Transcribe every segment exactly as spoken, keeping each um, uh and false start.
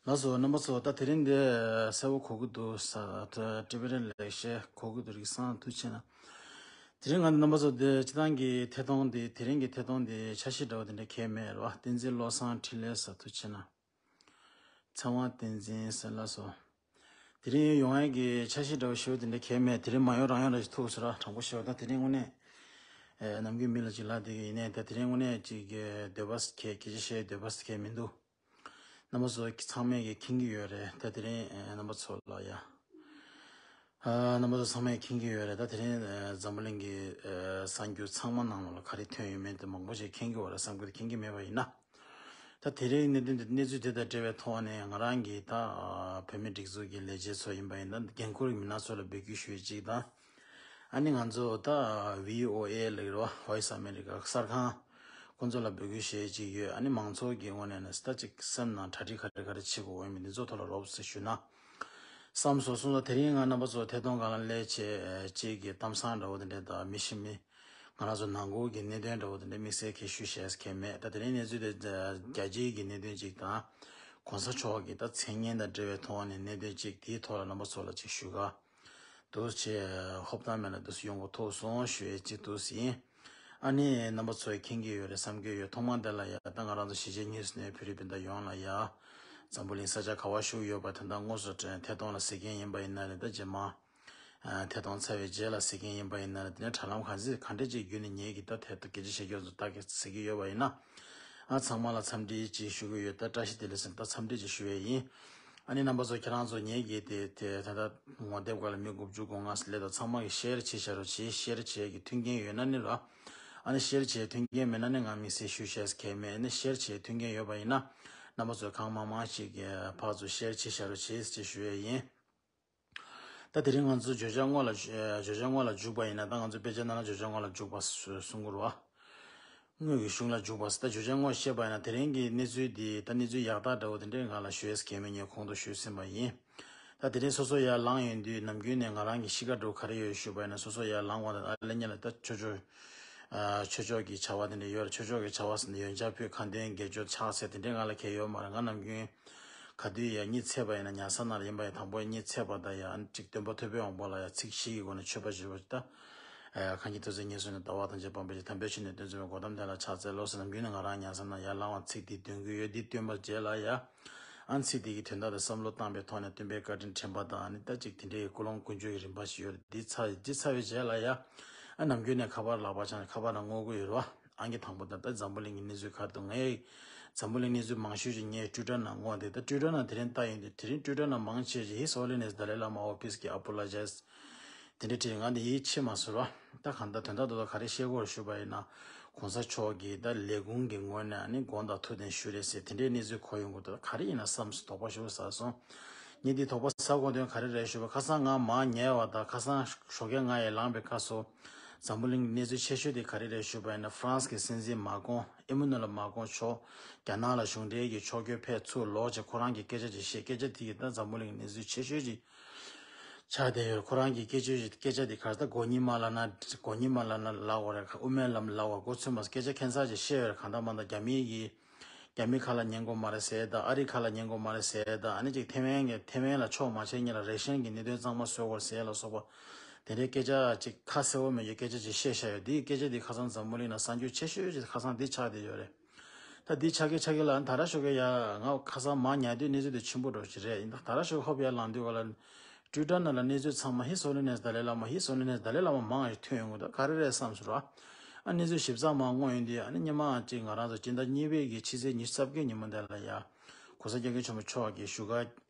ལགས་སོ། རྣམ་པ་ཚོ། ད་དེ་རིང་འདི་གསལ་པོ་གོ་གི་འདུག་ས། ད་ཊི་བི་རེ་ལེགས་བཤད་གོ་གི་འདུག་རིག་སང་ཐུགས་ཆེ་གནང་། དེ་རིང་ང་རྣམ་པ་ཚོ་འདི་སྤྱི་བཏང་གི་ཐད་གཏོང་འདི། དེ་རིང་གི་ཐད་གཏོང་འདི་འཆར་གཞི་འདྲ་བོ་དེ་འདྲ་གང་ཡང་མེད་རེད་བ། བསྟན་འཛིན་བློ་བཟང་འཕྲིན་ལས་ཟེར། ཐུགས་ཆེ་གནང་། ཚེ་དབང་བསྟན་འཛིན་ཟེར། ལགས་སོ། དེ་རིང་ཡོང་ཡས་ཀྱི་འཆར་གཞི་འདྲ་བོ་ཞུ་དེ་འདྲ་གང་ཡང་མེད། དེ་རིང་མ་ཡོང་རང་ཡོང་འདྲ་ཞིག་ཐུག་སོང་ར། དྲང་པོ་བཤད་པ་ད་དེ་རིང་དངོས་གནས་ཨེ་ནམ་རྒྱུན་མི་ལ་ཅིག་ལབ་བསྡད་ཀྱི་ཡིན་ནའི། ད་དེ་རིང་དངོས་གནས་ཅིག་གི་འདོད་པ་གང་སྐད་ཆ་བཤད་འདོད་པ་གང་ཡང་མི་འདུག་རྣམ་པ་ཚོ་ཚང་མས་ཀྱིས་མཁྱེན་གྱི་ཡོད་རེད། ད་དེ་རིང་ཨེ་རྣམ་པ་ཚོ་ལ་ཡ། ཨ། རྣམ་པ་ཚོ་ཚང་མས་མཁྱེན་གྱི་ཡོད་རེད། ད་དེ་རིང་ཨེ་འཛམ་བུ་གླིང་གི་ཨེ་གསར་འགྱུར་ཚང་མ་ནང་ལོགས་ལ་ག་རེ་ཐོན་ཡོད་མེད་དེ་མང་པོ་ཞིག་མཁྱེན་གྱི་ཡོད་རེད་བསམ་གྱི་འདུག་མཁྱེན་གྱི་མེད་པ་ཡིན་ན། ད་དེ་རིང་གནད་དོན་དེ། གནས་ཚུལ་དེ་དང་འབྲེལ་བའི་ཐོག་ནས་ང་རང་གིས་ད་ཨ་བོད་མི་སྒྲིག་འཛུགས་ཀྱི་ལས་བྱེད་ཚོ་ཡིན་པ་ཡིན་ན། འགན་འཁུར་མི་སྣ་ཚོ་ལ་འབོད་སྐུལ་ཞུ་ཡས་གཅིག་དང་། ཨ་ནི་ང་ཚོ་ད་ཨ་བྷི་ཨོ་ཨེ་ལབ་ཀྱི་རེད་བ། Voice America གསར་ཁང་། ཁོང་ཚོ་ལ་འབོད་སྐུལ་ཞུ་ཡས་གཅིག་ཡོད། ཨ་ནི་མང་ཚོགས་ཀྱི་ངོས་ནས་ནི་ད་ཅིག་སེམས་ནང་གྲ་སྒྲིག་ག་རེ་ག་རེ་བྱེད་དགོས་ཡོད་མེད་འདི་ཚོ་ཐོག་ལ་རོབ་ཙམ་ཞུས་ན་བསམ་སོང་། སོང་ཙང་དེ་རིང་ང་རྣམ་པ་ཚོ་ཐད་གཏོང་སྒང་ལ་སླེབས་བྱས་ཅིག་གི་གཏམ་བཟང་འདྲ་བོ་དེ་འདྲ་དང་། མི་ཤི་མི་ང་རང་ཚོ་ནང་ཁུལ་གྱི་གནད་དོན་འདྲ་བོ་དེ་འདྲ་དམིགས་བསལ་གྱི་ཞུ་བྱས་མཁན་མེད། ད་དེ་རིང་གནས་ཚུལ་དེ་རྒྱལ་སྤྱིའི་གི་གནད་དོན་ཅིག་དང་། གོང་ས་མཆོག་གི་ད་མཚན་སྙན་དང་འབྲེལ་བའི་ཐོག་ནས་གནད་དོན་ཅིག་དེའི་ཐོག་ལ་རྣམ་པ་ཚོ་ལ་ཅིག་ཞུ་ག་འདུག་བྱས། ཧོབ་ཐང་མེད་ལ་འདུག་སེ་ཡོང་གི་ཐུག་སོང་ཞུ་ཡས་ཅིག་འདུག་སེ་ཡིན། ཨ་ནི་རྣམ་པ་ཚོས་མཁྱེན་གྱི་ཡོད་རེད་བསམ་གྱི་ཡོད། ཐོག་མ་འདི་ལ་ཡ་ད་ང་རང་ཚོ་གཞིས་བྱེས་གཉིས་སུ་གནས་བོད་རིགས་སྤུན་ཟླ་ཡོངས་ལ་ཡ། འཛམ་བུ་གླིང་ས་ཆ་ག་པར་བཞུགས་ཡོད་པ་དོན་དག་དངོས་སུ་དྲན། ཐད་གཏོང་ལ་གཟིགས་མཁན་ཡིན་པ་ཡིན་ན་རེད། ད་རྗེས་མ་ཨ་ཐད་གཏོང་ཚར་བའི་རྗེས་ལ་གཟིགས་མཁན་ཡིན་པ་ཡིན་ན་རེད། དེ་ནས་དྲ་ལམ་གང་ཅི་གང་འདྲ་ཅིག་བརྒྱུད་ནས་ངེད་ཀྱི་ད་ཐད་དུ་སྐད་ཆ་བཤད་རྒྱུ་ཚོ་ལྟ་གི་གཟིགས་ཀྱི་ཡོད་པ་ཡིན་ན། ཨ་ཚང་མ་ལ་འཚམས་འདྲི་ཅིག་ཞུ་གི་ཡོད། ད་བཀྲ་ཤིས་བདེ་ལེགས་ཟེར་ད་འཚམས་འདྲི་ཅིག་ཞུ་ཡས་ཡིན། ཨ་ནི་རྣམ་པ་ཚོ་ཁྱེད་རང་ཚོ་ངེད་ཀྱི་དེ་དེ་ད་ལྟ་ངོ་དེབ་སྒང་ལ་མི་དགུ་བཅུ་གོ་ལྔ་སླེབས་དང་། ཚང་མ་གིས་ཤེར་བྱེད་བྱ་རོགས་བྱེད། ཤེར་བྱེད་ཀྱི་མཐུན་རྐྱེན་ཡོད་ན་ནི་ར། ཨ་ནི་ཤེར་བྱེད་མཐུན་རྐྱེན་མེད་ན་ནི་ང་དམིགས་བསལ་ཞུ་བྱས་གལ་མེད། ཨ་ནི་ཤེར་བྱེད་མཐུན་རྐྱེན་ཡོད་པ་ཡིན་ན་རྣམ་པ་ཚོས་གང་མང་མང་ཞིག་གིས་ཕར་ཚུར་ཤེར་བྱེད་བྱ་རོགས་བྱེད་ཅེས་ཞུ་ཡས་ཡིན། ད་དེ་རིང་ང་ཚོ་བརྗོད་བྱ་དངོས་ལ་བརྗོད་བྱ་དངོས་ལ་འཇུག་པ་ཡིན་ན། ད་ང་ཚོ་དཔེ་ཆ་ནང་ལ་བརྗོད་བྱ་དངོས་ལ་འཇུག་པ་གསུང་གི་རེད་བ། དངོས་ཀྱི་གཞུང་ལ་འཇུག་པ་ཟེར། ད་བརྗོད་བྱ་དངོས་བཤད་པ་ཡིན་ན་དེ་རིང་གི་གནས་ཚུལ་འདི་ད་གནས་ཚུལ་ཡག་རྟགས་འདྲ་བོ་དེ་འདྲའི་སྒང་ལ་ཞུ་ཡས་གལ་མེད། ངས་གོང་དུ་ཞུས་ཟིན་པ་ཡིན། ད་དེ་རིང་སོ་སོ་ཡར་ལངས་ཡོང་དུས་ནམ་རྒྱུན་ནས་ང་རང་གི་གཤིས་ཀ་འདྲ་བོ་ག་རེ་ཡོད་ཞུས་པ་ཡིན་ན། སོ་སོ་ཡར་ལངས་པ་དང་ཨ་ལེ་ཉེ་ལ་ད་ཆོས་ཕྱོགས་ཨ་ཆོས་ཕྱོགས་ཀྱི་བྱ་བ་དེ་འདྲ་ཡོད་རེད། ཆོས་ཕྱོགས་ཀྱི་བྱ་བ་ཟེར་ན་ཡོན་ཆབ་ཕུད་ཁ་འདོན་དགེ་སྦྱོར་ཕྱག་འཚལ་དེ་འདྲའི་སྒང་ལ་གལ་ཡོད་མ་རེད། ང་ནམ་རྒྱུན་ག་དུས་ཡར་གཉིད་སད་པ་ཡིན་ན་ཉལ་ས་ནང་ལ་ཡིན་པ་ཡིན། དང་པོ་གཉིད་སད་པ་དང་ཡར་ཅིག་སྟོན་པ་ཐུབ་པའི་དབང་པོ་ལ་ཡར་ཚིག་བཞི་ཡི་སྒོ་ནས་མཆོད་པ་ཞུ་བ་ཅིག་ད། ཨ་གང་གི་ཐུགས་བརྩེ་ཉེར་བཞི་ནས་ཟླ་བ་དང་བཅས་པ་དམ་པའི་ཆོས་ནི་སྟོན་ཚུལ་མའི་གོ་ཏམ་དེ་ལ་ཕྱག་འཚལ་ལོ་ཟེར། ནམ་རྒྱུན་ནས་ང་རང་ཉལ་ས་ནང་ཡར་ལངས་པ་ཚིག་འདི་འདོན་གྱི་ཡོད། འདི་འདོན་པའི་རྗེས་ལ་ཡ། ཨ་ཚིག་འདི་གི་དོན་དག་དེ་བསམ་བློ་བཏང་པའི་ཐོག་ནས་སྟོན་པའི་བཀའ་དྲིན་དྲན་པ་དང་། ཨ་ནི་ད་ཅིག་དེ་འདྲའི་ཀུན་སློང་ཀུན་སྤྱོད་ཀྱི་རིམ་པ་ཞིག་ཡོད་རེད། འདི་ཚར་འདི་ཚར་བའི་རྗེས་ལ་ཡ། ཨ་ནམ་རྒྱུན་ནས་ཁ་པར་ལག་པ་འཆང་ནས་ཁ་པར་ནང་བསྔོག་གི་ཡོད་རེད་བ། ཨང་ཀི་དང་པོ་ད་ལྟ་འཛམ་བུ་གླིང་གི་གནས་ཚུལ་ག་རེ་འདུག་ངས་འཛམ་བུ་གླིང་གནས་ཚུལ་མང་ཤོས་ཅིག་ངས་ཊུའི་ཊར་ནང་བསྔོགས་ཏེ། ད་ཊུའི་ཊར་ནང་དེ་རིང་ལྟ་ཡོང་དུས་དེ་རིང་ཊུའི་ཊར་ནང་མང་ཆེ་ཅིག His Holiness Dalai Lama office གི་apologize དེ་འདྲ་བྲིས། ང་འདི་ཡིད་ཆེས་མ་སོང་ར། ད་གང་ལྟར་དོན་དག་རྡོག་རྡོག་ག་རེ་བཤད་དགོས་རེད་ཞུས་པ་ཡིན་ན། གོང་ས་མཆོག་གིས་ད་ལས་ཁུངས་ཀྱི་ངོས་ནས་ཨ་ནི་དགོངས་དག་ཐུགས་བདེན་ཞུས་རེད་ཟེར་དེ་འདྲའི་གནས་ཚུལ་གོ་ཡོང་གི་འདུག་ག་རེ་ཡིན་ན་བསམ་སོང་། དོགས་པ་ཞེ་པོ་ཟ་སོང་། ངས་འདི་དོགས་པ་ཟ་དགོས་དོན་ག་རེ་རེད་ཞུས་པ། ཁ་སང་ང་མར་ཉལ་བ་དང་ཁ་སང་ཞོགས་ཀས་ང་ཡར་ལངས་པའི་སྐབས་སུ། འཛམ་བུ་གླིང་གི་གནས་ཚུལ་ཆེ་ཤོས་དེ་ག་རེ་རེད་ཞུས་པ་ཡིན་ན། ཧྥ་རན་སི་གི་སྲིད་འཛིན་མ་ཀོང་། ཨེ་མ་ནུ་ཨེལ་མ་ཀོང་མཆོག་རྒྱ་ནག་ལ་གཞུང་འབྲེལ་གྱི་ཕྱོགས་བསྐྱོད་ཕེབས་ཚུར་ལོག་བྱས། ཁོ་རང་གིས་སྐད་ཆ་ཅིག་བཤད། སྐད་ཆ་དེ་གིས་ད་འཛམ་བུ་གླིང་གི་གནས་ཚུལ་ཆེ་ཤོས་ཅིག་ཆགས་བསྡད་ཡོད། ཁོ་རང་གི་སྐད་ཆ་ཅིག་སྐད་ཆ་དེ་ག་རེ། ད་མགོ་གཉིས་མ་ལབ་ན་མགོ་གཉིས་མ་ལབ་ན་ལབ་དགོས་རེད། དབུ་མའི་ལམ་ལབ་དགོས། མགོ་ཚོད་མ་སོང་། སྐད་ཆ་ཁྱད་མཚར་ཅིག་བཤད་ཡོད་རེད། གང་ལྟར་མ་ལྟར་རྒྱ་མི་གིས། རྒྱ་མི་ཁ་ལ་ཉན་དགོས་མ་རེད་ཟེར་དང་། ཨ་རི་ཁ་ལ་ཉན་དགོས་མ་རེད་ཟེར་དང་། ཨ་ནི་ཅིག་ཐེ་ཝན་གྱི་ཐེ་ཝན་ལ་ཕྱོགས་མ་བྱེད་སྔོན་ལ་རེ་ཤན་གྱི་གནད་དོན་གཙང་མ་བཟོ་དགོས་ཟེར་ལ་སོགས་པ། དེ་འདྲའི་སྐད་ཆ་ཅིག་ཁ་གསལ་པོ་མེད་རྒྱུ་སྐད་ཆ་ཅིག་བཤད་བཞག་ཡོད། འདིའི་སྐད་ཆ་འདི་ཁ་སང་འཛམ་བུ་གླིང་ལ་གསར་འགྱུར་ཆེ་ཤོས་ཅིག་ཁ་སང་འདི་ཆགས་བསྡད་ཡོད་རེད། ད་འདི་ཆགས་ཀྱི་ཆགས་ཀྱི་ལ། ད་ར་ཞོགས་ཀས་ཡ་ང་ཁ་སང་མར་ཉལ་དུས་གནས་ཚུལ་དེ་ཆེན་པོ་འདྲ་ཞིག་རེད། ཡིན་ད་ད་ར་ཞོགས་ཀས་ཧོབ་ཡར་ལངས་དུས་ག་ལ། ཊུའི་ཊར་ནང་ལ་གནས་ཚུལ་ཚང་མ་His Holiness Dalai Lama, His Holiness Dalai Lama མང་ཞིག་ཐོན་ཡོང་གི་འདུག་ག་རེ་རེད་བསམ་སོང་ར། ཨ་གནས་ཚུལ་ཞིབ་ཚགས་མར་བསྔོགས་ཡོང་དུས། ཨ་ནི་སྔོན་མ་ཅིག་ང་རང་ཚོ་སྤྱི་ཟླ་གཉིས་པའི་གི་ཕྱི་ཚེས་ཉི་ཤུ་རྩ་བརྒྱད་ཉིན་མོ་དེ་ལ་ཡ། གོང་ས་སྐྱབས་མགོན་ཆེན་པོ་མཆོག་གིས་བཞུགས་སྒར་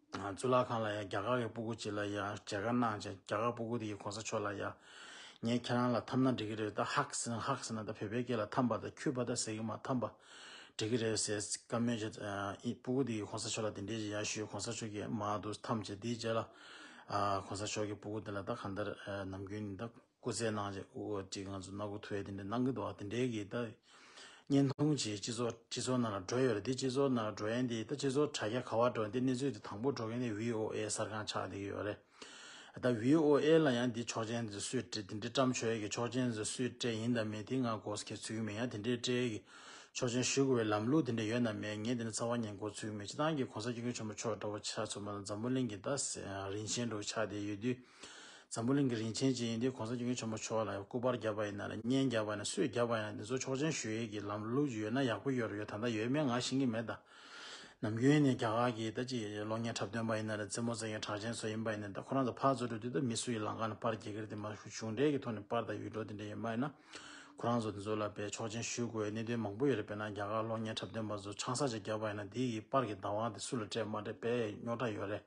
གཙུག་ལག་ཁང་ལ་ཡ་རྒྱ་གར་གྱི་སྤུ་གུ་ཅིག་ལ་ཡ་མཇལ་ཁ་གནང་བྱས། རྒྱ་གར་སྤུ་གུ་དེ་གིས་གོང་ས་མཆོག་ལ་ཡ། ངས་ཁྱེད་རང་ལ་འཐམ་ན་འགྲིག་གི་རེད། ད་ཧག་ཟེར་ན་ཧག་ཟེར་ན་ད་བོད་པའི་སྐད་ལ་འཐམ་པ་དང་འཁྱུད་པ་ད་ཟེར་གི་མ། འཐམ་པ་འགྲིག་གི་རེད་ཟེར་བཀའ་མོལ་བྱས། ཨ་སྤུ་གུ་དེ་གིས་གོང་ས་མཆོག་ལ་དེ་འདྲས་ཡ་ཞུས། གོང་ས་མཆོག་གིས་མར་འདུག་འཐམས་བྱས། དེའི་རྗེས་ལ་ཨ་གོང་ས་མཆོག་གིས་སྤུ་གུ་དེ་ལ་ད་གང་ལྟར་ཨ་ནམ་རྒྱུན་ད་སྐུ་ཚེ་གནང་བྱས། ཨོ་ཅིག་ང་ཚོ་སྣ་སྒོ་ཐུག་ཡས་དེ་འདྲས་གནང་གི་འདུག་བ། དེ་འདྲས་ཀྱི་ད་བརྙན་ཐུང་ཅིག་སྤྱི་ཚོགས་སྤྱི་ཚོགས་ནང་ལ་འགྲོ་ཡོད་རེད། དེ་སྤྱི་ཚོགས་ནང་ལ་འགྲོ་ཡས་འདི་ད་སྤྱི་ཚོགས་དྲ་རྒྱ་ག་པར་འགྲོ་ཡས་འདི། གནས་ཚུལ་དེ་དང་པོ་འགྲོ་མཁན་དེ་བྷི་ཨོ་ཨེ་གསར་ཁང་ཆགས་བསྡད་ཀྱི་ཡོད་རེད། ད་བྷི་ཨོ་ཨེ་ལ་ཡང་འདི་ཆོག་མཆན་དེ་སུས་སྤྲད། དེ་འདྲའི་བཀྲམ་ཆོག་ཡས་ཀྱི་ཆོག་མཆན་དེ་སུས་སྤྲད་ཡིན་དང་མིན་དེ་ང་མགོ་སྐོར་ཚུད་ཀྱི་མེད། ཡང་དེ་འདྲའི་སྤྲད་ཡས་ཀྱི་ ཆོག་མཆན་ཞུ་དགོས་པའི་ལམ་ལུགས་དེ་འདྲ་ཡོད་ན་མེད། ངས་དེ་འདྲ་རྩ་བ་ཉིད་འགོ་ཚུགས་མེད། སྤྱིར་བཏང་གི་༸གོང་ས་༸སྐྱབས་མགོན་ཆེན་པོ་མཆོག་འདྲ་བོ་ཆ་མཚོན་པ་ན་འཛམ་བུ་གླིང་གི་ད་རིན་ཆེན་འདྲ་བོ་ཆགས་བསྡད་ཡོད་དུས། འཛམ་བུ་གླིང་གི་རིན་ཆེན་ཅིག་ཡིན་དུས་༸གོང་ས་༸སྐྱབས་མགོན་ཆེན་པོ་མཆོག་ལ་སྐུ་པར་བརྒྱབ་པ་ཡིན་ན་ལ་བརྙན་བརྒྱབ་པ་ཡིན་ན་སུས་བརྒྱབ་པ་ཡིན་ན་འདི་ཚོ་ཆོག་མཆན་ཞུ་ཡས་ཀྱི་ལམ་ལུགས་ཡོད་ན་ཡག་པོ་ཡོད་རེད། ཡོད་ད་ལྟ་ཡོད་མེད་ང་ཤེས་ཀྱི་མེད་ད། ནམ་རྒྱུན་ནས་རྒྱ་གར་གྱི་ད་ཅིག་གློག་བརྙན་འཁྲབ་སྟོན་པ་ཡིན་ན་རེད། རྩེད་མོ་རྩེད་མཁན་གྲགས་ཅན་ཚོ་ཡིན་པ་ཡིན་ན་ད་ཁོ་རང་ཚོ་ཕར་ཚུར་འགྲོ་དུས་ད་མི་སུ་ཡི་ལམ་ཁ་ནས་པར་རྒྱག་གི་རེད། དེ་མ་གཞུང་འབྲེལ་གྱི་ཐོག་ནས་པར་དང་ཡུལ་གྲུ་དེ་འདྲ་ཡོད་མ་ཡིན་ན་ཁོ་རང་ཚོ་དེ་ཚོ་ལ་དཔེ་ཆོག་མཆན་ཞུ་དགོས་གནད་དོན་མང་པོ་ཡོད་རེད། དཔེར་ན་རྒྱ་གར་གློག་བརྙན་འཁྲབ་སྟོན་པ་ཚོ་ཆང་ས་ཅིག་བརྒྱབ་པ་ཡིན་ན་དེ་ཡི་པར་གྱི་བདག་དབང་དེ་སུ་ལ་སྤྲད་མ་སྤྲད་དཔེ་རྙོག་དྲ་ཡོད་རེད།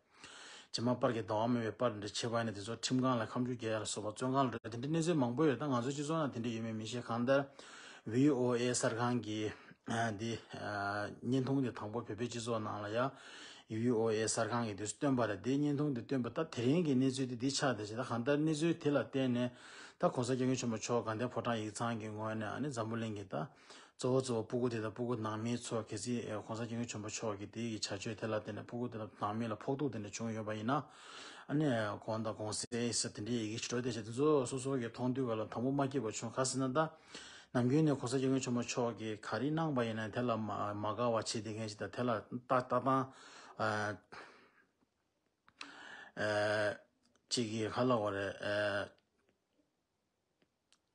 རྗེས་མ་པར་གྱི་བདག་དབང་མེད་པའི་པར་འདྲ་བྱས་པ་ཡིན་ན་དེ་ཚོ་ཁྲིམས་ཁང་ལ་ཁ་མཆུ་རྒྱག་ཡ་ལ་སོགས་པ་བཙོན་ཁང་ལ་འགྲོ་དེ་འདྲའི་གནས་ཚུལ་མང་པོ་ཡོད། ད་ང་ཚོའི་སྤྱི་ཚོགས་ནང་དེ་འདྲ་ཡོད་མེད་མི་ཤེས། གང་ལྟར་བྷི་ཨོ་ཨེ་གསར་ཁང་གི་ཨ་འདི་ཨ་བརྙན་ཐུང་དེ་དང་པོ་བོད་པའི་སྤྱི་ཚོགས་ནང་ལ་ཡ་བྷི་ཨོ་ཨེ་གསར་ཁང་གིས་དེ་སྟོན་པ་རེད། དེ་བརྙན་ཐུང་དེ་སྟོན་པ་ད་དེ་རིང་གི་གནས་ཚུལ་དེ་འདི་ཆགས་བསྡད་ཅིག་ད་གང་ལྟར་གནས་ཚུལ་དེ་ལ་བརྟེན་ནས་ད་༸གོང་ས་༸སྐྱབས་མགོན་ཆེན་པོ་མཆོག་དགའ་ལྡན་ཕོ་བྲང་ཡིག་ཚང་གི་ངོས་ནས་ཨ་ནི་འཛམ་བུ་གླིང་གི་ད་གཙོ་བོ་གཙོ་བོ་སྤུ་གུ་དེ་དང་སྤུ་གུ་ནང་མི་ཚོ་གལ་སྲིད་༸གོང་ས་༸སྐྱབས་མགོན་ཆེན་པོ་མཆོག་གི་དེ་ཡི་བྱ་སྤྱོད་དེ་ལ་བརྟེན་ནས་སྤུ་གུ་དེ་དང་ནང་མི་ལ་ཕོག་ཐུག་དེ་འདྲ་བྱུང་ཡོད་པ་ཡིན་ན་ཨ་ནི་དགོངས་དག་དགོངས་སེལ་ཟེར་དེ་འདྲའི་ཡི་གེ་ཞིག་འགྲོ་བསྡད་ཤག་དེ་ཚོ་སོ་སོ་གི་མཐོང་དུས་ག་ལ་དང་པོ་མ་སྐྱིད་པ་བྱུང་། ག་ཟེར་ན་ད་ནམ་རྒྱུན་ནས་༸གོང་ས་༸སྐྱབས་མགོན་ཆེན་པོ་མཆོག་གིས་ག་རེ་གནང་པ་ཡིན་ན་དེ་ལ་མ་མ་དགའ་བ་བྱེད་བསྡད་མཁན་ཞིག་དང་དེ་ལ་ལྟ་ལྟ་སྟངས་ཨ་ཨ་གཅིག་གིས་ག་ལབ་དགོས་རེད།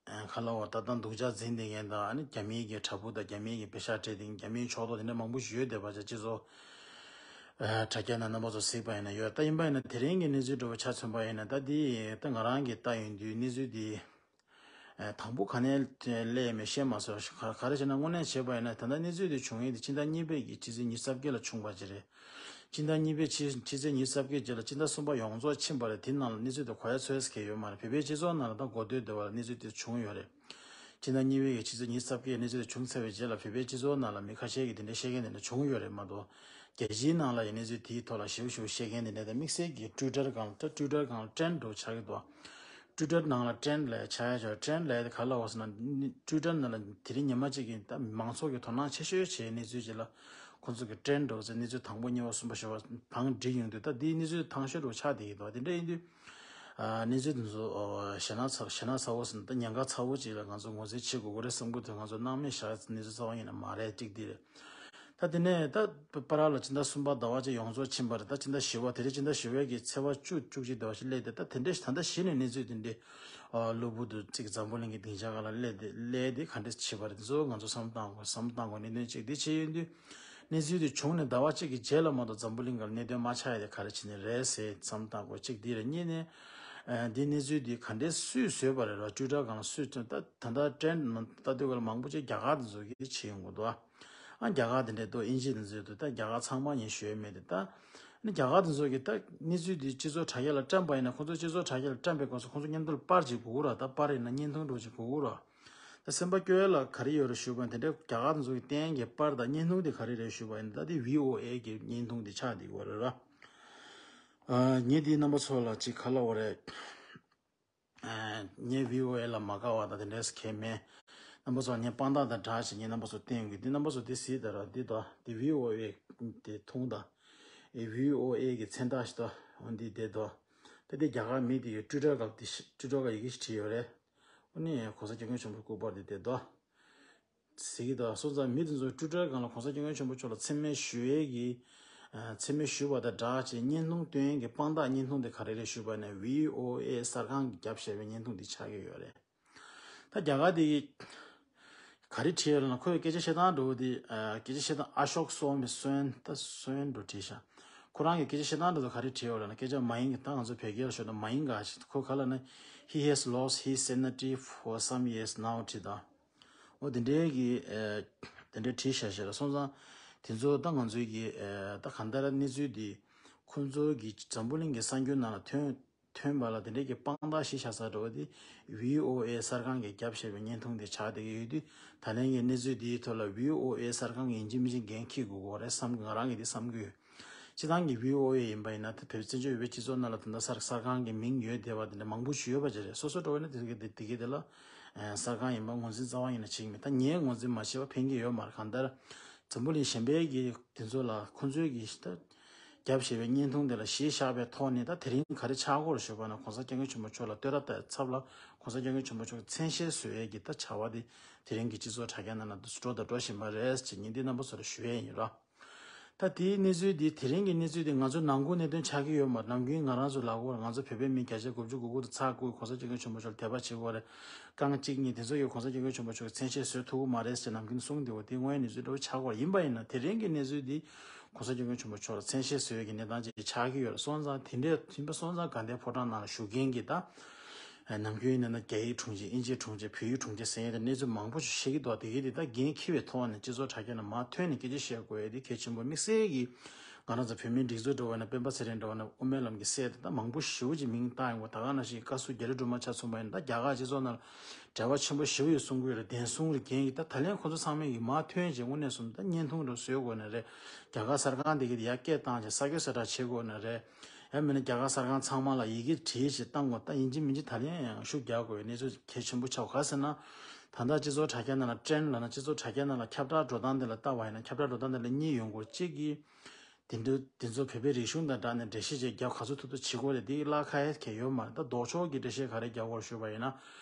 ཨ་ཁ་ལ་བ་ད་ལྟ་སྡུག་ཅག་འཛིན་བསྡད་མཁན་དང་ཨ་ནི་རྒྱ་མིའི་གི་དྲ་འབུ་དང་རྒྱ་མིའི་གི་པེ་ཤག་སྤྲད་དེ་རྒྱ་མིའི་ཕྱོགས་གཏོགས་དེ་འདྲ་མང་པོ་ཞིག་ཡོད་བསྡད་པ་ཆ་སྤྱི་ཚོགས་དྲ་རྒྱ་ནང་རྣམ་པ་ཚོ་གཟིགས་པ་ཡིན་ན་ཡོད། ད་ཡིན་པ་ཡིན་ན་དེ་རིང་གི་གནས་ཚུལ་འདྲ་བོ་ཆ་མཚོན་པ་ཡིན་ན་ད་འདི་ད་ང་རང་གི་ལྟ་ཡོང་དུས་གནས་ཚུལ་འདི་དང་པོ་ག་ནས་སླེབས་མེད་ཤེས་མ་སོང་། ག་རེ་བྱས་ན་དངོས་གནས་བྱས་པ་ཡིན་ན་ད་ལྟ་གནས་ཚུལ་འདི་བྱུང་ཡས་འདི་ཕྱི་ཟླ་གཉིས་པའི་གི་ཕྱི་ཚེས་ཉི་ཤུ་རྩ་བརྒྱད་ལ་བྱུང་བ་ཅིག་རེད། སྤྱི་ཟླ་གཉིས་པའི་ཕྱི་ཕྱི་ཚེས་ཉི་ཤུ་རྩ་བརྒྱད་རྗེས་ལ་སྤྱི་ཟླ་གསུམ་པ་ཡོངས་རྫོགས་ཕྱིན་པ་རེད། དེ་ནང་ལ་གནས་ཚུལ་དེ་གོ་ཡ་ཚོད་ཟེར་མཁན་ཡོད་མ་རེད། བོད་པའི་སྤྱི་ཚོགས་ནང་ལ་ད་གོ་ཐོས་བསྡད་པ་ལ་གནས་ཚུལ་དེ་བྱུང་ཡོད་རེད། སྤྱི་ཟླ་གཉིས་པའི་ཕྱི་ཚེས་ཉི་ཤུ་རྩ་བརྒྱད་གནས་ཚུལ་དེ་བྱུང་ཚར་བའི་རྗེས་ལ་བོད་པའི་སྤྱི་ཚོགས་ནང་ལ་མི་ཁ་ཤས་ཀྱིས་དེ་འདྲའི་བཤད་མཁན་དེ་འདྲ་བྱུང་ཡོད་རེད་མ་གཏོགས། རྒྱལ་སྤྱིའི་ནང་ལ་ཡང་གནས་ཚུལ་དེའི་ཐོག་ལ་ཞིབ་ཞིབ་བཤད་མཁན་དེ་འདྲ་དང་དམིགས་བསལ་གྱི་ཊུའི་ཊར་སྒང་ལ་ད་ཊུའི་ཊར་སྒང་ལ་ཊྲེན་འདྲ་བོ་ཆགས་ཀྱི་འདུག་ཊུའི་ཊར་ནང་ལ་ཊྲེན་ལབ་ཆགས་ཡ་ཆོག་ཊྲེན་ལབ་ཡ་དེ་ག་ལ་བ་ཟེར་ན་ཊུའི་ཊར་ནང་ལ་དེ་རིང་ཉི་མ་གཅིག་གི་ད་མང་ཚོགས་ཀྱི་དོ་སྣང་ཆེ་ཤོས་བྱས་གནས་ཚུལ་ཅིག་ལ། ཁོང་ཚོ་གི་ཊྲེན་འདྲ་བོ་ཟེར་གནས་ཚུལ་དང་པོ་གཉིས་པ་གསུམ་པ་བཞི་པ་དང་བསྒྲིགས་ཡོང་དུས་ད་འདིའི་གནས་ཚུལ་ཐང་ཤོས་འདྲ་བོ་ཆགས་བསྡད་ཀྱི་འདུག་དེ་འདྲ་ཡིན་དུས་ཨ་གནས་ཚུལ་དེ་ཚོ་ཨོ་ཞེད་སྣང་ཚ་ཞེད་སྣང་ཚ་བོ་ཟེར་ན་ད་ཉེན་ཁ་ཚ་བོ་ཅིག་ལ་ང་ཚོ་ངོས་འཛིན་བྱེད་དགོས་ཀྱི་རེད་བསམ་གྱི་འདུག་ང་ཚོ་སྣང་མེད་བཞག་གནས་ཚུལ་ཚ་བ་ཡིན་ན་མ་རེད་གཅིག་འདི་རེད། ད་དེ་ནས་ད་པ་ར་ལ་སྤྱི་ཟླ་གསུམ་པ་ཟླ་བ་གཅིག་ཡོངས་རྫོགས་ཕྱིན་པ་རེད། ད་སྤྱི་ཟླ་བཞི་པ་དེ་རིང་སྤྱི་ཟླ་བཞི་པའི་གི་ཚེས་པ་བཅུ་བཅུ་གཅིག་ཟླ་བ་ཞིག་སླེབས་ཏེ་ད་དེ་འདྲས་ད་ལྟ་གཞི་ནས་གནས་ཚུལ་དེ་འདྲས་ཨ་གློ་བུར་དུ་གཅིག་འཛམ་བུ་གླིང་གི་སྡིངས་ཆ་སྒང་ལ་སླེབས་ཏེ་སླེབས་ཏེ་ག་འདྲས་བྱེད་པ་རེད། དེ་ཚོ་ང་ཚོ་བསམ་བློ་བཏང་དགོས་བསམ་བློ་བཏང་དགོས་གནད་དོན་གཅིག་དེ་བྱས་ཡོང་དུས། གནས་ཚུལ་དེ་བྱུང་ནས་ཟླ་བ་གཅིག་གི་རྗེས་ལ་མ་གཏོགས་འཛམ་བུ་གླིང་སྒང་ལ་གནད་དོན་མ་ཆགས་ཡ་དེ་ག་རེ་བྱས་ནས་རེད་ཟེར་བསམ་བློ་བཏང་དགོས་གཅིག་དེ་རེད། གཉིས་ནས་ཨ་འདི་གནས་ཚུལ་དེ་ག་འདྲས་སུས་བཟོས་པ་རེད་ར། ཊུའི་ཊར་སྒང་ལ་སུས་བཟོས། ད་ད་ལྟ་ཊྲེན་ལྟ་དུས་སྒང་ལ་མང་པོ་ཅིག་རྒྱ་གར་དེ་ཚོ་གིས་བྱས་ཡོང་གི་འདུག་ཨ་རྒྱ་གར་དེ་འདྲས་འདུག་དབྱིན་ཇི་དེ་ཚོས་འདུག་ད་རྒྱ་གར་ཚང་མ་ངས་ཞུ་ཡ་མེད་དེ་ད་ནི་རྒྱ་གར་དེ་ཚོ་གིས་ད་གནས་ཚུལ་དེ་སྤྱི་ཚོགས་དྲ་རྒྱ་ལ་བཀྲམ་པ་ཡིན་ན་ཁོང་ཚོ་སྤྱི་ཚོགས་དྲ་རྒྱ་ལ་བཀྲམ་པའི་སྐབས་སུ་ཁོང་ཚོ་མཉམ་དུ་ལ་པར་ཅིག་དགོས་ཀྱི་ར། ད་པར་ཡིན་ན་བརྙན་ཐུང་འདྲ་བོ་ཅིག་དགོས་ཀྱི་ར། ད་སེམས་པ་སྐྱོ་ཡ་ལ་ག་རེ་ཡོད་རེད་ཞུས་པ་ཡིན་དེ་འདྲའི་རྒྱ་གར་དེ་ཚོ་གི་བསྟན་གྱི་པར་དང་བརྙན་ཐུང་དེ་ག་རེ་རེད་ཞུས་པ་ཡིན་ད་དེ་བྷི་ཨོ་ཨེ་གི་བརྙན་ཐུང་དེ་ཆགས་བསྡད་ཀྱི་ཡོད་རེད་ར། ཨ་ངས་དེའི་རྣམ་པ་ཚོ་ལ་ཅིག་ག་ལབ་དགོས་རེད། ཨ་ངས་བྷི་ཨོ་ཨེ་ལ་མ་དགའ་བ་དང་དེ་འདྲས་གང་ཡང་མེད། རྣམ་པ་ཚོ་ངས་དཔང་རྟགས་དང་སྦྲགས་བྱས་ངས་རྣམ་པ་ཚོ་བསྟན་ཡོང་གི་འདི་རྣམ་པ་ཚོ་འདི་གཟིགས་དང་ར། འདི་དང་འདི་བྷི་ཨོ་ཨེ་དེ་མཐོང་དང་། ཨེ་བྷི་ཨོ་ཨེ་གི་མཚན་རྟགས་ཤིག་དང་འདི་དེ་དང་། ད་འདི་རྒྱ་གར་མི་དེ་གི་ཊུའི་ཊར་སྒང་དེ་ཊུའི་ཊར་སྒང་ཡི་གེ་ཞིག་བྲིས་ཡོད་རེད། ཨ་ནི་གོང་ས་སྐྱབས་མགོན་ཆེན་པོའི་སྐུ་པར་དེ་དེ་དང་། གཟིགས་ཀྱི་འདུག་སོང་ཙང་མི་དེ་ཚོས་ཊུའི་ཊར་སྒང་ལ་གོང་ས་སྐྱབས་མགོན་ཆེན་པོ་མཆོག་ལ་མཚན་སྨད་ཞུ་ཡས་ཀྱི་ཨ་མཚན་སྨད་ཞུས་པ་དང་སྦྲགས་བྱས་བརྙན་ཐུང་སྟོན་ཡས་ཀྱི་དཔང་རྟགས་བརྙན་ཐུང་དེ་ག་རེ་རེད་ཞུས་པ་ན་བྷི་ཨོ་ཨེ་གསར་ཁང་གིས་བརྒྱབ་བཞག་པའི་བརྙན་ཐུང་དེ་ཆགས་ཀྱི་ཡོད་རེད། ད་རྒྱ་གར་དེ་གིས་ག་རེ་བྲིས་ཡོད་ལབ་ན་ཁོས་སྐད་ཆ་བཤད་སྟངས་འདྲ་བོ་དེ་ཨ་སྐད་ཆ་བཤད་སྟངས་ཨ་ཤོག་སོན་མི་སོན་ད་སོན་འགྲོ་བྲིས་ཤག་ཁོ་རང་གིས་སྐད་ཆ་བཤད་སྟངས་འདྲ་བོ་ག་རེ་བྲིས་ཡོད་ལབ་ན་སྐད་ཆ་མ་ཡིན་གི་ད་ང་ཚོ་བོད་སྐད་ལ་ཤོད་ན་མ་ཡིན་ག་ཞིག་ཁོ་ག་ལབ་ན། He has lost his sanity for some years now བྲིས་དང་། འོ་དེ་འདྲའི་གི་ཨ་དེ་འདྲའི་བྲིས་བཞག་བཞག་ལ་སོང་ཙང་དེ་ཚོ་ད་ང་ཚོའི་གི་ཨ་ད་གང་ལྟར་གནས་ཚུལ་འདི་ཁོང་ཚོའི་གི་འཛམ་བུ་གླིང་གི་གསར་འགྱུར་ནང་ལ་ཐོན་ཐོན་པ་ལ་དེ་འདྲའི་གི་དཔང་རྟགས་ཤིག་བཞག་ས་འགྲོ་བ་དེ་བྷི་ཨོ་ཨེ་གསར་ཁང་གིས་བརྒྱབ་བཞག་པའི་བརྙན་ཐུང་དེ་ཆགས་བསྡད་ཀྱི་ཡོད་དུས་ད་ལན་གྱི་གནས་ཚུལ་འདིའི་ཐོག་ལ་བྷི་ཨོ་ཨེ་གསར་ཁང་གིས་ཡིན་གཅིག་མིན་གཅིག་འགན་འཁྱེར་དགོས་ཀྱི་རེད་བསམ་གི་ང་རང་གིས་དེ་བསམ་གི་ཡོད། སྤྱིར་བཏང་གི་བྷི་ཨོ་ཨེ་ཡིན་པ་ཡིན་ན་ད་བོད་བཙན་བྱོལ་བོད་པའི་སྤྱི་ཚོགས་ནང་ལ་ད་ལྟ་གསར་གསར་ཁང་གི་མིང་ཡོད་བསྡད་པ་དེ་འདྲ་མང་པོ་ཞིག་ཡོད་པ་ཅིག་རེད། སོ་སོ་འགྲོ་བ་ནི་དེ་གི་དེ་གི་དེ་ལ་ཨ་གསར་ཁང་ཡིན་པ་ངོས་འཛིན་རྩ་བ་ཉིད་ནས་བྱེད་ཀྱི་མེད། ད་ངས་ངོས་འཛིན་མ་བྱས་པ་ཕན་གྱི་ཡོད་མ་རེད། གང་ལྟར་འཛམ་བུ་གླིང་གཞན་པའི་གི་དེ་ཚོ་ལ་ཁོང་ཚོའི་གི་ད་ བརྒྱབ་བཞག་པའི་བརྙན་ཐུང་དེ་ལ་གཞི་བཞག་པའི་ཐོག་ནས། ད་དེ་རིང་ག་རེ་ཆགས་ཀྱི་ཡོད་རེད་ཞུས་པ་ན། གོང་ས་སྐྱབས་མགོན་ཆེན་པོ་མཆོག་ལ་བསྟོད་ར་བཏབ་ཚབ་ལ་གོང་ས་སྐྱབས་མགོན་ཆེན་པོ་མཆོག་གི་མཚན་ཤས་བཟོ་ཡས་ཀྱི་ད་བྱ་བ་དེ་དེ་རིང་གི་སྤྱི་ཚོགས་དྲ་རྒྱ་ནང་ལ་འགྲོ་དང་འགྲོ་བཞིན་པ་རེད་ཅེས་ཉིན་འདི་རྣམ་པ་ཚོ་ལ་ཞུ་ཡས་ཡིན་ར། ད་དེའི་གནས་ཚུལ་འདི་དེ་རིང་གི་གནས་ཚུལ་འདི་ང་ཚོ་ནང་ཁུལ་གནད་དོན་ཆགས་ཀྱི་ཡོད་མ་རེད། ནམ་རྒྱུན་ང་རང་ཚོ་ལབ་ཀྱི་ཡོད་རེད། ང་ཚོ་བོད་པའི་མི་བརྒྱ་ཆ་དགུ་བཅུ་གོ་དགུ་དེ་ཚར་དགོས། གོང་ས་སྐྱབས་མགོན་ཆེན་པོ་མཆོག་ལ་དད་པ་བྱེད་དགོས་རེད། རྐང་གཅིག་གཉིས་དེ་ཚོ་ཡོད། གོང་ས་སྐྱབས་མགོན་ཆེན་པོ་མཆོག་གི་མཚན་ཤས་བཟོ་ཐུབ་ཀྱི་མ་རེད་ཟེར་ནམ་རྒྱུན་གསུང་བསྡད་པ་དེ་དངོས་ཡོད་གནས་ཚུལ་འདྲ་བོ་ཆགས་ཀྱི་ཡོད་རེད། ཡིན་པ་ཡིན་ན་དེ་རིང་གི་གནས་ཚུལ་འདི་གོང་ས་སྐྱབས་མགོན་ཆེན་པོ་མཆོག་ལ་མཚན་ཤས་བཟོ་ཡས་ཀྱི་གནས་སྟངས་ཅིག་ཆགས་ཀྱི་ཡོད་རེད། སོང་ཙང་དེ་འདྲས་ཡིན་པ་སོང་ཙང་དགའ་ལྡན་ཕོ་བྲང་ནང་ལ་བཞུགས་མཁན་གྱི་ད་ནམ་རྒྱུན་ཡིན་ན་རྒྱ་ཡིག་དྲུང་ཆེ། དབྱིན་ཇིའི་དྲུང་ཆེ། བོད་ཡིག་དྲུང་ཆེ་ཟེར་ཡས་དེ་གནས་ཚུལ་མང་པོ་ཞིག་བཤད་ཀྱི་འདུག་དེ་གའི་དེ་ད་འགན་འཁྱེར་བའི་ཐོག་ནས་སྤྱི་ཚོགས་དྲ་རྒྱ་ནང་མར་ཐོན་ནས་སྐད་ཆ་བཤད་དགོས་ཡས་དེ་གལ་ཆེན་པོ། དམིགས་བསལ་གྱིས་ང་རང་ཚོ་བོད་མིའི་སྒྲིག་འཛུགས་འདྲ་བོ་ཡིན་ན། སྤེན་པ་ཚེ་རིང་འདྲ་བོ་ཡིན་ན། དབུ་མའི་ལམ་གྱི་སྲས་དེ་ད་མང་པོ་ཞེ་པོ་ཅིག་མིང་བཏགས་ཡོང་གི། ད་ག་ནང་བཞིན་བཀའ་ཟུར་རྒྱ་རི་སྒྲོལ་མ་ཆ་མཚུངས་པ་ཡིན་ན། ད་རྒྱ་གར་སྤྱི་ཚོགས་ནང་ལ་འབྲེལ་བ་ཆེན་པོ་ཞེ་པོ་ཡོད་གསུང་གི་ཡོད་རེད། བདེན་སྲུང་ལ་འགན་གྱི། ད་ད་ལན་ཁོ་ཚོ་ཚང་མས་ཀྱི་མར་ཐོན་བྱས་དངོས་གནས་སོང་ད་བརྙན་ཐུང་འདྲ་བཟོ་དགོས་ནི་རེད། རྒྱ་གར་གསར་ཁང་དེ་གའི་དེ་ཡར་སྐད་བཏང་བྱས་གསར་འགོད་གསལ་བསྒྲགས་བྱེད་དགོས་ནི་རེད། ཡང་མིན་ན་རྒྱ་གར་གསར་ཁང་ཚང་མ་ལ་ཡི་གེ་བྲིས་བྱས་བཏང་དགོས། ད་ཡིན་གཅིག་མིན་གཅིག་ད་ལན་ཡང་ཤུགས་རྒྱག་དགོས་པའི་གནས་ཚུལ་གལ་ཆེན་པོ་ཆགས། ག་ཟེར་ན། ད་ལྟ་སྤྱི་ཚོགས་དྲ་རྒྱ་ནང་ལ་ཊེན་ལབ་ན། སྤྱི་ཚོགས་དྲ་རྒྱ་ནང་ལ་ཁྱབ་བསྒྲགས་འགྲོ་སྟངས་དེ་ལ་ལྟ་བ་ཡིན་ན། ཁྱབ་བསྒྲགས་འགྲོ་སྟངས་དེ་ལ་གཉིས་ཡོང་གི་ཡོད་རེད། གཅིག་གིས་དེ་འདྲ་དེ་ཚོ་བོད་པའི་རིག་གཞུང་དང་སྦྲགས་ནས་འགྲེལ་བཤད་ཅིག་རྒྱབ། ག་ཚོད་ཐུབ་ཐུབ་བྱེད་དགོས་རེད། དེ་གི་ལ་ཁ་ཡ་གལ་ཡོད་མ་རེད། ད་ལྡོག་ཕྱོགས་ཀྱི་འགྲེལ་བཤད་ག་རེ་རྒྱག་དགོས་རེད་ཞུས་པ་ཡིན་ན།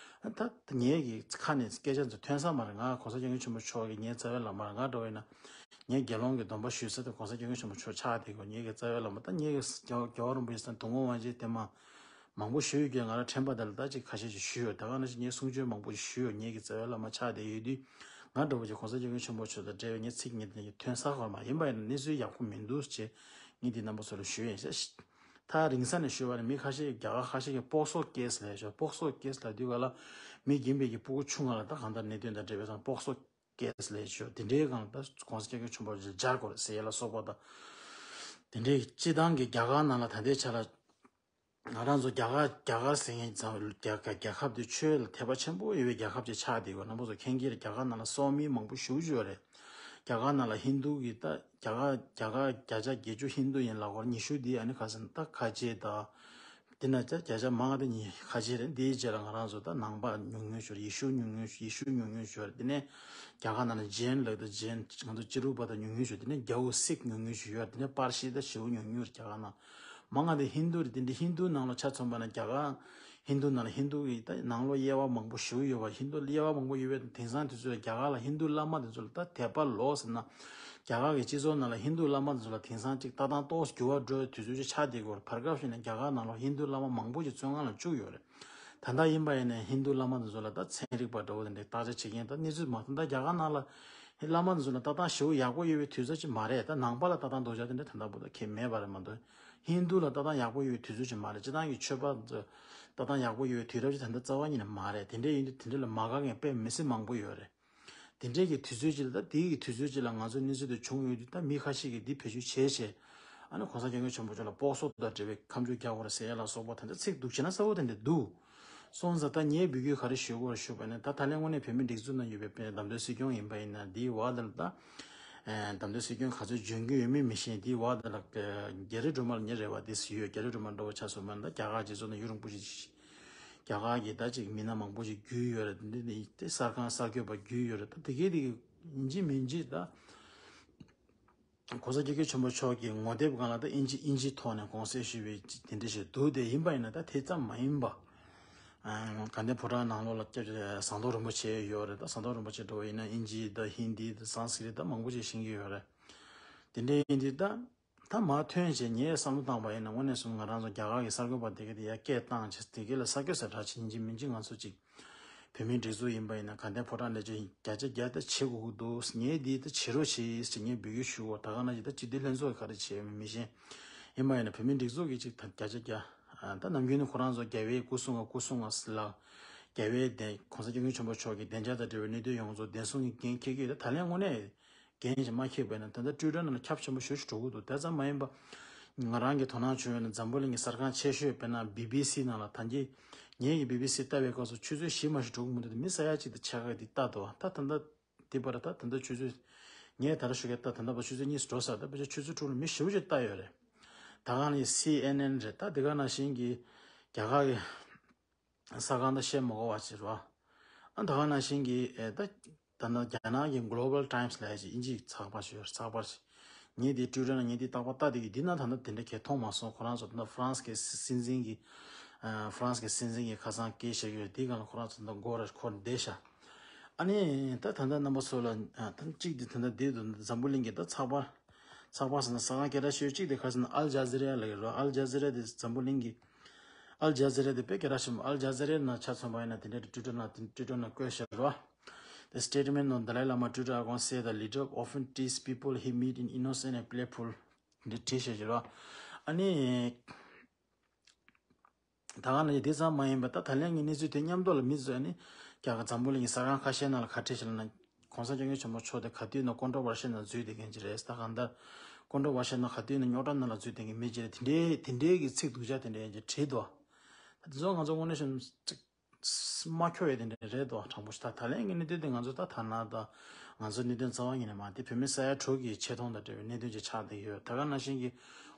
ད་ངེད་ཀྱི་ཁ་ནས་སྐད་ཆ་ཚོ་ཐོན་ས་མ་རེད། ང་གོང་ས་སྐྱབས་མགོན་ཆེན་པོ་མཆོག་གི་ངའི་རྩ་བའི་བླ་མ་རེད། ང་འདྲ་བོ་ཡིན་ན། ངས་དགེ་སློང་གི་སྡོམ་པ་ཞུས་ས་དེ་གོང་ས་སྐྱབས་མགོན་ཆེན་པོ་མཆོག་ཆགས་བསྡད་ཀྱི་ཡོད། ངེད་ཀྱི་རྩ་བའི་བླ་མ། ད་ངེད་ཀྱི་རྒྱལ་བ་རྒྱལ་བ་རིན་པོ་ཆེ་དང་དུང་དཀར་དབང་ཆེན་དེ་མ་མང་པོ་ཞུས་ཡོད་ཀྱང་། ང་རང་ཁྲེན་པ་དེ་ལ་ད་ཅིག་ཁ་ཤས་ཅིག་ཞུས་ཡོད། ད་ག་ནང་བཞིན་ངས་གསུང་ཆོས་མང་པོ་ཞིག་ཞུས་ཡོད། ངེད་ཀྱི་རྩ་བའི་བླ་མ་ཆགས་བསྡད་ཡོད་དུས། ང་འདྲ་བོ་ཅིག་གོང་ས་སྐྱབས་མགོན་ཆེན་པོ་མཆོག་དང་འབྲེལ་བའི་ངའི་ཚིག་ངེད་དེ་ཐོན་ས་ཁོར་མ་ཡིན་པ་ཡིན་ན། གནས་ཚུལ་ཡག་པོ་མི་འདུག་ཅེས་ངས་འདི་རྣམ་པ་ཚོ་ལ་ཞུས་ཡིན་ཟེར། ཐག་རིང་ས་ནས་ཞུས་པ་ནི། མི་ཁ་ཤས་ཀྱིས་རྒྱ་གར་ཁ་ཤས་ཀྱིས་པོག་སོ་ཀེ་སི་ལབ་ཤག་པོག་སོ་ཀེ་སི་ལབ་དུས་ག་ལ་མི་རྒན་པའི་གི་སྤུ་གུ་ཆུང་ང་ལ་ད་གང་ལྟར་གནད་དོན་དང་འབྲེལ་བའི་སང་པོག་སོ་ཀེ་སི་ལབ་ཤག་དེ་འདྲའི་སྒང་ལ་ད་གོང་ས་སྐྱབས་མགོན་ཆེན་པོ་མཆོག་སྦྱར་དགོས་རེད་ཟེར་ཡས་ལ་སོགས་པ་དང་། དེ་འདྲའི་སྤྱི་བཏང་གི་རྒྱ་གར་ནང་ལ་ད་ལྟའི་ཆ་ལ་ང་རང་ཚོ་རྒྱ་གར་རྒྱ་གར་ཟེར་མཁན་ཙམ། རྒྱ་རྒྱ་རྒྱལ་ཁབ་དེ་ཆོས་ལ་དད་པ་ཆེན་པོ་ཡོད་པའི་རྒྱལ་ཁབ་ཅིག་ཆགས་བསྡད་ཡོད། རྣམ་པ་ཚོ་མཁྱེན་གྱི་རེད། རྒྱ་གར་ནང་ལ་སོག་མི་མང་པོ་ཞེ་པོ་ཅིག་ཡོད་རེད། རྒྱ་གར་ནང་ལ་ཧིན་རྡུ་གི་ད་རྒྱ་གར་རྒྱ་གར་བརྒྱ་ཆ་བརྒྱད་ཅུ་ཧིན་རྡུ་ཡིན་ལབ་ཀྱི་ཡོད་རེད། ཉི་ཤུ་དེ་ཨ་ནི་ག་ཟེར་ན་ད་ཁ་ཆེ་ད། དེ་ན་ད་བརྒྱ་ཆ་མང་བ་དེ་ཉི་ཁ་ཆེ་རེད། འདིའི་རྗེས་ལ་ང་རང་ཚོ་ད་ནང་པ་ཉུང་ཉུང་ཞིག་ཡོད་རེད། ཡེ་ཤུ་ཉུང་ཉུང་ཞིག་ཡེ་ཤུ་ཉུང་ཉུང་ཞིག་ཡོད་རེད། དེ་ནས་རྒྱ་གར་ནང་ལ་ཇེན་ལབ་ད་ཇེན། ང་ཚོ་ཅི་རུ་པ་ད་ཉུང་ཉུང་ཞིག་དེ་ནས་རྒྱ་བོད་སིག་ཉུང་ཉུང་ཞིག་ཡོད་རེད། དེ་ནས་པར་ཤི་ད་ཞེ་པོ་ཉུང་ཉུང་རེད་རྒྱ་གར་ནང་། མང་བ་དེ་ཧིན་རྡུ་རེད། དེ་འདྲའི་ཧིན་རྡུ་ནང་ལ་ཆ་མཚོན་པ་ན་རྒྱ་གར་ཧིན་རྡུ་ནང་ལ་ཧིན་རྡུ་གི་ད་ནང་ལོགས་དབྱེ་བ་མང་པོ་ཞེ་པོ་ཡོད་པ། ཧིན་རྡུ་དབྱེ་བ་མང་པོ་ཡོད་པའི་དེང་སང་དུས་ཚོད་ལ་རྒྱ་གར་ལ་ཧིན་རྡུ་བླ་མ་དེ་ཚོ་ལ་ད་དད་པ་ལོག་ཟེར་ན། རྒྱ་གར་གྱི་སྤྱི་ཚོགས་ནང་ལ་ཧིན་རྡུ་བླ་མ་དེ་ཚོ་ལ་དེང་སང་ཅིག་ལྟ་སྟངས་ཏོག་ཙམ་འགྱུར་བ་འགྲོ་བའི་དུས་ཚོད་ཅིག་ཆགས་བསྡད་ཀྱི་ཡོད་རེད། བར་སྐབས་ཤིག་ནས་རྒྱ་གར་ནང་ལ་ཧིན་རྡུ་བླ་མ་མང་པོ་ཞིག་བཙོན་ཁང་ལ་བཅུག་ཡོད་རེད། ད་ལྟ་ཡིན་པ་ཡིན་ནའི་ཧིན་རྡུ་བླ་མ་དེ་ཚོ་ལ་ད་ཚན་རིག་པ་འདྲ་བོ་དེ་འདྲའི་བརྟག་དཔྱད་བྱེད་མཁན་ད་གནས་ཚུལ་མ། ད་ལྟ་རྒྱ་གར་ནང་ལ་བླ་མ་དེ་ཚོ་ལ་ལྟ་སྟངས་ཞེ་པོ་ཡག་པོ་ཡོད་པའི་དུས་ཚོད་ཅིག་མ་རེད། ད་ནང་པ་ལ་ལྟ་སྟངས་འདོད་ཆགས་དེ་འདྲ་ད་ལྟ་བར་དུ་གང་མེད་པ་རེད་མ་གཏོགས། ཧིན་རྡུ་ལ་ལྟ་སྟངས་ཡག་པོ་ཡོད་པའི་དུས་ཚོད་ཅིག་མ་རེད། སྤྱིར་བཏང་གི་ཆོས་པ་ཚོ་ལྟ་སྟངས་ཡག་པོ་ཡོད་པའི་དུས་རབས་ཅིག་ད་ལྟ་རྩ་བ་ཉིད་ནས་མ་རེད། དེ་འདྲ་ཡིན་དུས་དེ་འདྲ་ལ་མ་དགའ་མཁན་དཔེ་མི་སྲིད་མང་པོ་ཡོད་རེད། དེ་འདྲའི་གི་དུས་ཚོད་ཅིག་ལ། ད་དེའི་གི་དུས་ཚོད་ཅིག་ལ་ང་ཚོ་གནས་ཚུལ་དེ་བྱུང་ཡོད་དུས། ད་མི་ཁ་ཤས་ཀྱིས་འདི་བེད་སྤྱོད་བྱས་བྱས། ཨ་ནི་གོང་ས་སྐྱབས་མགོན་ཆེན་པོ་མཆོག་ལ་པོག་སོ་དང་འབྲེལ་བའི་ཁ་མཆུ་རྒྱག་དགོས་རེད་ཟེར་ཡ་ལ་སོགས་པ་དེ་འདྲ་ཚིག་སྡུག་བྱས་ན་གསལ་པོ་དེ་འདྲ་འདུག་སོང་ཙང་ད་ངས་འབོད་སྐུལ་ག་རེ་ཞུ་དགོས་རེད་ཞུས་པ་ན། ད་ད་ལན་དངོས་གནས་བོད་མིའི་སྒྲིག་འཛུགས་ནང་ཡོད་པའི་བདམས་ཐོན་སྲིད་སྐྱོང་ཡིན་པ་ཡིན་ན། འདིའི་བར་དེ་ལ་ད་བདམས་ཐོན་སྲིད་སྐྱོང་ག་ཚོད་འཇོན་གྱི་ཡོད་མེད་མི་ཤེས། འདིའི་བར་དེ་ལ་རྒྱ་རི་སྒྲོལ་མ་ལ་ངའི་རེ་བ་དེ་ཞུས་ཡོད། རྒྱ་རི་སྒྲོལ་མ་འདྲ་བོ་ཆ་མཚོན་པ་ན་ད་རྒྱ་གར་སྤྱི་ཚོགས་ནང་ཡུན་རིང་པོ་ཞིག་རྒྱ་གར་གྱི་ད་ཅིག་མི་སྣ་མང་པོ་ཞིག་བརྒྱུད་ཡོད་རེད། འདི་ནི་དེ་གསར་ཁང་གསར་འགོད་པ་བརྒྱུད་ཡོད་རེད། ད་དེ་གའི་དེ་གི་ཡིན་གཅིག་མིན་གཅིག་ད་གོང་ས་སྐྱབས་མགོན་ཆེན་པོ་མཆོག་གི་ངོ་དེབ་སྒང་ལ་ད་དབྱིན་ཇི་དབྱིན་ཇིའི་ཐོག་ནས་དགོངས་སེལ་ཞུས་པའི་དེ་འདྲ་ཞིག་འདུག་དེ་ཡིན་པ་ཡིན་ན། ད་དེ་ཙམ་མ་ཡིན་པ། ཨ། དགའ་ལྡན་ཕོ་བྲང་ནང་ལོགས་ལ་སྐྱབས་རྗེ་ཟམ་གདོང་རིན་པོ་ཆེ་ཡོད་རེད། ད་ཟམ་གདོང་རིན་པོ་ཆེ་འདྲ་བོ་ཡིན་ན་དབྱིན་ཇི་ད་ཧིན་དི་ད་སཾ་སྐྲྀཏ་ད་མང་པོ་ཞིག་ཤེས་ཀྱི་ཡོད་རེད། དེ་འདྲ་ཡིན་དུས་ད། ད་མར་ཐོན་བྱས་ངས་བསམ་བློ་བཏང་པ་ཡིན་ན། དངོས་གནས་སོང་ང་རང་ཚོ་རྒྱ་གར་གྱི་གསར་འགོད་པ་དེ་ག་དེ་ཡར་སྐད་བཏང་བྱས། དེ་ག་ལ་གསར་འགོད་གསལ་བསྒྲགས་བྱེད་ཡིན་གཅིག་མིན་གཅིག་ང་ཚོ་གཅིག་བོད་མིའི་སྒྲིག་འཛུགས་ཡིན་པ་ཡིན་ན་དགའ་ལྡན་ཕོ་བྲང་ལས་བྱེད་བརྒྱ་ཆ་བརྒྱ་ད་བྱེད་དགོས་ཀྱི་འདུག་ངས་འདི་ད་བྱེད་རོགས་བྱེད་ཟེར་ངས་འབོད་སྐུལ་ཞུ་བ། ད་ག་ནང་བཞིན་ད་སྤྱི་འཐུས་ལྷན་ཚོགས་ག་རེ་བྱེད་མི་ཤེས། ཡིན་པ་ཡིན་ན་བོད་མིའི་སྒྲིག་འཛུགས་ཀྱི་གཅིག་ད་བརྒྱ་ཆ་བརྒྱ། ད་ནམ་རྒྱུན་ནས་ཁོ་རང་ཚོ་རྒྱལ་བའི་སྐུ་སྲུང་བ་སྐུ་སྲུང་བ་ལ། རྒྱལ་བའི་བདེན། གོང་ས་སྐྱབས་མགོན་ཆེན་པོ་མཆོག་གི་བདེ་འཇགས་དང་འབྲེལ་བའི་གནད་དོན་ཡོངས་རྫོགས་བདེན་སྲུང་གི་འགན་འཁྱེར་གྱི་ཡོད། ད་ད་ལན་དངོས་གནས། འགན་ཞིག་མ་འཁྱེར་བས་ན་ད་ལྟ་ཊུའི་ཊར་ནང་ལ་ཁྱབ་ཆེན་པོ་ཞེ་པོ་ཞིག་འགྲོ་གི་འདུག་དེ་ཙམ་མ་ཡིན་པ། ང་རང་གིས་དོ་སྣང་བྱུང་ཡོད་ན་འཛམ་བུ་གླིང་གི་གསར་ཁང་ཆེ་ཤོས་དཔེར་ན་བི་བི་སི་ནང་ལ། ད་གིན་ངེད་ཀྱིས་བི་བི་སི་ལྟ་བའི་སྐབས་སུ་ཆུ་ཚོད་བཞི་མ་ཞིག་འགྲོ་གི་མི་འདུག་དེ་མི་ས་ཡ་གཅིག་དང་ཕྱེད་ཀ་དེ་ལྟ་འདུག་ད་ད་ལྟ་དེ་བར་ད་ད་ལྟ་ཆུ་ཚོད། ངས་ད་ལྟ་ཞུ་གི་ད་ད་ལྟ་བར་ཆུ་ཚོད་གཉིས་སུ་འགྲོ་ཚར། ད་ཕལ་ཆེར་ཆུ་ཚོད་དྲུག་ལ་མི་ཞེ་པོ་ཅིག་ལྟ་ཡོད་རེད། ད་ག་ནང་བཞིན་སི་ཨེན་ཨེན་རེད། ད་དེ་ག་ནང་བཞིན་གྱི་རྒྱ་གར་གྱི་གསར་ཁང་ད་བཤད་མ་དགོས་པ་ཅིག་རེད་བ། ཨ། ད་ག་ནང་བཞིན་གྱི་ཨེ་ད་ད་ནང་རྒྱ་ནག་གི་གྷི་ལོ་བལ་ཊའིམ་སི་ལབ་ཡ་ཅིག་དབྱིན་ཇིའི་ཚགས་པར་ཞིག་ཡོད་རེད། ཚགས་པར་ཞིག་ངས་དེ་ཊུ་ཊར་ནང་ངས་དེ་རྟག་པར་ལྟ་བསྡད་ཀྱི་འདི་ན་ད་ལྟ་དེ་འདྲ་གས་མཐོང་མ་སོང་། ཁོ་རང་ཚོ་ད་ལྟ་ཧྥ་རན་སི་གི་སྲིད་འཛིན་གྱི་ཨ་ཧྥ་རན་སི་གི་སྲིད་འཛིན་གྱི་ཁ་སང་སྐད་བཤད་ཀྱི་ཡོད་དེ་ག་ལ་ཁོ་རང་ཚོ་ད་ལྟ་མགོ་ར་འཁོར་བསྡད་ཤག་ཨ་ནི་ད་ད་ལྟ་རྣམ་པ་ཚོ་ལ་ཨ་ད་གཅིག་དེ་ད་ལྟ་དེ་དུ་འཛམ་བུ་གླིང་གི་ད་ཚགས་པར་ཚགས་པར་ཟེར་ན་ས་ཁང་སྐད་གྲགས་ཤོས་གཅིག་དེ་ག་ཟེར་ན་ཨལ་ཇ་ཛི་ར་ལ་ཡོད་རོ། ཨལ་ཇ་ཛི་ར་དེ་འཛམ་བུ་གླིང་གི་ཨལ་ཇ་ཛི་ར་དེ་དཔེ་སྐད་གྲགས་ཆེན་པོ། ཨལ་ཇ་ཛི་ར་ནང་ཆ་མཚོན་པ་ཡིན་ན་དེ་འདྲའི་ཊུ་ཊར་ནང་དེ་ཊུ་ཊར་ནང་བཀོད་བཞག་རོ། The statement on Dalai Lama Twitter account said the leader often teases people he meet in innocent and playful. འདི་བྲིས་བཞག་རོ། ཨ་ནི། ད་ག་ནང་བཞིན་དེ་ཙམ་མ་ཡིན་པར་ད་ད་ལན་གྱི་གནས་ཚུལ་དེ་མཉམ་དུ་ལ་མི་ཚོས་ནི་རྒྱ་གར་འཛམ་བུ་གླིང་གི་ས་ཁང་ཁ་ཤས་ནང་ལ་ག་འདྲས་ཤིག་ལབ་ན་གོང་ས་སྐྱབས་མགོན་ཆེན་པོ་མཆོག་དེ་ག་དུས་ན་ཀོན་ཊོ་ཝར་ཤི་ནང་འཛུལ་བསྡད་མཁན་ཅིག་རེད། ད་གང་ལྟར་ཀོན་ཊོ་ཝར་ཤི་ནང་ག་དུས་ན་རྙོག་དྲ་ནང་ལ་འཛུལ་བསྡད་མཁན་མི་ཅིག་རེད། དེ་འདྲའི་དེ་འདྲའི་གི་ཚིག་སྡུག་ཅག་དེ་འདྲའི་ཅིག་བྲིས་འདུག་ད་དེ་ཚོ་ང་ཚོ་དངོས་གནས་བྱུང་ཅིག་མ་འཁྱོག་ཡས་དེ་འདྲ་རེད་དོ། དྲང་པོ་ཞིག་ད་ད་ལན་གྱི་གནད་དོན་དེ་ང་ཚོ་ད་ཐ་ན་ད་ང་ཚོ་གནད་དོན་རྩ་བ་ཉིད་ནས་མ་དེ་བོད་མི་ས་ཡ་དྲུག་གི་ཆེ་མཐོང་དང་འབྲེལ་བའི་གནད་དོན་ཅིག་ཆགས་བསྡད་ཡོད། ད་ག་ནང་བཞིན་གྱི་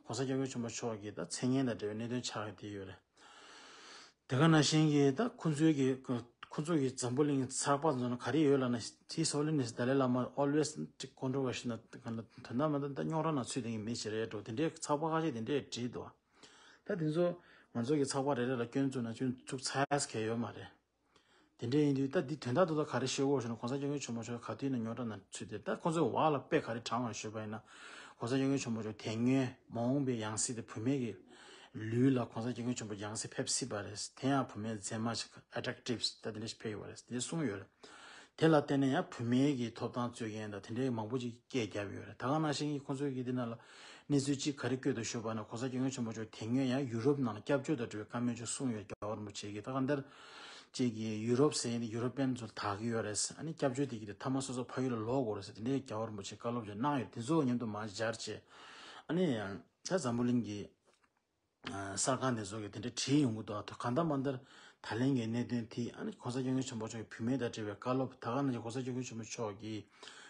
གོང་ས་སྐྱབས་མགོན་ཆེན་པོ་མཆོག་གི་ད་མཚན་སྙན་དང་འབྲེལ་བའི་གནད་དོན་ཆགས་བསྡད་ཡོད་རེད། དེ་ག་ནང་བཞིན་གྱི་ད་ཁོང་ཚོའི་གི་ཁོང་ཚོ་གི་འཛམ་བུ་གླིང་ཚགས་པར་ཚོ་ན་ག་རེ་ཡོད་ལབ་ན། His Holiness Dalai Lama always controversy ན་དོན་དག་མ་དོན་དག་རྙོག་དྲ་ནང་ཚུད་བསྡད་མཁན་མི་ཞིག་རེད་འགྲོ། དེ་འདྲའི་ཚགས་པར་ཁ་ཤས་དེ་འདྲས་བྲིས་འདུག་ད་དེ་ཚོ་ང་ཚོ་གི་ཚགས་པར་རེ་རེ་ལ་སྐྱོན་བཙུགས་ན་སྐྱོན་བཙུགས་ཚར་ཡ་གལ་ཡོད་མ་རེད། དེ་འདྲ་ཡིན་དུས་ད་འདི་དོན་དག་ཏུ་ད་ག་རེ་ཤོད་དགོས་ཞུ་ན། གོང་ས་སྐྱབས་མགོན་ཆེན་པོ་མཆོག་ག་དུས་ནས་རྙོག་དྲ་ནང་ཚུད་དེ། ད་ཁོང་ཚོའི་བར་ལ་དཔེ་ག་རེ་དྲངས་པ་ཞུས་པ་ཡིན་ན། གོང་ས་སྐྱབས་མགོན་ཆེན་པོ་མཆོག་དེ་སྔོན་མ་འོངས་པའི་ཡང་སྲིད་དེ་བུད་མེད་ཀྱི་ལུས་ལ་གོང་ས་སྐྱབས་མགོན་ཆེན་པོ་ཡང་སྲིད་ཕེབས་སྲིད་པ་རེད། དེ་ཡང་བུད་མེད་མཛེས་མ་ཞིག་ཨེ་ཊེག་ཊིབ་ད་དེ་འདྲ་ཞིག་ཕེབས་ཡོད་པ་རེད། དེ་གསུངས་ཡོད་རེད། དེ་ལ་བརྟེན་ནས་ཡང་བུད་མེད་ཀྱི་ཐོབ་ཐང་རྩོད་མཁན་དང་དེ་འདྲའི་མང་པོ་ཅིག་སྐད་བརྒྱབ་ཡོད་རེད། ད་ག་ནང་བཞིན་གྱི་ཁོང་ཚོའི་གི་དེ་ནང་ལ་གནས་ཚུལ་གཅིག་ག་རེ་བཀོད་འདུག་ཞུས་པ་ན། གོང་ས་སྐྱབས་མགོན་ཆེན་པོ་མཆོག་དེ་སྔོན་ཡང་ཡུ་རོབ་ནང་ལ་སྐྱབས་བཅོལ་དང་འབྲེལ་བའི་བཀའ་མོལ་ཅིག་གསུངས་ཡོད། རྒྱལ་བ་རིན་པོ་ཆེ་གིས་ད་ག་འདིར་ཅིག་གིས་ཡུ་རོབ་ཟེར་ཡིན་ཏེ་ཡུ་རོ་པན་ཚོ་དག་གི་ཡོད་རེད། ཨ་ནི་སྐྱབས་བཅོལ་དེ་གི་དེ་མཐའ་མ་སོ་སོ་ཕ་ཡུལ་ལ་ལོག་དགོས་རེད་ཟེར་དེ་འདྲའི་རྒྱལ་བ་རིན་པོ་ཆེས་བཀའ་སློབ་ཅིག་གནང་ཡོད། དེ་ཚོ་མཉམ་དུ་མར་སྦྱར་བྱས། ཨ་ནི་ད་འཛམ་བུ་གླིང་གི་གསར་ཁང་དེ་ཚོ་གིས་དེ་འདྲ་བྲིས་ཡོང་གི་འདུག་ཨ་ཐུ་གང་ལྟར་མ་ལྟར་ད་ལན་གྱི་གནད་དོན་དེ། ཨ་ནི་གོང་ས་སྐྱབས་མགོན་ཆེན་པོ་མཆོག་གི་བུད་མེད་དང་འབྲེལ་བའི་བཀའ་སློབ། ད་ག་ནང་བཞིན་གོང་ས་སྐྱབས་མགོན་ཆེན་པོ་མཆོག་གི་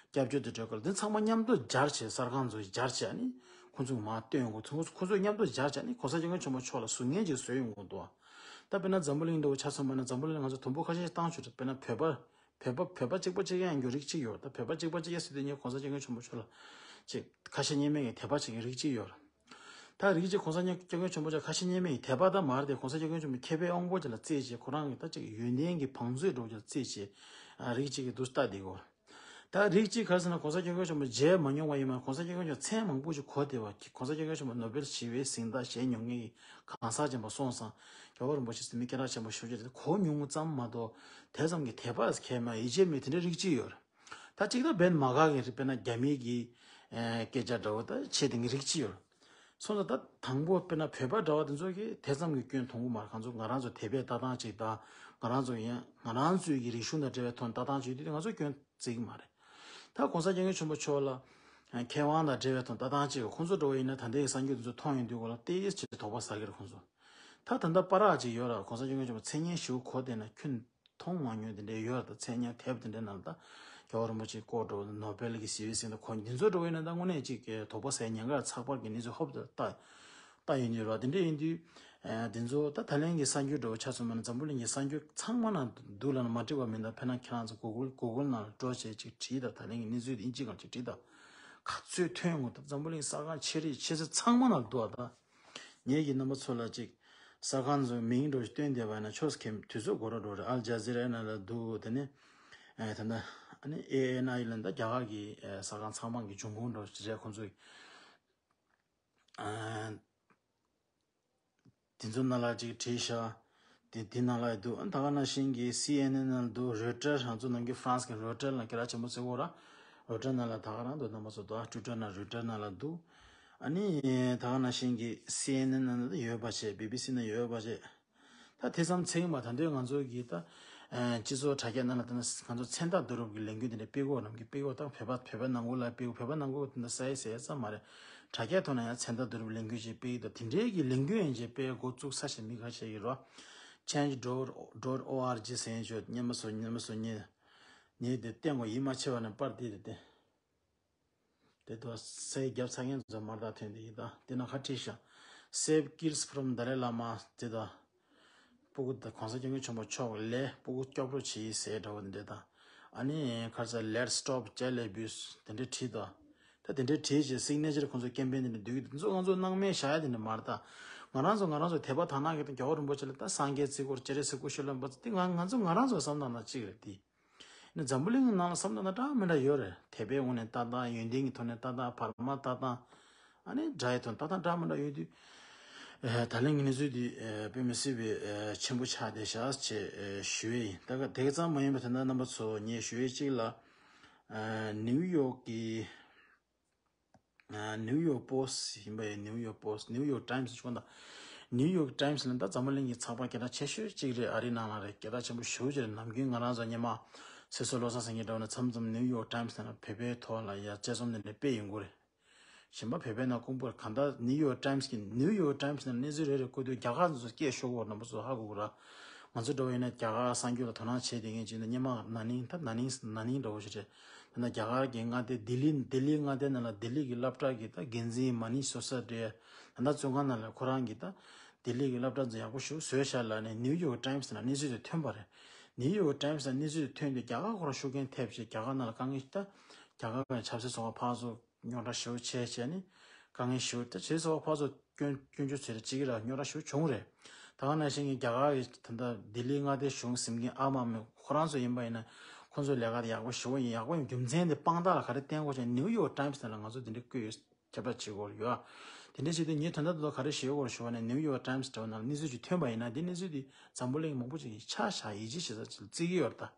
སྐྱབས་བཅོལ་དུ་འགྲོ་སྐབས་འདི་ཚང་མ་མཉམ་དུ་སྦྱར་བྱས། གསར་ཁང་ཚོས་སྦྱར་བྱས། ཨ་ནི་ཁོང་ཚོས་མར་བཏོན་ཡོང་གི། ཁོང་ཚོས་སྦྱར་བྱས། ཨ་ནི་གོང་ས་སྐྱབས་མགོན་ཆེན་པོ་མཆོག་ལ་ཟུར་ཉན་ཅིག་བཟོས་ཡོང་གི་འདུག་ད་དཔེར་ན་འཛམ་བུ་གླིང་འདྲ་བོ་ཆ་མཚོན་པ་ན། འཛམ་བུ་གླིང་ང་ཚོ་དུམ་བུ་ཁ་ཤས་ཤིག་བཏང་ཆོག་རེད། དཔེར་ན་བོད་པ། བོད་པ་བོད་པ་གཅིག་པ་གཅིག་རྐྱང་ཡིན་རྒྱུ་རིགས་གཅིག་ཡོད་རེད། ད་བོད་པ་གཅིག་པ་གཅིག་རྐྱང་ཟེར་དུས་ངས་གོང་ས་སྐྱབས་མགོན་ཆེན་པོ་མཆོག་ལ་ཅིག་ཁ་ཞེ་གཉིས་མེད་ཀྱི་དད་པ་བྱེད་མཁན་རིགས་གཅིག་ཡོད་རེད། ད་རིགས་གཅིག་གོང་ས་སྐྱབས་མགོན་ཆེན་པོ་མཆོག་ཁ་ཞེ་གཉིས་མེད་ཀྱི་དད་པ་ད་མ་རེད་དེ། གོང་ས་སྐྱབས་མགོན་ཆེན་པོ་མཁས་པའི་དབང་པོ་ཅིག་ལ་བརྩིས་བྱས། ཁོ་རང་གི་ད་ཅིག་ཡོན་ཏན་གྱི་བང་མཛོད་འདྲ་བོ་ཅིག་ལ་བརྩིས་བྱས། ཨ་རིགས་གཅིག་གིས་འདུག་ལྟ་བསྡད་ཀྱི་ཡོད་རེད། ད་རིགས་གཅིག་ག་རེ་ཟེར་ན། གོང་ས་སྐྱབས་མགོན་ཆེན་པོ་མཇལ་མ་མྱོང་བ་ཡིན་ན། གོང་ས་སྐྱབས་མགོན་ཆེན་པོ་མཚན་མང་པོ་ཞིག་གོ་བསྡད་པ། གོང་ས་སྐྱབས་མགོན་ཆེན་པོ་ནོ་བེལ་ཞི་བའི་གཟེངས་རྟགས་བཞེས་མྱོང་མཁན་གྱི་གང་ཟག་ཅིག་ཡིན་པ་སོང་ཙང་། རྒྱལ་བ་རིན་པོ་ཆེ་ཟེར་མི་སྐད་གྲགས་ཆེན་པོ་ཞེ་པོ་ཅིག་རེད། གོ་མྱོང་ཙམ་མ་གཏོགས་དེ་ཙམ་གྱི་དད་པ་གང་ཡང་མེད། ཡིད་ཆེས་མེད། དེ་འདྲའི་རིགས་གཅིག་ཡོད་རེད། ད་གཅིག་ད་བན་མ་ག་གི་རེད། དཔེར་ན་རྒྱ་མི་གི་ཨེ་སྐད་ཆ་འདྲ་བོ་ད་བྱེད་དེ་གི་རིགས་གཅིག་ཡོད་རེད། སོང་ཙང་ད་དང་པོ་དཔེར་ན་བོད་པ་འདྲ་བ་དེ་ཚོ་གིས་དེ་ཙམ་གྱི་སྐྱོན་མཐོང་གི་མ་རེད། ང་ཚོ་ང་རང་ཚོ་དད་པའི་ལྟ་སྟངས་གཅིག་དང་། ང་རང་ཚོ་ཡང་ང་རང་ཚོའི་གི་རིག་གཞུང་དང་འབྲེལ་བའི་ཐོག་ལྟ་སྟངས་གཅིག་དུས་དེ་ང་ཚོ་སྐྱོན་བརྩི་གི་མ་རེད། ད་གོང་ས་སྐྱབས་མགོན་ཆེན་པོ་མཆོག་ལ་མཁས་དབང་དང་འབྲེལ་བའི་ཐོག་ལྟ་སྟངས་གཅིག་ཁོང་ཚོ་འདྲ་བོ་ཡིན་ན། ད་ལྟའི་གསར་འགྱུར་དེ་ཚོ་མཐོང་ཡོང་དུས་གོ་ལ་ཏོག་ཙམ་དོགས་པ་ཟ་གི་རེད་ཁོང་ཚོ། ད་ད་ལྟ་པ་རག་ཅིག་ཡོད་ར། གོང་ས་སྐྱབས་མགོན་ཆེན་པོ་མཚན་སྙན་ཞིག་གོ་བསྡད་ན་ཁྱོན་མཐོང་མ་མྱོང་དེ་འདྲའི་ཡོད་ར། ད་མཚན་སྙན་དེབ་དེ་འདྲའི་ནང་ལ་ད་རྒྱལ་བ་རིན་པོ་ཆེའི་སྐོར་འདྲ་བོ། ནོ་བེལ་གྱི་ཞི་བའི་གཟེངས་རྟགས་ཁོ་འདི་ཚོ་འདྲ་བོ་ཡིན་ན། ད་དངོས་གནས་ཅིག་གི་དོགས་པ་ཟ་ཉེན་ཁ། ཚགས་པར་གྱི་གནས་ཚུལ་ཧོབ་ཏེ་ལྟ་ལྟ་ཡོང་དུས་ར། དེ་འདྲ་ཡིན་དུས་ཨ་དེ་ཚོ་ད་ད་ལན་གྱི་གསར་འགྱུར་འདྲ་བོ་ཆ་མཚོན་པ་ན། འཛམ་བུ་གླིང་གི་གསར་འགྱུར་ཚང་མ་ནང་འདུག་ལབ་ན་མ་འགྲིག་པ་མིན་ད། དཔེར་ན་ཁྱེད་རང་ཚོ་གུ་གུལ་གུ་གུལ་ནང་ལ་འགྲོ་བྱས་ཅིག་བྲིས་དང་། ད་ལན་གྱི་གནས་ཚུལ་དེ་ཨིན་ཇི་སྒང་ཅིག་བྲིས་དང་། ག་ཚོད་ཐོན་ཡོང་ད། འཛམ་བུ་གླིང་གསར་ཁང་ཆེ་རིགས་ཆེ་ཚད་ཚང་མ་ནང་འདུག་ཨ། ད་ངེད་ཀྱི་རྣམ་པ་ཚོ་ལ་ཅིག་གསར་ཁང་ཚོའི་མིང་འདྲ་བོ་ཞིག་བཏོན་བསྡད་པ་ཡིན་ན་ཆོག་ས་མཁན་དུས་ཚོད་འགོར་འགྲོ་འགྲོ་རེད། ཨལ་ཇ་ཛི་ར་ནང་ལ་འདུག་དེ་ནས་ཨ་ད་ནི་ཨ་ནི་ཨེ་ཨེན་ཨའི་ལ་ད་རྒྱ་གར་གྱི་ཨ་གསར་ཁང་ཚང་མ་གི་འབྱུང་ཁུངས་འདྲ་བོ་ཞིག་རེད་ཁོང་ཚོ་གི། ཨ་དེ་ཚོ་ནང་ལ་ཅིག་བྲིས་ཤག་དེ་དེ་ནང་ལ་འདུག་ད་ག་ནང་བཞིན་གྱི་སི་ཨེན་ཨེན་ནང་ལ་འདུག་རོའི་ཊར། ང་ཚོ་ནང་གི་ཧྥ་རན་སི་གི་རོའི་ཊར་ལ་སྐད་གྲགས་ཆེན་པོ་ཟེར་གོ་ར། རོའི་ཊར་ནང་ལ་ད་ག་རང་འདུག་རྣམ་པ་ཚོ་འདུག་ཨ་ཊུ་ཊར་ནང་རོའི་ཊར་ནང་ལ་འདུག་ཨ་ནི་ད་ག་ནང་བཞིན་གྱི་སི་ཨེན་ཨེན་ནང་ལ་ཡོད་པ་བྱས། བི་བི་སི་ནང་ཡོད་པ་བྱས། ད་དེ་ཙམ་ཚད་ཡིན་པ། ད་དུང་ང་ཚོ་གི་ད་ཨ་སྤྱི་ཚོགས་དྲ་རྒྱ་ནང་ལ་ད་ང་ཚོ་མཚན་རྟགས་བསྡུ་རུབ་ཀྱི་ལས་འགུལ་དེ་འདྲ་སྤེལ་གོ་ནམ་གྱི་སྤེལ་གོ་ད་བོད་པ་བོད་པ་ནང་ཁུལ་ལ་སྤེལ་གོ་བོད་པ་ནང་ཁུལ་དེ་འདྲ་ས་ཡ་ས་ཡ་ཙམ་མ་རེད། དྲ་རྒྱའི་ཐོག་ན་ཡང་མཚན་རྟགས་བསྡུ་རུབ་ལས་འགུལ་ཅིག་སྤེལ་གི་འདུག་དེ་འདྲའི་གི་ལས་འགུལ་ཡན་ཆད་སྤེལ་འགོ་བཙུགས་ས་ཞིག་མི་ཁ་ཤས་ཡོད་རོ། change dot dot org ཟེར་ཡོད། ཉན་པ་སོ་ཉན་པ་སོ་ཉན་ཉན་དེ་བསྟན་གོ་ཡིད་མ་ཆེས་པ་ནས་པར་དེ་དེ་དེ། དེ་དུ་སའི་རྒྱབ་ཚ་མཁན་ཚོ་མར་དག་ཐོན་དེ་ཡིན་ད། དེ་ན་ཁ་བྲིས་ཤག Save kids from Dalai Lama དེ་དང་། སྤུ་གུ་དང་གོང་ས་སྐྱབས་མགོན་ཆེན་པོ་མཆོག་ལས་སྤུ་གུ་སྐྱོབ་རོགས་བྱེད་ཟེར་འདྲ་བོ་དེ་འདྲ་དང་། ཨ་ནི་ཁར་ས་Let's stop child abuse དེ་འདྲ་བྲིས་དང་། ད་ ད་དེ་འདྲའི་བྲིས་བྱས་སིག་ནེ་ཅར་ཁོང་ཚོ་ཀེམ་པེན་དེ་འདྲ་བསྡུས་ཀྱི་འདུག་འདི་ཚོ་ང་ཚོ་སྣང་མེད་བཞག་ཡ་དེ་འདྲ་མ་རེད་ད། ང་རང་ཚོ་ང་རང་ཚོ་དད་པ་དག་སྣང་གི་དང་རྒྱལ་བ་རིན་པོ་ཆེ་ལ་ད་སངས་རྒྱས་བརྩི་དགོས་སྤྱན་རས་གཟིགས་སྐུ་ཞབས་ལ་འབུལ་དེ་ང་ང་ཚོ་ང་རང་ཚོ་བསམ་སྟངས་ན་གཅིག་རེད་དེ། ནི་འཛམ་བུ་གླིང་གི་ནང་ལ་བསམ་བློ་ན་འདྲ་མི་འདྲ་ཡོད་རེད། དད་པའི་ངོས་ནས་ལྟ་སྟངས། ཡོན་ཏན་གྱི་ཐོག་ནས་ལྟ་སྟངས། བར་མ་ལྟ་སྟངས། ཨ་ནི་དགྲ་ཡི་ཐོག་ལྟ་སྟངས་འདྲ་མི་འདྲ་ཡོད་དུས། ཨ་ད་ལན་གྱི་གནས་ཚུལ་འདི་ཨ་དཔེ་མི་སྲིད་པའི་ཨ་ཆེན་པོ་ཆགས་བསྡད་ཤག་ཅེས་ཨ་ཞུ་ཡས་ཡིན། ད་ག་དེ་ག་ཙམ་མ་ཡིན་པ་དེ་འདྲ་རྣམ་པ་ཚོ་ངས་ཞུ་ཡས་གཅིག་ལ། ཨ་ནིའུ་ཡོག་གི་ཨ་ནིའུ་ཡོག་པོ་སི་ཡིན་པ་ཡིན། ནིའུ་ཡོག་པོ་སི། ནིའུ་ཡོག་ཊའིམ་སི་ཞུ་བ་དང་། ནིའུ་ཡོག་ཊའིམ་སི་ལ་ད་འཛམ་བུ་གླིང་གི་ཚགས་པར་སྐད་གྲགས་ཆེ་ཤོས་གཅིག་རེད། ཨ་རིའི་ནང་ལ་རེད། སྐད་གྲགས་ཆེན་པོ་ཞེ་པོ་ཅིག་རེད། ནམ་རྒྱུན་ང་རང་ཚོ་སྔོན་མ་ཚེ་སྲོག་བློ་བཟང་སེང་གེ་འདྲ་བོ་ནས་མཚམས་མཚམས་ནིའུ་ཡོག་ཊའིམ་སི་ནང་ལ་བོད་པའི་ཐོག་ལ་ཡ་དཔྱད་རྩོམ་འདི་འདྲ་སྤེལ་ཡོང་གི་རེད། གཞན་པ་བོད་པའི་ནང་ཀོང་པོར་གང་ལྟར་ནིའུ་ཡོག་ཊའིམ་སི་གི་ནིའུ་ཡོག་ཊའིམ་སི་ནང་གནས་ཚུལ་རེ་རེ་བཀོད་དུས་རྒྱ་གར་ཚོ་སྐད་ཤོར་བ་རྣམ་པ་ཚོ་ཧ་གོ་གི་ར། ང་ཚོ་འདྲ་བོ་ཡིན་ན་རྒྱ་གར་གསར་འགྱུར་ལ་དོ་སྣང་བྱེད་བསྡད་མཁན་ཅིག་ཡིན་ན། སྔོན་མ་ན་ནིང་ད་ན་ནིང་ན་ནིང་འདྲ་བོ་ཞིག་རེད། ད་ལྟ་རྒྱ་གར་གྱི་མངའ་སྡེ་ལྡི་ལི། ལྡི་ལིའི་མངའ་སྡེ་ནང་ལ་ལྡི་ལི་གི་སློབ་གྲྭ་གི་ད་འགན་འཛིན་མ་ནིཤ་སོ་སར་རེད། ད་ལྟ་བཙོན་ཁང་ནང་ལ་ཁོ་རང་གིས་ད་ལྡི་ལི་གི་སློབ་གྲྭ་ཚོ་ཡག་པོ་ཞིག་བཟོས་ཤག་ལབ་ནས་ནིའུ་ཡོག་ཊའིམ་སི་ནང་གནས་ཚུལ་དེ་ཐོན་པ་རེད། ནིའུ་ཡོག་ཊའིམ་སི་ནང་གནས་ཚུལ་དེ་ཐོན་དུས་རྒྱ་གར་ཁོ་རང་ཤུགས་རྐྱེན་ཐེབས་བྱས་རྒྱ་གར་ནང་ལ་དཀའ་ངལ་ཞིག་ད་རྒྱ་གར་གི་ཆབ་སྲིད་བཙོན་པ་ཕར་ཚུར་རྙོག་དྲ་ཞེ་པོ་བྱས་བྱས་ནས་དཀའ་ངལ་ཞེ་པོ་ད་ཆབ་སྲིད་བཙོན་པ་ཕར་ཚུར་སྐྱོན་སྐྱོན་བརྗོད་བྱས་ཏེ་གཅིག་གིས་ར་རྙོག་དྲ་ཞེ་པོ་བྱུང་རེད། ད་ག་ནང་བཞིན་གྱི་རྒྱ་གར་གྱི་ད་ལྟ་ལྡི་ལིའི་མངའ་སྡེ་གཞུང་ཟིན་མཁན་ཨ་མ་མི་ཁོ་རང་ཚོ་ཡིན་པ་ཡིན་ན་ཁོ་ཚོའི་ལས་ཀ་དེ་ཡག་པོ་ཞེ་པོ་ཡིན། ཡག་པོ་ཡིན་རྒྱུ་མཚན་དེ་དཔང་རྟགས་ལ་ག་རེ་བསྟན་དགོས་ཅེ་ན་ནིའུ་ཡོག་ཊའིམ་སི་ནང་ལ་ང་ཚོ་དེ་འདྲ་བཀོད་ཡོད། ཁྱབ་བསྒྲགས་བྱེད་དགོས་ཡོད། དེ་འདྲ་བྱེད་དུས་ངས་དོན་དག་དེ་ཚོ་ག་རེ་ཤེས་དགོས་ཞུ་བ་ན་ནིའུ་ཡོག་ཊའིམ་སི་འདྲ་བོ་ནང་ལ་གནས་ཚུལ་ཅིག་ཐོན་པ་ཡིན་ན་དེ་གནས་ཚུལ་དེ་འཛམ་བུ་གླིང་མང་པོ་ཅིག་གིས་ཆ་བཞག་ཡིད་ཆེས་བྱེད་ས་ཅིག་ལ་བརྩི་གི་ཡོད་རེད་ད།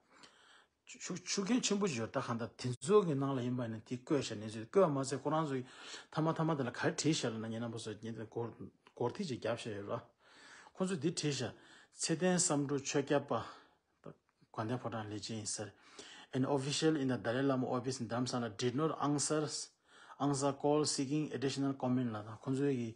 ཤུགས་ཤུགས་རྐྱེན་ཆེན་པོ་ཞིག་ཡོད་ད། གང་ལྟར་དེ་ཚོ་གི་ནང་ལ་ཡིན་པ་ནི་དེ་བཀོད་བཞག་གནས་ཚུལ་བཀོད་པ་མ་ཟད་ཁོ་རང་ཚོ་གི་མཐའ་མ་མཐའ་མ་དེ་ལ་ག་རེ་བྲིས་བཞག་ལབ་ན་ངས་རྣམ་པ་ཚོ་ངས་དེ་སྒོར་སྒོར་ཐིག་ཅིག་བརྒྱབ་བཞག་ཡོད་ར། ཁོ་ཚོས་འདི་བྲིས་བཞག་ཚེ་བརྟན་བསམ་གྲུབ་ཆོས་སྐྱབས་པ། དགའ་ལྡན་ཕོ་བྲང་ལས་བྱེད་ཡིན་ཟེར། An official in the Dalai Lama office in Dharamsala did not answer answer call seeking additional comment ལ་དང་ཁོང་ཚོའི་གི་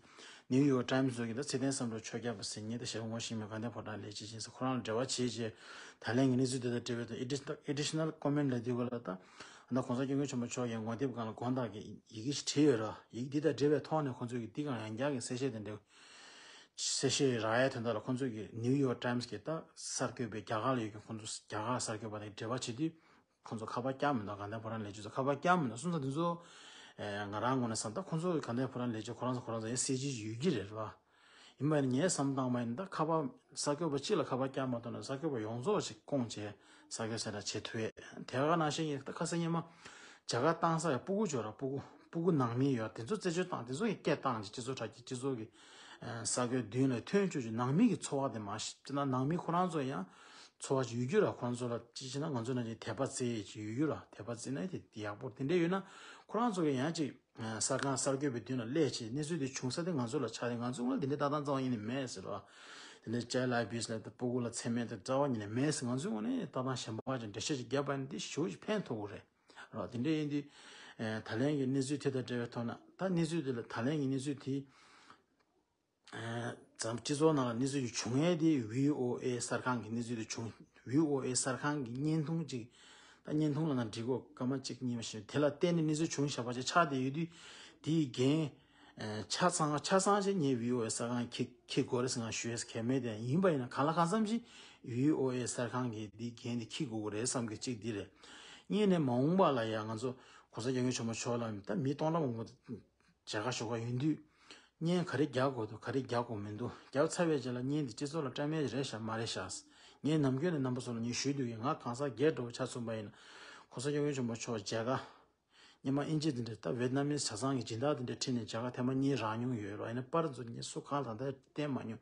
ནིའུ་ཡོག་ཊའིམ་སི་ཚོ་གི་ད་ཚེ་བརྟན་བསམ་གྲུབ་ཆོས་སྐྱབས་པ་ཟེར་ངེས་ད་ཞེ་པོ་ངོ་ཤེས་མེད། དགའ་ལྡན་ཕོ་བྲང་ལས་བྱེད་ཡིན་ཟེར་ཁོ་རང་ལ་འབྲེལ་བ་བྱེད་བྱེད་ད་ལན་གི་གནས་ཚུལ་དེ་དང་འབྲེལ་བའི་ད་additional comment ལ་དུས་ག་ལ་ད་ད་གོང་ས་སྐྱབས་མགོན་ཆེན་པོ་མཆོག་གི་ངོ་དེབ་སྒང་ལ་དགོངས་དག་གི་ཡི་གེ་ཞིག་བྲིས་ཡོད་ར། ཡི་གེ་འདི་དང་འབྲེལ་བའི་ཐོག་ནས་ཁོང་ཚོས་གི་འདི་སྒང་ཡང་བསྐྱར་གི་གསལ་བཤད་དེ་འདྲ་གསལ་བཤད་རག་ཡའི་དོན་དག་ལ་ཁོང་ཚོས་ཀྱི་ནིའུ་ཡོག་ཊའིམ་སི་གི་ད་གསར་འགོད་པའི་རྒྱ་གར་ལ་ཡོད་ཀྱི་ཁོང་ཚོ་རྒྱ་གར་གསར་འགོད་པ་དང་འབྲེལ་བ་བྱེད་དུས་ཁོང་ཚོ་ཁ་པར་བཀྱག་མི་འདུག་དགའ་ལྡན་ཕོ་བྲང་ལས་བྱེད་ཚོ་ཁ་པར་བཀྱག་མི་འདུག་གསུངས་ཙང་དེ་ཚོ་ང་རང་ངོས་ནས་བསམ་ད་ཁོང་ཚོ་དགའ་ལྡན་ཕོ་བྲང་ལས་བྱེད་ཁོ་རང་ཚོ་ཁོ་རང་ཚོ་ཡང་གསལ་བྱེད་ཡོད་ཀྱི་རེད་བ། ཡིན་པ་ཡིན་ངས་བསམ་བཏང་བ་ཡིན་ད་ཁ་པར་གསར་འགོད་པ་གཅིག་ལ་ཁ་པར་བཀྱག་མ་གཏོགས་ན་གསར་འགོད་པ་ཡོངས་རྫོགས་ཅིག་བསྐོངས་བྱས་གསར་འགོད་གསལ་བསྒྲགས་བྱེད་ཐུབ་ཡས་དེ་ག་ནང་བཞིན་ཡིན་ད་ཁ་སང་ཉི་མ་རྒྱ་གར་བཏང་ས་ཡ་སྤུ་གུ་ཅོ་ར་སྤུ་གུ་སྤུ་གུ་ནང་མི་ཡོད་དེ་ཚོ་རྩད་གཅོད་བཏང་དེ་ཚོ་ཡི་སྐད་བཏང་ཅིག་སྤྱི་ཚོགས་དྲ་རྒྱ་སྤྱི་ཚོགས་ཀྱི་གསར་འགོད་མདུན་ལ་ཐོན་བཅུག་ཅིག་ནང་མི་གི་ཚོར་བ་དེ་མ་ཤེས་ཅི་ན་ནང་མི་ཁོ་རང་ཚོ་ཡང་ཚོར་བ་ཅིག་ཡོད་རྒྱུ་ར་ཁོ་རང་ཚོ་ལ་ཅི་བྱས་ན་ང་ཚོ་ནང་བཞིན་དད་པ་བརྩི་ཡས་ཅིག་ཡོད་རྒྱུ་ར་དད་པ་བརྩི་ན་དེ་དེ་ཡག་པོ་དེ་འདྲས་ཡོད་ན་ཁོ་རང་ཚོ་གི་ཡང་ཅིག་གསར་ཁང་གསར་འགོད་པའི་མདུན་ལ་སླེབས་བྱས་གནས་ཚུལ་དེ་བྱུང་ས་དེ་ང་ཚོ་ལ་ཆགས་ཏེ་ང་ཚོའི་ངོས་ལ་དེ་འདྲའི་ལྟ་སྟངས་རྩ་བ་ཉིད་ནས་མེད་ཟེར་བ། དེ་འདྲའི་ཅའི་ལའི་བིས་ལ་དང་སྤུ་གུ་ལ་མཚན་སྨད་དང་རྩ་བ་ཉིད་ནས་མེད་ཟེར་ང་ཚོའི་ངོས་ནས་ལྟ་སྟངས་གཞན་པ་ཅིག་འགྲེལ་བཤད་ཅིག་བརྒྱབ་པ་ཡིན་དེ་ཞེ་པོ་ཅིག་ཕན་ཐོགས་ཀྱི་རེད། རོ་དེ་འདྲ་ཡིན་དུས། ད་ལན་གྱི་གནས་ཚུལ་དེ་དང་འབྲེལ་བའི་ཐོག་ན་ད་གནས་ཚུལ་དེ་ལ་ད་ལན་གྱི་གནས་ཚུལ་དེ། བྱམས་སྤྱི་ཚོགས་ནང་ལ་གནས་ཚུལ་ཅིག་བྱུང་ཡས་དེ་བྷི་ཨོ་ཨེ་གསར་ཁང་གི་གནས་ཚུལ་དེ་བྱུང་། བྷི་ཨོ་ཨེ་གསར་ཁང་གི་བརྙན་ཐུང་ཅིག་ད་བརྙན་ཐུང་ལ་ན་འབྲི་གོ་སྐར་མ་གཅིག་གཉིས་མ་ཞིག་དེ་ལ་བརྟེན་ནས་གནས་ཚུལ་བྱུང་བཞག་པ་ཅིག་ཆགས་བསྡད་ཡོད་དུས་དེའི་འགན། ཆ་ཚང་ཆ་ཚང་ཅིག་ངས་བྷི་ཨོ་ཨེ་གསར་ཁང་འཁྱེར་འཁྱེར་དགོས་རེད་ཟེར་ང་ཞུ་ཡས་གལ་མེད་དེ་ཡིན་པ་ཡིན་ན་གང་ལ་གང་འཚམ་ཅིག་བྷི་ཨོ་ཨེ་གསར་ཁང་གི་འདི་འགན་འདི་འཁྱེར་དགོས་ཀྱི་རེད་བསམ་གི་གཅིག་འདི་རེད། གཉིས་ནས་མ་འོངས་པ་ལ་ཡང་ང་ཚོ་གོང་ས་སྐྱབས་མགོན་ཆེན་པོ་མཆོག་ལ་ད་མི་སྟོང་ཕྲག་མང་པོ་མཇལ་ཁ་ཞུ་ག་ཡོང་དུས་བརྙན་ག་རེ་རྒྱག་དགོས་འདུག་ག་རེ་རྒྱག་དགོས་མི་འདུག་རྒྱབ་ཚར་བའི་རྗེས་ལ་བརྙན་འདི་སྤྱི་ཚོགས་ལ་སྤྲད་མེད་རེད་ཤག་མ་རེད་ཤག་ངས་ནམ་རྒྱུན་ནས་རྣམ་པ་ཚོ་ལ་ངས་ཞུས་འདུག་གི་ང་གང་ཟག་སྒེར་འདྲ་བོ་ཆ་མཚོན་པ་ཡིན་ན་གོང་ས་སྐྱབས་མགོན་ཆེན་པོ་མཆོག་མཇལ་ཁ། སྔོན་མ་ཨིན་ཇི་འདི་འདྲ་ད་ཝེད་ནམ་མིས་གྲྭ་ཚང་གི་སྦྱིན་བདག་འདི་འདྲ་ཁྲིད་ནས་མཇལ་ཁ་ཐེངས་མ་གཉིས་རག་མྱོང་ཡོད་རེད་ཡིན་ན་པར་ཚོ་ངས་སུ་གང་ལ་ད་བསྟན་མ་མྱོང་།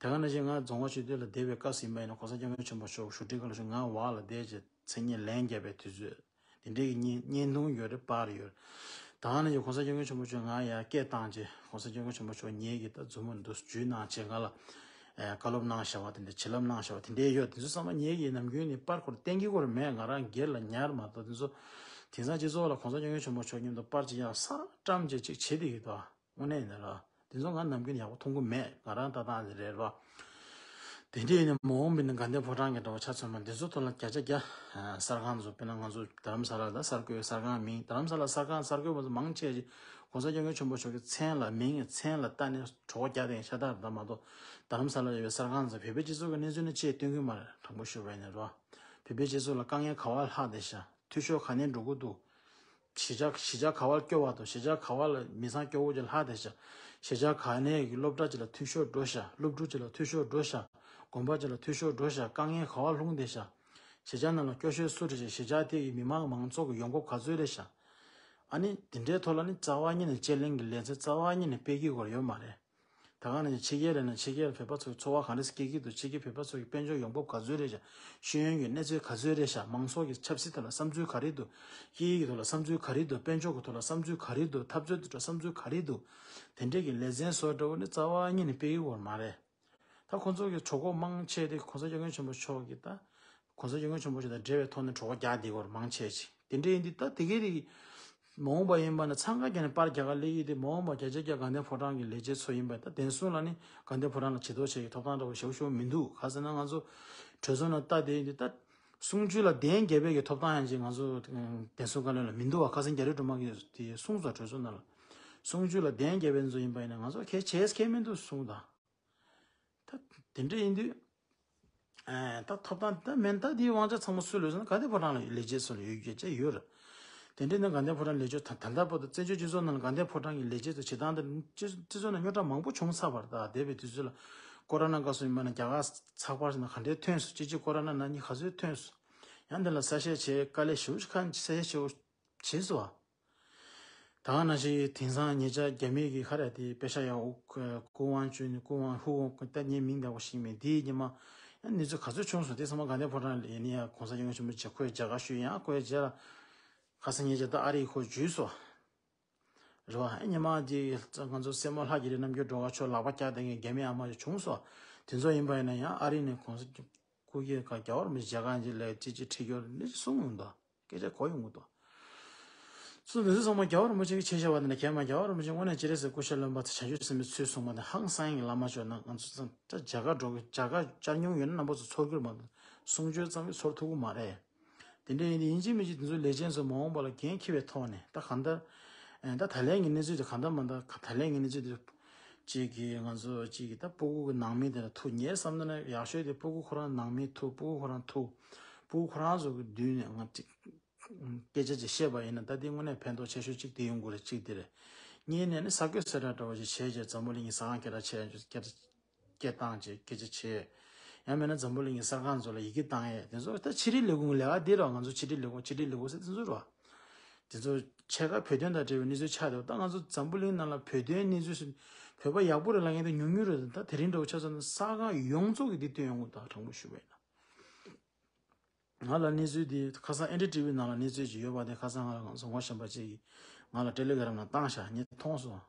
དེ་ག་ནང་བཞིན་ང་རྫོང་བ་ཆོས་སྡེ་ལ་བསྡད་པའི་སྐབས་སུ་ཡིན་པ་ཡིན་ན་གོང་ས་སྐྱབས་མགོན་ཆེན་པོ་མཆོག་བཞུགས་ཁྲིའི་སྐབས་ལ་བཞུགས་ང་འོག་ལ་བསྡད་བྱས་མཚན་སྙན་ལན་བརྒྱབ་པའི་དུས་ཚོད་དེ་འདྲའི་གི་བརྙན་བརྙན་ཐུང་ཡོད་རེད་པར་ཡོད་རེད། དེ་ག་ནང་བཞིན་གོང་ས་སྐྱབས་མགོན་ཆེན་པོ་མཆོག་ང་ཡར་སྐད་བཏང་བྱས་གོང་ས་སྐྱབས་མགོན་ཆེན་པོ་མཆོག་ངེད་ཀྱི་ད་མཛུབ་མོ་འདུ་འཇུས་གནང་བྱས་ང་ལ། བཀའ་སློབ་གནང་བཞག་པ་དེ་འདྲ་བྱིན་རླབས་གནང་བཞག་པ་དེ་འདྲའི་ཡོད་དེ་ཚོ་ཚང་མ་ངེད་ཀྱི་ནམ་རྒྱུན་ནས་པར་ཁོར་བསྟན་གྱི་ཁོར་མེད་ང་རང་སྒེར་ལ་ཉར་མ་གཏོགས་དེ་ཚོ། དེང་སང་སྤྱི་ཚོགས་ལ་གོང་ས་སྐྱབས་མགོན་ཆེན་པོ་མཆོག་མཉམ་དུ་པར་ཅིག་ཡང་ས་བཀྲམ་བྱས་ཅིག་བྱེད་བསྡད་ཀྱི་འདུག་དངོས་གནས་ཡིན་ན་ར། དེ་ཚོ་ང་ནམ་རྒྱུན་ཡག་པོ་མཐོང་གི་མེད་ང་རང་ལྟ་སྟངས་དེ་རེད་ར། དེ་འདྲ་ཡིན་ན་མ་འོངས་པའི་ནང་དགའ་ལྡན་ཕོ་བྲང་གི་འདྲ་བོ་ཆ་མཚོན་ན་དེ་ཚོ་ཐོག་ལ་བརྒྱ་ཆ་བརྒྱ། གསར་ཁང་ཚོ་དཔེར་ན་ང་ཚོ་རྡ་རམ་ས་ལ་ད་གསར་འགོད་གསར་ཁང་མིང་རྡ་རམ་ས་ལ་གསར་ཁང་གསར་འགོད་པ་ཚོ་མང་ཆེ་ཅིག་གོང་ས་སྐྱབས་མགོན་ཆེན་པོ་མཆོག་གི་མཚན་ལ་མིང་མཚན་ལ་བལྟས་ནས་གྲོགས་རྒྱག་དེ་ཤ་སྟག་རེད་ད་མ་གཏོགས་རྡ་རམ་ས་ལ་ཡོད་པའི་གསར་ཁང་ཚོ་བོད་པའི་སྤྱི་ཚོགས་ཀྱི་གནས་ཚུལ་ནི་ཅིག་སྟོན་གི་མ་རེད་དྲང་པོ་ཞུ་བ་ཡིན་ན་རོ། བོད་པའི་སྤྱི་ཚོགས་ལ་དཀའ་ངལ་ག་བ་ལྷག་བསྡད་ཤག་འཐུས་ཤོར་ག་ནས་འགྲོ་གི་འདུག་གཞིས་ཆགས་གཞིས་ཆགས་ག་བ་སྐྱོ་བ་དང་གཞིས་ཆགས་ག་བ་ལ་མི་ཚང་སྐྱོ་བོ་ཅིག་ལྷག་བསྡད་ཤག་གཞིས་ཆགས་ག་ནས་ཀྱི་སློབ་གྲྭ་ཅིག་ལ་འཐུས་ཤོར་འགྲོ་ཤག་སློབ་ཕྲུག་ཅིག་ལ་འཐུས་ཤོར་འགྲོ་ཤག་དགོན་པ་ཅིག་ལ་འཐུས་ཤོར་འགྲོ་ཤག་དཀའ་ངལ་ག་བ་ལྷུང་བསྡད་ཤག་གཞིས་ཆགས་ནང་ལ་སྐྱོ་ཤོས་སུ་རེད་ཤག་གཞིས་ཆགས་དེ་གི་མི་མང་མང་ཚོགས་ཀྱི་ཡོང་འབབ་ག་ཚོད་རེད་ཤག་ཨ་ནི་དེ་འདྲའི་ཐོག་ལ་ནི་རྩ་བ་ཉིད་ནས་དཔྱད་གླེང་གི་ལེ་ཚན་རྩ་བ་ཉིད་ནས་སྤེལ་གྱི་ཡོད་མ་རེད། ད་ག་ནང་བཞིན་ཕྱི་རྒྱལ་རེད་ན་ཕྱི་རྒྱལ་བོད་པ་ཚོའི་འཚོ་བ་ག་འདྲ་སེ་སྐྱེལ་གྱི་འདུག་ཕྱི་རྒྱལ་བོད་པ་ཚོ་གི་དཔལ་འབྱོར་ཡོང་འབབ་ག་ཚོད་རེད་ཤག་ཤེས་ཡོན་གྱི་གནས་ཚུལ་ག་ཚོད་རེད་ཤག་མང་ཚོགས་ཀྱི་ཆབ་སྲིད་ཐོག་ལ་བསམ་ཚུལ་ག་རེ་འདུག་སྐད་ཡིག་གི་ཐོག་ལ་བསམ་ཚུལ་ག་རེ་འདུག་དཔལ་འབྱོར་གྱི་ཐོག་ལ་བསམ་ཚུལ་ག་རེ་འདུག་འཐབ་རྩོད་དེ་ཐོག་བསམ་ཚུལ་ག་རེ་འདུག་དེ་འདྲས་ཀྱི་ལེ་ཚན་བཟོ་འདྲ་བོ་ནི་རྩ་བ་ཉིད་ནས་སྤེལ་གྱི་ཡོད་མ་རེད། ད་ཁོ་ཚོ་གི་གྲོས་འགོ་མང་ཆེ་དེ་གོང་ས་སྐྱབས་མགོན་ཆེན་པོ་མཆོག་གི་ད་གོང་ས་སྐྱབས་མགོན་ཆེན་པོ་མཆོག་དང་འབྲེལ་བའི་ཐོག་ནས་གྲོས་འགོ་རྒྱག་བསྡད་ཡོད་རེད་མང་ཆེ་ཅིག་དེ་འདྲས་ཡིན་དུས་ད་དེ་གའི་རིགས་མ་འོངས་པ་ཡིན་པ་ན་འཚང་ཁ་རྒྱག་ནས་པར་རྒྱག་ག་སླེབས་ཀྱི་དེ་མ་འོངས་པ་བརྒྱ་ཆ་བརྒྱ་དགའ་ལྡན་ཕོ་བྲང་གི་ལས་བྱེད་ཚོ་ཡིན་པ་ད་བདེན་སྲུང་ལ་ནི་དགའ་ལྡན་ཕོ་བྲང་ལ་ཇུས་གཏོགས་བྱེད་ཀྱི་ཐོབ་ཐང་འདྲ་བོ་ཞེ་པོ་ཞེ་པོ་མི་འདུག་ག་ཟེར་ན་ང་ཚོ་གྲོས་ཚོགས་ནང་ལྟ་བསྡད་ཡིན་དུས་ད་གསུང་ཆོས་ལ་གདན་རྒྱབ་པའི་གི་ཐོབ་ཐང་ཡང་ཅིག་ང་ཚོ་བདེན་སྲུང་བཀའ་བློན་ལ་མི་འདུག་བ། ཁ་སང་རྒྱ་རི་སྒྲོལ་མ་གིས་དེ་གསུངས་སོང་གྲོས་ཚོགས་ནང་ལ། གསུང་ཆོས་ལ་གདན་རྒྱབ་པའི་ཚོ་ཡིན་པ་ཡིན་ན་ང་ཚོ་གལ་ཆེ་ས་གལ་མི་འདུག་གསུངས་དང་། ད་དེ་འདྲ་ཡིན་དུས། ཨ་ད་ཐོབ་ཐང་ད་མེད་ད་དེའི་དབང་ཆ་ཚང་མ་སུ་ལ་ཡོད་ཟེར་ན་དགའ་ལྡན་ཕོ་བྲང་ལ་ལས་བྱེད་ཚོ་ལ་ཡོད་རྒྱུ་ཅིག་ཡོད་རེད། དེ་འདྲ་ཡིན་ན་དགའ་ལྡན་ཕོ་བྲང་ལས་བྱེད་ད་ད་ལྟ་བར་དུ་བཙན་བྱོལ་སྤྱི་ཚོགས་ནང་ལ་དགའ་ལྡན་ཕོ་བྲང་གི་ལས་བྱེད་ཚོ་བྱེད་སྟངས་དེ་སྤྱི་སྤྱི་ཚོགས་ནང་རྙོག་དྲ་མང་པོ་བྱུང་ཚར་བ་རེད། ད་འདས་པའི་དུས་ཚོད་ལ་ཀོ་རོ་ན་སྐབས་སུ་ཡིན་པ་ན་རྒྱ་གར་ཚགས་པར་ཟེར་ན་ག་འདྲའི་ཐོན་སོང་། གཅིག་གཅིག་ཀོ་རོ་ན་ནད་ཉིད་ག་ཚོད་ཐོན་སོང་། ཡང་དེ་ལ་གསལ་བཤད་བྱེད་དཀའ་ལས་ཞེ་པོ་ཅིག་ཁ་གསལ་བཤད་བྱེད་པོ་བྱེད་སོང་བ། ད་ག་ནང་བཞིན་དེང་སང་ཉེ་ཆར་རྒྱ་མི་གི་ཁ་ར་དེ་པེ་ཤ་ཡ་ཨུ་ཀུ་ཝང་ཅུན་ཀུ་ཝང་ཧུ་ཝང་ཀུ་ད་ངའི་མིང་འདྲ་བོ་ཞིག་མེད་དེའི་ཉི་མ་ཡང་གནས་ཚུལ་ག་ཚོད་བྱུང་སོང་། དེ་ཚང་མ་དགའ་ལྡན་ཕོ་བྲང་ལ་ཡིན་ཡ་གོང་ས་སྐྱབས་མགོན་ཆེན་པོ་མཆོག་ཁོས་མཇལ་ཁ་ཞུས་ཡང་ཁོས་མཇལ་ལ་ཁ་སང་ཉེ་ཆར་ད་ཨ་རི་ཁོ་འཇུས་སོང་། རེད་བ། ཨེ་ཉི་མ་དེ་ང་ཚོ་སྲས་མོ་ལྷ་རྒྱལ་རི་རྣམ་རྒྱལ་སྒྲོལ་དཀར་མཆོག་ལག་པ་བཀྱག་བསྡད་མཁན་རྒྱ་མི་ཨ་མ་ཞིག་བྱུང་སོང་། དེ་ཚོ་ཡིན་པ་ཡིན་ན་ཡང་ཨ་རི་ནས་གོང་ས་སྐུ་སྒེར་ཁ་རྒྱལ་བ་རིན་པོ་ཆེ་མཇལ་ཁ་ཅིག་ལ་ཅིག་ཅིག་ཁྲིད་རྒྱུ་རེད་ནི་གསུངས་ཡོང་དོ། སྐད་ཆ་གོ་ཡོང་གི་འདུག་སོ་འདི་ཚོ་ཚང་མ་རྒྱལ་བ་རིན་པོ་ཆེ་གིས་བྱས་བཞག་པ་དེ་འདྲ་གས་མ། རྒྱལ་བ་རིན་པོ་ཆེ་དངོས་གནས་སྤྱན་རས་གཟིགས་སྐུ་ཞབས་བླ་མ་དང་བྱང་ཆུབ་སེམས་དཔའི་ཚུལ་གསུངས་པ་དེ་ཧང་སང་ཡིན་གྱི་ལབ་མ་བྱུང་ན་ང་ཚོ་ཚང་ད་རྒྱ་གར་འགྲོ་གི་རྒྱ་གར་བཅར་མྱོང་ཡོད་ན་རྣམ་པ་ཚོ་ཚོར་གྱི་རེད་མ་གཏོགས་གསུང་ཆོས་ཙམ་གྱིས་ཚོར་ཐུབ་ཀྱི་མ་རེད། དེ་འདྲ་ཡིན་དུས་ཡིན་གཅིག་མིན་གཅིག་དེ་ཚོ་ལས་ཅན་ཚོ་མ་འོངས་པ་ལ་འགན་འཁྱེར་བའི་ཐོག་ནས་ད་གང་ལྟར་ད་ད་ལན་གྱི་གནས་ཚུལ་དེ་གང་ལྟར་མ་ད་ད་ལན་གྱི་གནས་ཚུལ་དེ། གཅིག་གིས་ང་ཚོ་གཅིག་གིས་ད་སྤུ་གུ་གི་ནང་མི་དེ་ལ་ཐུག་ངས་བསམ་ན་ཡག་ཤོས་དེ་སྤུ་གུ་ཁོ་རང་ནང་མི་ཐུག་སྤུ་གུ་ཁོ་རང་ཐུག་སྤུ་གུ་ཁོ་རང་ཚོ་གི་མདུན་ནས་ང་གཅིག་སྐད་ཆ་ཅིག་བཤད་པ་ཡིན་ན་ད་དེ་དངོས་གནས་ཕན་ཐོགས་ཆེ་ཤོས་གཅིག་དེ་ཡོང་གི་རེད། གཅིག་དེ་རེད། གཉིས་ནས་ནི་གསར་འགོད་གསལ་བསྒྲགས་འདྲ་བོ་ཞིག་བྱས་རྗེས་འཛམ་བུ་གླིང་གི་གསར་ཁང་སྐད་གྲགས་ཆེ་སྐད་སྐད་བཏང་རྗེས་སྐད་ཆ་བྱས། ཡང་མིན་ན་འཛམ་བུ་གླིང་གི་གསར་ཁང་ཚོ་ལ་ཡི་གེ་བཏང་ཡས་དེ་ཚོ་ད་ཕྱི་དྲིལ་ལས་ཁུངས་ལས་ཀ་འདི་རེད་བ། ང་ཚོ་ཕྱི་དྲིལ་ལས་ཁུངས་ཕྱི་དྲིལ་ལས་ཁུངས་ཟེར་དེ་ཚོ་རེད་བ། དེ་ཚོ་ཕྱེད་ཀ་བོད་དོན་དང་འབྲེལ་བའི་གནས་ཚུལ་ཆགས་འདུག་ད་ང་ཚོ་འཛམ་བུ་གླིང་ནང་ལ་བོད་དོན་གནས་ཚུལ་བོད་པ་ཡག་པོ་རེད་ལབ་མཁན་དེ་ཉུང་ཉུང་རེད། ད་དེ་རིང་འདྲ་བོ་ཆ་མཚོན་ན་གསར་ཁང་ཡོངས་རྫོགས་ཀྱིས་འདི་བཏོན་ཡོང་གི་འདུག་དྲང་པོ་ཞུ་བ་ཡིན་ན། ང་ལ་གནས་ཚུལ་འདི་ཁ་སང་ཨེན་ཌི་ཊི་ཝི་ནང་ལ་གནས་ཚུལ་ཅིག་ཡོད་པ་དེ་ཁ་སང་ང་ལ་ང་ཚོ་ངོ་ཤེས་པ་ཅིག་གིས་ང་ལ་ཊེ་ལི་གྷི་རམ་ནང་བཏང་ཤག་ངས་མཐོང་སོང་།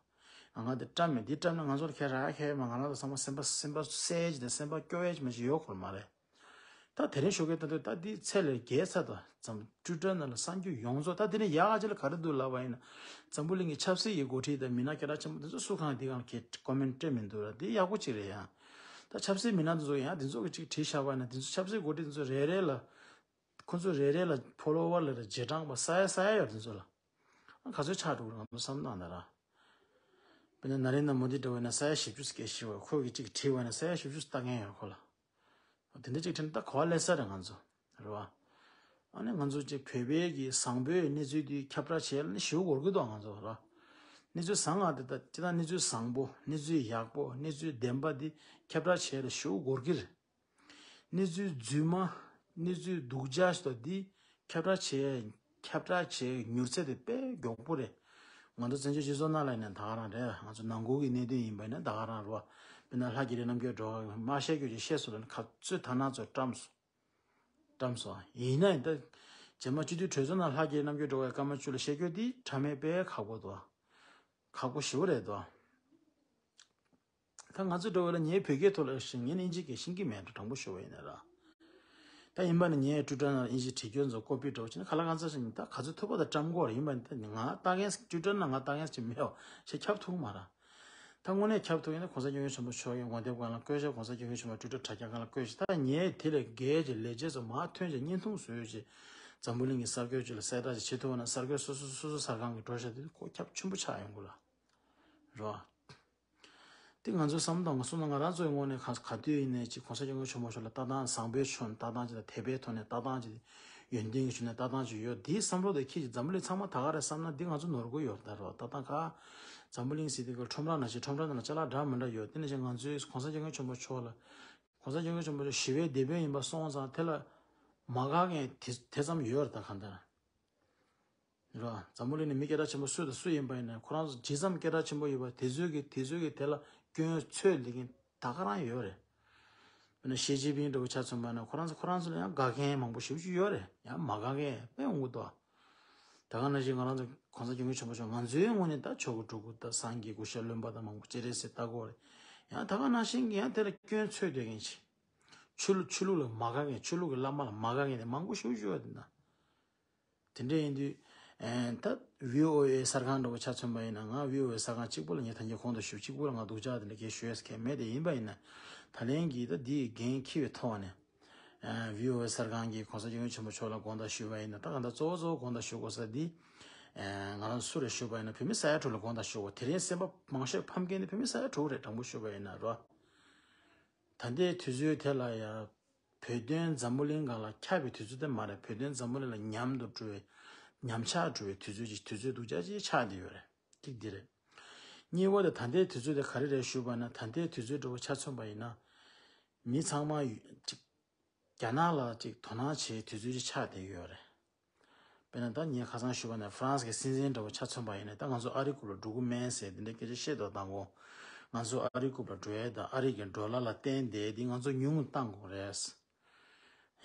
ང་འདི་བཀྲམ་མེད། འདི་བཀྲམ་ན་ང་ཚོར་ཁྱད་རག་ཁྱད་མ། ང་རང་ཚོ་ཚང་མ་སེམས་པ་སེམས་པ་གསལ་གྱི་དང་སེམས་པ་སྐྱོ་བའི་ཅིག་མ་ཞིག་ཡོད་ཁོ་མ་རེད། ད་དེ་རིང་ཞོགས་ཀས་ད་དུས་ད་འདི་ཚད་ལས་བརྒལ་ཚར་དོ། ཙམ་ཊུ་ཊར་ནང་ལ་གསར་འགྱུར་ཡོངས་རྫོགས་ད་དེ་ནས་ཡག་ཅིག་ལ་ག་རེ་འདུག་ལབ་པ་ཡིན་ན། འཛམ་བུ་གླིང་གི་ཆབ་སྲིད་ཀྱི་འགོ་ཁྲིད་དང་མི་སྣ་སྐད་གྲགས་ཆེན་པོ་དེ་ཚོ་སུ་གང་དེ་གང་ལ་གས་ཀོ་མེན་སྤྲད་མི་འདུག་ར། དེ་ཡག་པོ་ཅིག་རེད་ཡ། ད་ཆབ་སྲིད་མི་སྣ་དེ་ཚོ་ཡང་དེ་ཚོ་གི་ཅིག་བྲིས་བཞག་པ་ཡིན་ན་དེ་ཚོ་ཆབ་སྲིད་འགོ་ཁྲིད་དེ་ཚོ་རེ་རེ་ལ་ཁོ་ཚོ་རེ་རེ་ལ་ཕོ་ལོ་ཝར་ལ་ར་རྗེས་འབྲང་པ་ས་ཡ་ས་ཡ་ཡོད་དེ་ཚོ་ལ། ག་ཚོད་ཆགས་འགྲོ་གི་རེད་ང་ཚོ་བསམ་བློ་བཏང་ན་ར། དཔེར་ན་ན་རེན་དྲ་མོ་དི་འདྲ་བོ་ཡིན་ན་ས་ཡ་བཞི་བཅུ་སྐད་ཤེས་པ། ཁོ་གི་ཅིག་བྲིས་པ་ཡིན་ན་ས་ཡ་བཞི་བཅུ་ལྟ་མཁན་ཡོད་ཁོ་ལ། དེ་འདྲ་ཅིག་དྲན་ད་གོ་བ་ལེན་ས་རེད་ང་ཚོ། རེད་བ། ཨ་ནི་ང་ཚོ་ཅིག་བོད་པའི་གི་བཟང་པོའི་གནས་ཚུལ་དེ་ཁྱབ་བསྒྲགས་བྱས་ལ་ནི་ཞེ་པོ་འགོར་གི་འདུག་ང་ཚོ་ར། གནས་ཚུལ་བཟང་ང་དེ་ད་ཅི་ད་གནས་ཚུལ་བཟང་པོ་གནས་ཚུལ་ཡག་པོ་གནས་ཚུལ་བདེན་པ་དེ་ཁྱབ་བསྒྲགས་བྱས་ལ་ཞེ་པོ་འགོར་གི་རེད། གནས་ཚུལ་རྫུན་མ་གནས་ཚུལ་སྡུག་ཅག་ཞིག་དང་དེ་ཁྱབ་བསྒྲགས་བྱས་ཁྱབ་བསྒྲགས་བྱས་མྱུར་ཚད་དེ་དཔེ་མགྱོགས་པོ་རེད། ང་ཚོ་བཙན་བྱོལ་སྤྱི་ཚོགས་ནང་ལ་ཡིན་ན་ད་ག་རང་རེད། ང་ཚོ་ནང་ཁུལ་གྱི་གནད་དོན་ཡིན་པ་ཡིན་ན་ད་ག་རང་རེད་བ། དཔེར་ན་ལྷ་རྒྱལ་རི་རྣམ་རྒྱལ་སྒྲོལ་དཀར་མ་བཤད་རྒྱུ་ཅིག་བཤད་སོང་ལ་ནི་ག་ཚོད་དར་ནག་ཚོ་བཀྲམ་སོང་། བཀྲམ་སོང་། ཡིན་ན་ཡིན་ད། རྗེས་མ་སྤྱི་འཐུས་གྲོས་ཚོགས་ནང་ལྷ་རྒྱལ་རྣམ་རྒྱལ་སྒྲོལ་དཀར་སྐར་མ་བཅུ་ལ་བཤད་རྒྱུ་དེ་དྲ་མེད་དཔེ་ཁག་པོ་འདུག་ཁག་པོ་ཞེ་པོ་རེད་འདུག་ད་ང་ཚོ་འདྲ་བོ་ལ་ངའི་བོད་སྐད་ཐོག་ལ་ཤེས་ངས་ནི་ཨིན་ཇི་སྐད་ཤེས་ཀྱི་མེད་འགྲོ་དྲང་པོ་ཞུ་བ་ཡིན་ན་ར། ད་ཡིན་པ་ནི་ངས་ཊུ་ཊར་ནང་ལ་ཨིན་ཇི་བྲིས་རྒྱུ་ཚོ་ཀོ་པི་འདྲ་བོ་བྱས་ན་ག་ལ་གང་ཚ་ཞིག་ད་ག་ཚོད་ཐུབ་པ་ད་བཀྲམ་དགོས་རེད། ཡིན་པ་ནི་ད་ང་ལྟ་མཁན་ཊུ་ཊར་ནང་ང་ལྟ་མཁན་ཅིག་མེད་བ་ཞེ་ཁྱབ་ཐུབ་མ་ར། ད་དངོས་གནས་ཁྱབ་ཐུབ་ཡིན་ན་གོང་ས་སྐྱབས་མགོན་ཆེན་པོ་མཆོག་གི་ངོ་དེབ་སྒང་ལ་བཀོད་བྱས་གོང་ས་སྐྱབས་མགོན་ཆེན་པོ་ཊུ་ཊར་དྲ་རྒྱ་སྒང་ལ་བཀོད་བྱས་ད་ངས་དེ་ལས་བརྒལ་གྱི་ལས་བྱེད་ཚོ་མར་ཐོན་བྱས་བརྙན་ཐུང་བཟོས་བྱས་འཛམ་བུ་གླིང་གི་གསར་འགོད་ཅིག་ལ་གསལ་བསྒྲགས་ཅིག་བྱེད་ཐུབ་པ་ན་གསར་འགོད་སོ་སོ་སོ་སོ་གསར་ཁང་གི་འགྲོ་ཤག་དེ་གོ་ཁྱབ་ཆེན་པོ་ཆགས་ཡོང་གི་ལ་རོ། དེ་ང་ཚོའི་བསམ་བློ་དང་ང་སོང་ན་ང་རང་ཚོའི་ངོས་ནས་ག་ག་དུས་ཡིན་ནའི་ཅིག་གོང་ས་སྐྱབས་མགོན་ཆེན་པོ་མཆོག་ལ་ལྟ་སྟངས་བཟང་པོའི་ཕྱོགས་ནས་ལྟ་སྟངས་ཅིག་དང་དད་པའི་ཐོག་ནས་ལྟ་སྟངས་ཅིག་ ཡོན་ཏན་གྱི་ཆུ་ནས་ལྟ་སྟངས་ཅིག་ཡོད། དེའི་བསམ་བློ་དེ་ཁྱེད་ཀྱི་འཛམ་བུ་གླིང་ཚང་མ་ད་ག་རེ་བསམ་ན་འདི་ང་ཚོ་ནོར་གི་ཡོད་ད་རོ། ལྟ་སྟངས་ཁ་འཛམ་བུ་གླིང་ཟེར་དེ་ག་ཁྲོམ་ར་ནང་བཞིན་ཁྲོམ་ར་ནང་ལ་ཅ་ལག་འདྲ་མི་འདྲ་ཡོད། དེ་ནང་བཞིན་ང་ཚོའི་གོང་ས་སྐྱབས་མགོན་ཆེན་པོ་མཆོག་ལ་གོང་ས་སྐྱབས་མགོན་ཆེན་པོ་མཆོག་ཞི་བའི་དེད་དཔོན་ཡིན་པ་སོང་ཙང་དེ་ལ་མ་དགའ་མཁན་དེ་དེ་ཙམ་ཡོད་རེད་ད་གང་ལྟར། རོ། འཛམ་བུ་གླིང་ནས་མི་སྐད་གྲགས་ཆེན་པོ་སུ་དང་སུ་ཡིན་པ་ཡིན་ན་ཁོ་རང་ཚོ་ཇི་ཙམ་སྐད་གྲགས་ཆེན་པོ་ཡོད་པ་དེ་ཚོའི་གི་དེ་ཚོའི་གི་དེ་ལ་སྐྱོན་འཚོལ་ལས་མཁན་ད་ག་རང་ཡོད་རེད། དཔེར་ན་ཞི་ཅིན་ཕིང་འདྲ་བོ་ཆ་མཚོན་པ་ན་ཁོ་རང་ཚོ་ཁོ་རང་ཚོ་ལ་ཡང་དགའ་མཁན་མང་པོ་ཞེ་པོ་ཅིག་ཡོད་རེད། ཡང་མ་དགའ་མཁན་དཔེ་ཡོང་གི་འདུག་ད་ག་ནང་བཞིན་ང་རང་ཚོ་གོང་ས་སྐྱབས་མགོན་ཆེན་པོ་མཆོག་ང་ཚོའི་ངོས་ནས་ད་ཆོ་ག་སྒྲུབ་དགོས། ད་སངས་རྒྱས་སྐུ་ཞབས་བློན་པ་དང་མང་པོ་སྤྱན་རས་གཟིགས་ལྟ་དགོས་རེད། ཡང་ད་ག་ནང་བཞིན་གྱི་ཡང་དེ་ལ་སྐྱོན་འཚོལ་སྡོད་མཁན་ཅིག་ཆོས་ལུགས་ཆོས་ལུགས་ལ་མ་དགའ་མཁན། ཆོས་ལུགས་ཀྱི་བླ་མ་ལ་མ་དགའ་མཁན་དེ་མང་པོ་ཞེ་པོ་ཅིག་ཡོད་རེད་ན། དེ་འདྲ་ཡིན་དུས། ཨེ། ད་བྷི་ཨོ་ཨེ་གསར་ཁང་འདྲ་བོ་ཆ་མཚོན་པ་ཡིན་ན། ང་བྷི་ཨོ་ཨེ་གསར་ཁང་གཅིག་པོ་ལ་ངས་ད་ངས་གོང་དུ་ཞུས། གཅིག་པོ་ལ་ང་སྡུག་ཅག་དེ་འདྲ་གས་ཞུ་ཡས་གས་མེད་དེ། ཡིན་པ་ཡིན་ན་ད་ལན་གྱིས་ད་འདིའི་འགན་འཁྱེར་བའི་ཐོག་ནས། ཨེ། བྷི་ཨོ་ཨེ་གསར་ཁང་གིས་གོང་ས་སྐྱབས་མགོན་ཆེན་པོ་མཆོག་ལ་དགོངས་དག་ཞུས་པ་ཡིན་ན། ད་གང་ལྟར་གཙོ་བོ་གཙོ་བོ་དགོངས་དག་ཞུ་དགོས་ས་འདི། ཨེ། ང་རང་སུ་རེད་ཞུས་པ་ཡིན་ན་བོད་མི་ས་ཡ་དྲུག་ལ་དགོངས་དག་ཞུ་དགོས། དེ་རིང་སེམས་པ་མང་ཤོས་ཕམ་མཁན་ནི་བོད་མི་ས་ཡ་དྲུག་རེད། དྲང་པོ་ཞུས་པ་ཡིན་ན་རོ། ད་ལྟའི་དུས་ཚོད་དེ་ལ་ཡང་བོད་དོན་འཛམ་བུ་གླིང་སྒང་ལ་ཁྱབ་པའི་དུས་ཚོད་དེ་མ་རེད། བོད་དོན་འཛམ་བུ་གླིང་ལ་ཉམས་དུ་འགྲོ་བའི་ཉམས་ཆག་འགྲོ་བའི་དུས་ཚོད་ཅིག་དུས་ཚོད་སྡུག་ཅག་ཅིག་ཆགས་བསྡད་ཡོད་རེད། གཅིག་འདི་རེད། གཉིས་པ་དེ་ད་ལྟའི་དུས་ཚོད་དེ་ག་རེ་རེད་ཞུས་པ་ན། ད་ལྟའི་དུས་ཚོད་འདྲ་བོ་ཆ་མཚོན་པ་ཡིན་ན། མི་ཚང་མ་ཡུ་ཅིག་རྒྱ་ནག་ལ་ཅིག་དོ་སྣང་བྱེད་དུས་ཚོད་ཅིག་ཆགས་བསྡད་ཡོད་རེད། དཔེར་ན་ད་ངས་ཁ་སང་ཞུས་པ་ནས་ཧྥ་རན་སི་གི་སྲིད་འཛིན་འདྲ་བོ་ཆ་མཚོན་པ་ཡིན་ན། ད་ང་ཚོ་ཨ་རི་རྐུབ་ལ་འགྲོ་གི་མེད་ཟེར་འདི་འདྲའི་སྐད་ཆ་བཤད་དོ། དང་པོ་ང་ཚོ་ཨ་རི་རྐུབ་ལ་འགྲོ་ཡས་དང་ཨ་རི་གི་ཌོ་ལར་ལ་བརྟེན་ཏེ་འདི་ང་ཚོ་ཉུང་བཏང་དགོས་རེད།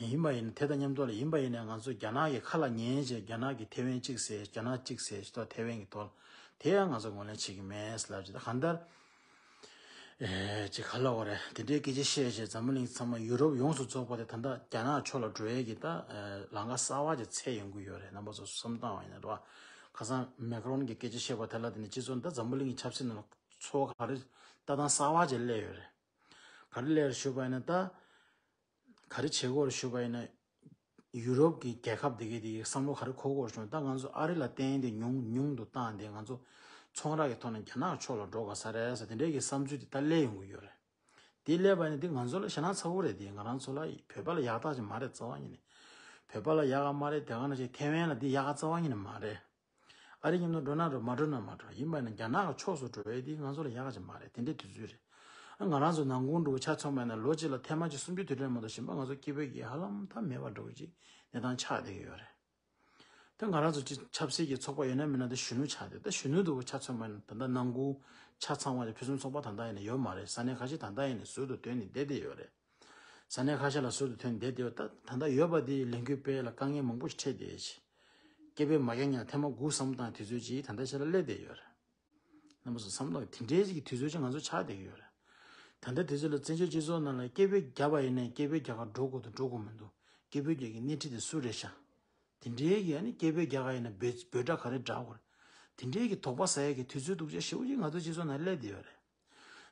ཡིན་པ་ཡིན་ན་དེ་དང་མཉམ་དུ་ལ་ཡིན་པ་ཡིན་ན་ང་ཚོ་རྒྱ་ནག་གི་ཁ་ལ་ཉན་བྱས་རྒྱ་ནག་གི་ཐེ་ཝན་གཅིག་ཟེར། རྒྱ་ནག་གཅིག་ཟེར་ཞིག་ཐོག་ཐེ་ཝན་གྱི་ཐོག་དེ་ཡང་ང་ཚོ་ངོས་ལེན་བྱེད་ཀྱི་མེད་ལབ་ཅིག་ད་གང་ལྟར། ཨེ། ཅིག་ག་ལབ་དགོས་རེད། དེ་འདྲའི་སྐད་ཆ་བཤད་བྱས་འཛམ་བུ་གླིང་ཚང་མ་ཡུ་རོབ་ཡོངས་སུ་རྫོགས་པ་དེ་ད་ལྟ་རྒྱ་ནག་ཕྱོགས་ལ་འགྲོ་ཡས་ཀྱི་ད་ཨེ་ལམ་ཁ་གསར་བ་ཅིག་འཚོལ་ཡོང་གི་ཡོད་རེད། རྣམ་པ་ཚོ་བསམ་བཏང་བ་ཡིན་ན་རེད་བ། ཁ་སང་མེ་ཀ་རོན་གྱི་སྐད་ཆ་བཤད་པ་དེ་ལ་བརྟེན་ནས་སྤྱི་ཚོགས་ད་འཛམ་བུ་གླིང་གི་ཆབ་སྲིད་ནང་ལ་ཚོར་བ་ག་རེ་ལྟ་སྟངས་གསར་བ་ཅིག་སླེབས་ཡོད་རེད། ག་རེ་སླེབས་ཡོད་རེད་ཞུས་པ་ཡིན་ན། ད་ག་རེ་བྱེད་དགོས་རེད་ཞུས་པ་ཡིན་ན། ཡུ་རོབ་ཀྱི་རྒྱལ་ཁབ་དེ་གའི་དེ་གའི་བསམ་བློ་ག་རེ་འཁོར་དགོས་རེད་ཞུས་ན། ད་ང་ཚོ་ཨ་རི་ལ་བརྟེན་ཏེ་ཉུང་ཉུང་དུ་བཏང་སྟེ་ང་ཚོ་ཚོང་ར་གི་ཐོག་ནས་རྒྱ་ནག་ཕྱོགས་ལ་འགྲོ་དགོས་ས་རེད་ཟེར་དེ་འདྲའི་གི་བསམ་ཚུལ་དེ་ད་སླེབས་ཡོང་གི་ཡོད་རེད། དེ་སླེབས་པ་ཡིན་ན་དེ་ང་ཚོ་ལ་ཞེད་སྣང་ཚ་པོ་རེད། དེ་ང་རང་ཚོ་ལ་བོད་པ་ལ་ཡག་རྟགས་ཅིག་མ་རེད། རྩ་བ་ཉིད་ནས་བོད་པ་ལ་ཡག་ག་མ་རེད། དེ་ག་ནང་བཞིན་ཐེ་ཝན་ལ་དེ་ཡག་ག་རྩ་བ་ཉིད་ནས་མ་རེད། ཨ་རི་མཉམ་དུ་འགྲོ་ན་འགྲོ། མ་འགྲོ་ན་མ་འགྲོ། ཡིན་པ་ཡིན་ན་རྒྱ་ནག་གི་ཕྱོགས་སུ་འགྲོ་བའི་དེ་ང་ཚོ་ལ་ཡག་ག་ཅིག་མ་རེད། དེ་འདྲའི་དུས་ཚོད་རེད། ཨ། ང་རང་ཚོ་ནང་ཁུལ་འགྲོ་ཆ་མཚོན་པ་ཡིན་ན་ལོ་གཅིག་ལ་ཐེངས་མ་གཅིག་གསུམ་བཅུ་དེ་འདྲ་མ་གཏོགས་གཞན་པ་ང་ཚོ་སྐྱིད་པོའི་གི་ཧ་ལམ་ཐབས་མེད་པ་འགྲོ་གི་ཅིག་གནས་སྟངས་ཆགས་བསྡད་ཀྱི་ཡོད་རེད། ད་ང་རང་ཚོ་ཅིག་ཆབ་སྲིད་ཀྱི་ཚོགས་པ་ཡོད་ན་མེད་ན་ད་གཞོན་ནུ་ཆགས་བསྡད། ད་གཞོན་ནུ་འདྲ་བོ་ཆ་མཚོན་པ་ཡིན་ན་ད་ལྟ་ནང་ཁུལ་ཆ་ཚང་བ་ཅིག་ཕུན་སུམ་ཚོགས་པ་ད་ལྟ་ཡིན་ན་ཡོད་མ་རེད། ས་གནས་ཁ་ཤས་ད་ལྟ་ཡིན་ན་ཟུར་དུ་ཐོན་ནས་བསྡད་བསྡད་ཡོད་རེད། ས་གནས་ཁ་ཤས་ལ་ཟུར་དུ་ཐོན་བསྡད་དེ། ད་ད་ལྟ་ཡོད་པ་དེ་ལས་འགུལ་སྤེལ་ལ་དཀའ་ངལ་མང་པོ་ཞིག་འཕྲད་བསྡད་ཡོད་ཅིག་སྐད་འབོད་མ་རྒྱག་མཁན་ལ་ཐེངས་མ་དགུ་བསམ་བློ་བཏང་དུས་ཚོད་ཅིག་ད་ལྟ་ཞིག་ལ་སླེབས་བསྡད་ཡོད་རེད། རྣམ་པ་ཚོ་བསམ་བློ་དེ་འདྲའི་ཅིག་གི་དུས་ཚོད་ཅིག་ང་ཚོ་ཆགས་བསྡད་ཀྱི་ཡོད་རེད། ད་ལྟ་དུས་ཚོད་ལ་བཙན་བྱོལ་སྤྱི་ཚོགས་ནང་ལ་སྐད་འབོད་བརྒྱབ་པ་ཡིན་ནའི་སྐད་འབོད་རྒྱག་ག་འགྲོ་དགོས་དང་འགྲོ་དགོས་མི་འདུག་སྐད་འབོད་རྒྱག་གི་སྣེ་ཁྲིད་དེ་སུ་རེད་ཤག་དེ་འདྲའི་གི་ཨ་ནི་སྐད་འབོད་རྒྱག་ག་ཡིན་ན་འབོད་འབོད་སྒྲ་ག་རེ་བསྒྲག་དགོས་རེད། དེ་འདྲའི་གི་དོགས་པ་ཟ་ཡ་གི་དུས་ཚོད་སྡུག་ཅག་ཞེ་པོ་ཅིག་ང་ཚོ་སྤྱི་ཚོགས་ནང་སླེབས་བསྡད་ཡོད་རེད།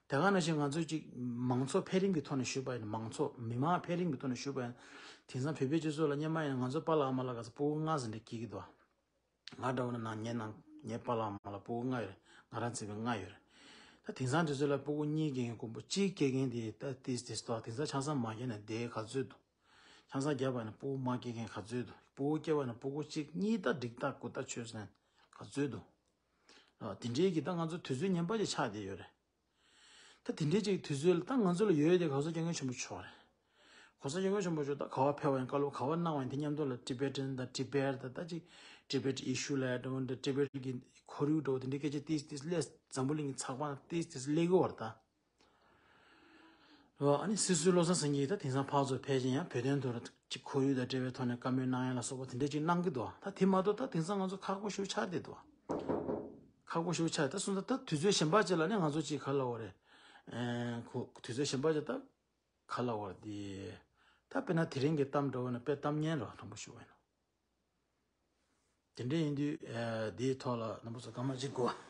དེ་ག་ནང་བཞིན་ང་ཚོས་ཅིག་མང་ཚོགས་འཕེལ་རིམ་གྱི་ཐོག་ནས་ཞུས་པ་ཡིན་ན། མང་ཚོགས་མི་མང་འཕེལ་རིམ་གྱི་ཐོག་ནས་ཞུས་པ་ཡིན་ན། དེང་སང་བོད་པའི་སྤྱི་ཚོགས་ལ་སྔོན་མ་ཡིན་ན་ང་ཚོ་པཱ་ལགས་ཨ་མ་ལགས་ག་ཚོད་སྤུ་གུ་ལྔ་ཙམ་འདྲ་སྐྱེ་གི་འདུག་ང་འདྲ་བོ་ན་ནང་ངའི་ནང་ངའི་པཱ་ལགས་ཨ་མ་ལགས་སྤུ་གུ་ལྔ་ཡོད་རེད། ང་རང་བརྩིས་པའི་ལྔ་ཡོད་རེད། ད་དེང་སང་དུས་ཚོད་ལ་སྤུ་གུ་གཉིས་སྐྱེ་མཁན་སྐོར་པོ་གཅིག་སྐྱེ་མཁན་དེ་ད་ཏིས་ཏིས་ཏོ། དེང་སང་ཆང་ས་མ་བརྒྱབ་ན་བསྡད་ག་ཚོད་འདུག་ཆང་ས་བརྒྱབ་པ་ཡིན་ན་སྤུ་གུ་མ་སྐྱེ་མཁན་ག་ཚོད་འདུག་སྤུ་གུ་སྐྱེ་བ་ཡིན་ན་སྤུ་གུ་གཅིག་གཉིས་ད་འགྲིག་ད་གུ་ད་ཆོད་ཟེར་ན་ག་ཚོད་འདུག་ཨ། དེ་འདྲའི་གི་ད་ང་ཚོ་དུས་ཚོད་ངན་པ་ཅིག་ཆགས་བསྡད་ཡོད་རེད། ད་དེ་འདྲའི་ཅིག་དུས་ཚོད་ལ་ད་ང་ཚོ་ལ་ཡོད་དེ་གོང་ས་སྐྱབས་མགོན་ཆེན་པོ་མཆོག་རེད། གོང་ས་སྐྱབས་མགོན་ཆེན་པོ་མཆོག་ད་ག་བ་ཕེབས་པ་ཡིན། བཀའ་སློབ་ག་བ་གནང་བ་ཡིན། དེ་མཉམ་དུ་ལ་ཊི་བེ་ཊན་དང་ཊི་བེཊ་དང་ད་ཅིག་ཊི་བེཊ་ཨི་ཤུ་ལ་འགྲོ་འདྲ། ཊི་བེཊ་གི་ཁོར་ཡུག་འགྲོ་དེ་འདྲའི་སྐད་ཆ་ཏིས་ཏིས་སླེབས། འཛམ་བུ་གླིང་གི་ཚགས་པར་ཏིས་ཏིས་སླེབས་ཀྱི་ཡོད་རེད་ད། རེད་བ། ཨ་ནི་སྲིད་ཟུར་བློ་བཟང་སེང་གེ་ད་དེང་སང་ཕར་ཚུར་ཕེབས་ཤིང་ཡང་བོད་དོན་དུ་ཅིག་ཁོར་ཡུག་དང་འབྲེལ་བའི་ཐོག་ནས་བཀའ་མོལ་གནང་ཡ་ལ་སོགས་པ་དེ་འདྲ་ཅིག་གནང་གི་འདུག་ད་དེ་མ་གཏོགས་ད་དེང་སང་ང་ཚོ་ཁག་པོ་ཞེ་པོ་ཆགས་བསྡད་འདུག་ཁག་པོ་ཞེ་པོ་ཆགས། ད་སོང་ཙང་ད་དུས་ཚོད་གཞན་པ་ཅིག་ལ་ནི་ང་ཚོ་ཅིག་ག་ལབ་དགོས་རེད། ཨེ། ཁོ་དུས་ཚོད་གཞན་པ་ཅིག་ད་ག་ལབ་དགོས་རེད་དེ། ད་དཔེར་ན་དེ་རིང་གི་གཏམ་འདྲ་བོ་ན་དཔེ་གཏམ་སྙན་རོ་དྲང་པོ་ཞུ་བ་ཡིན་ན། དེ་འདྲ་ཡིན་དུས། ཨེ། དེའི་ཐོག་ལ་རྣམ་པ་ཚོ་སྐར་མ་གཅིག་དགོས།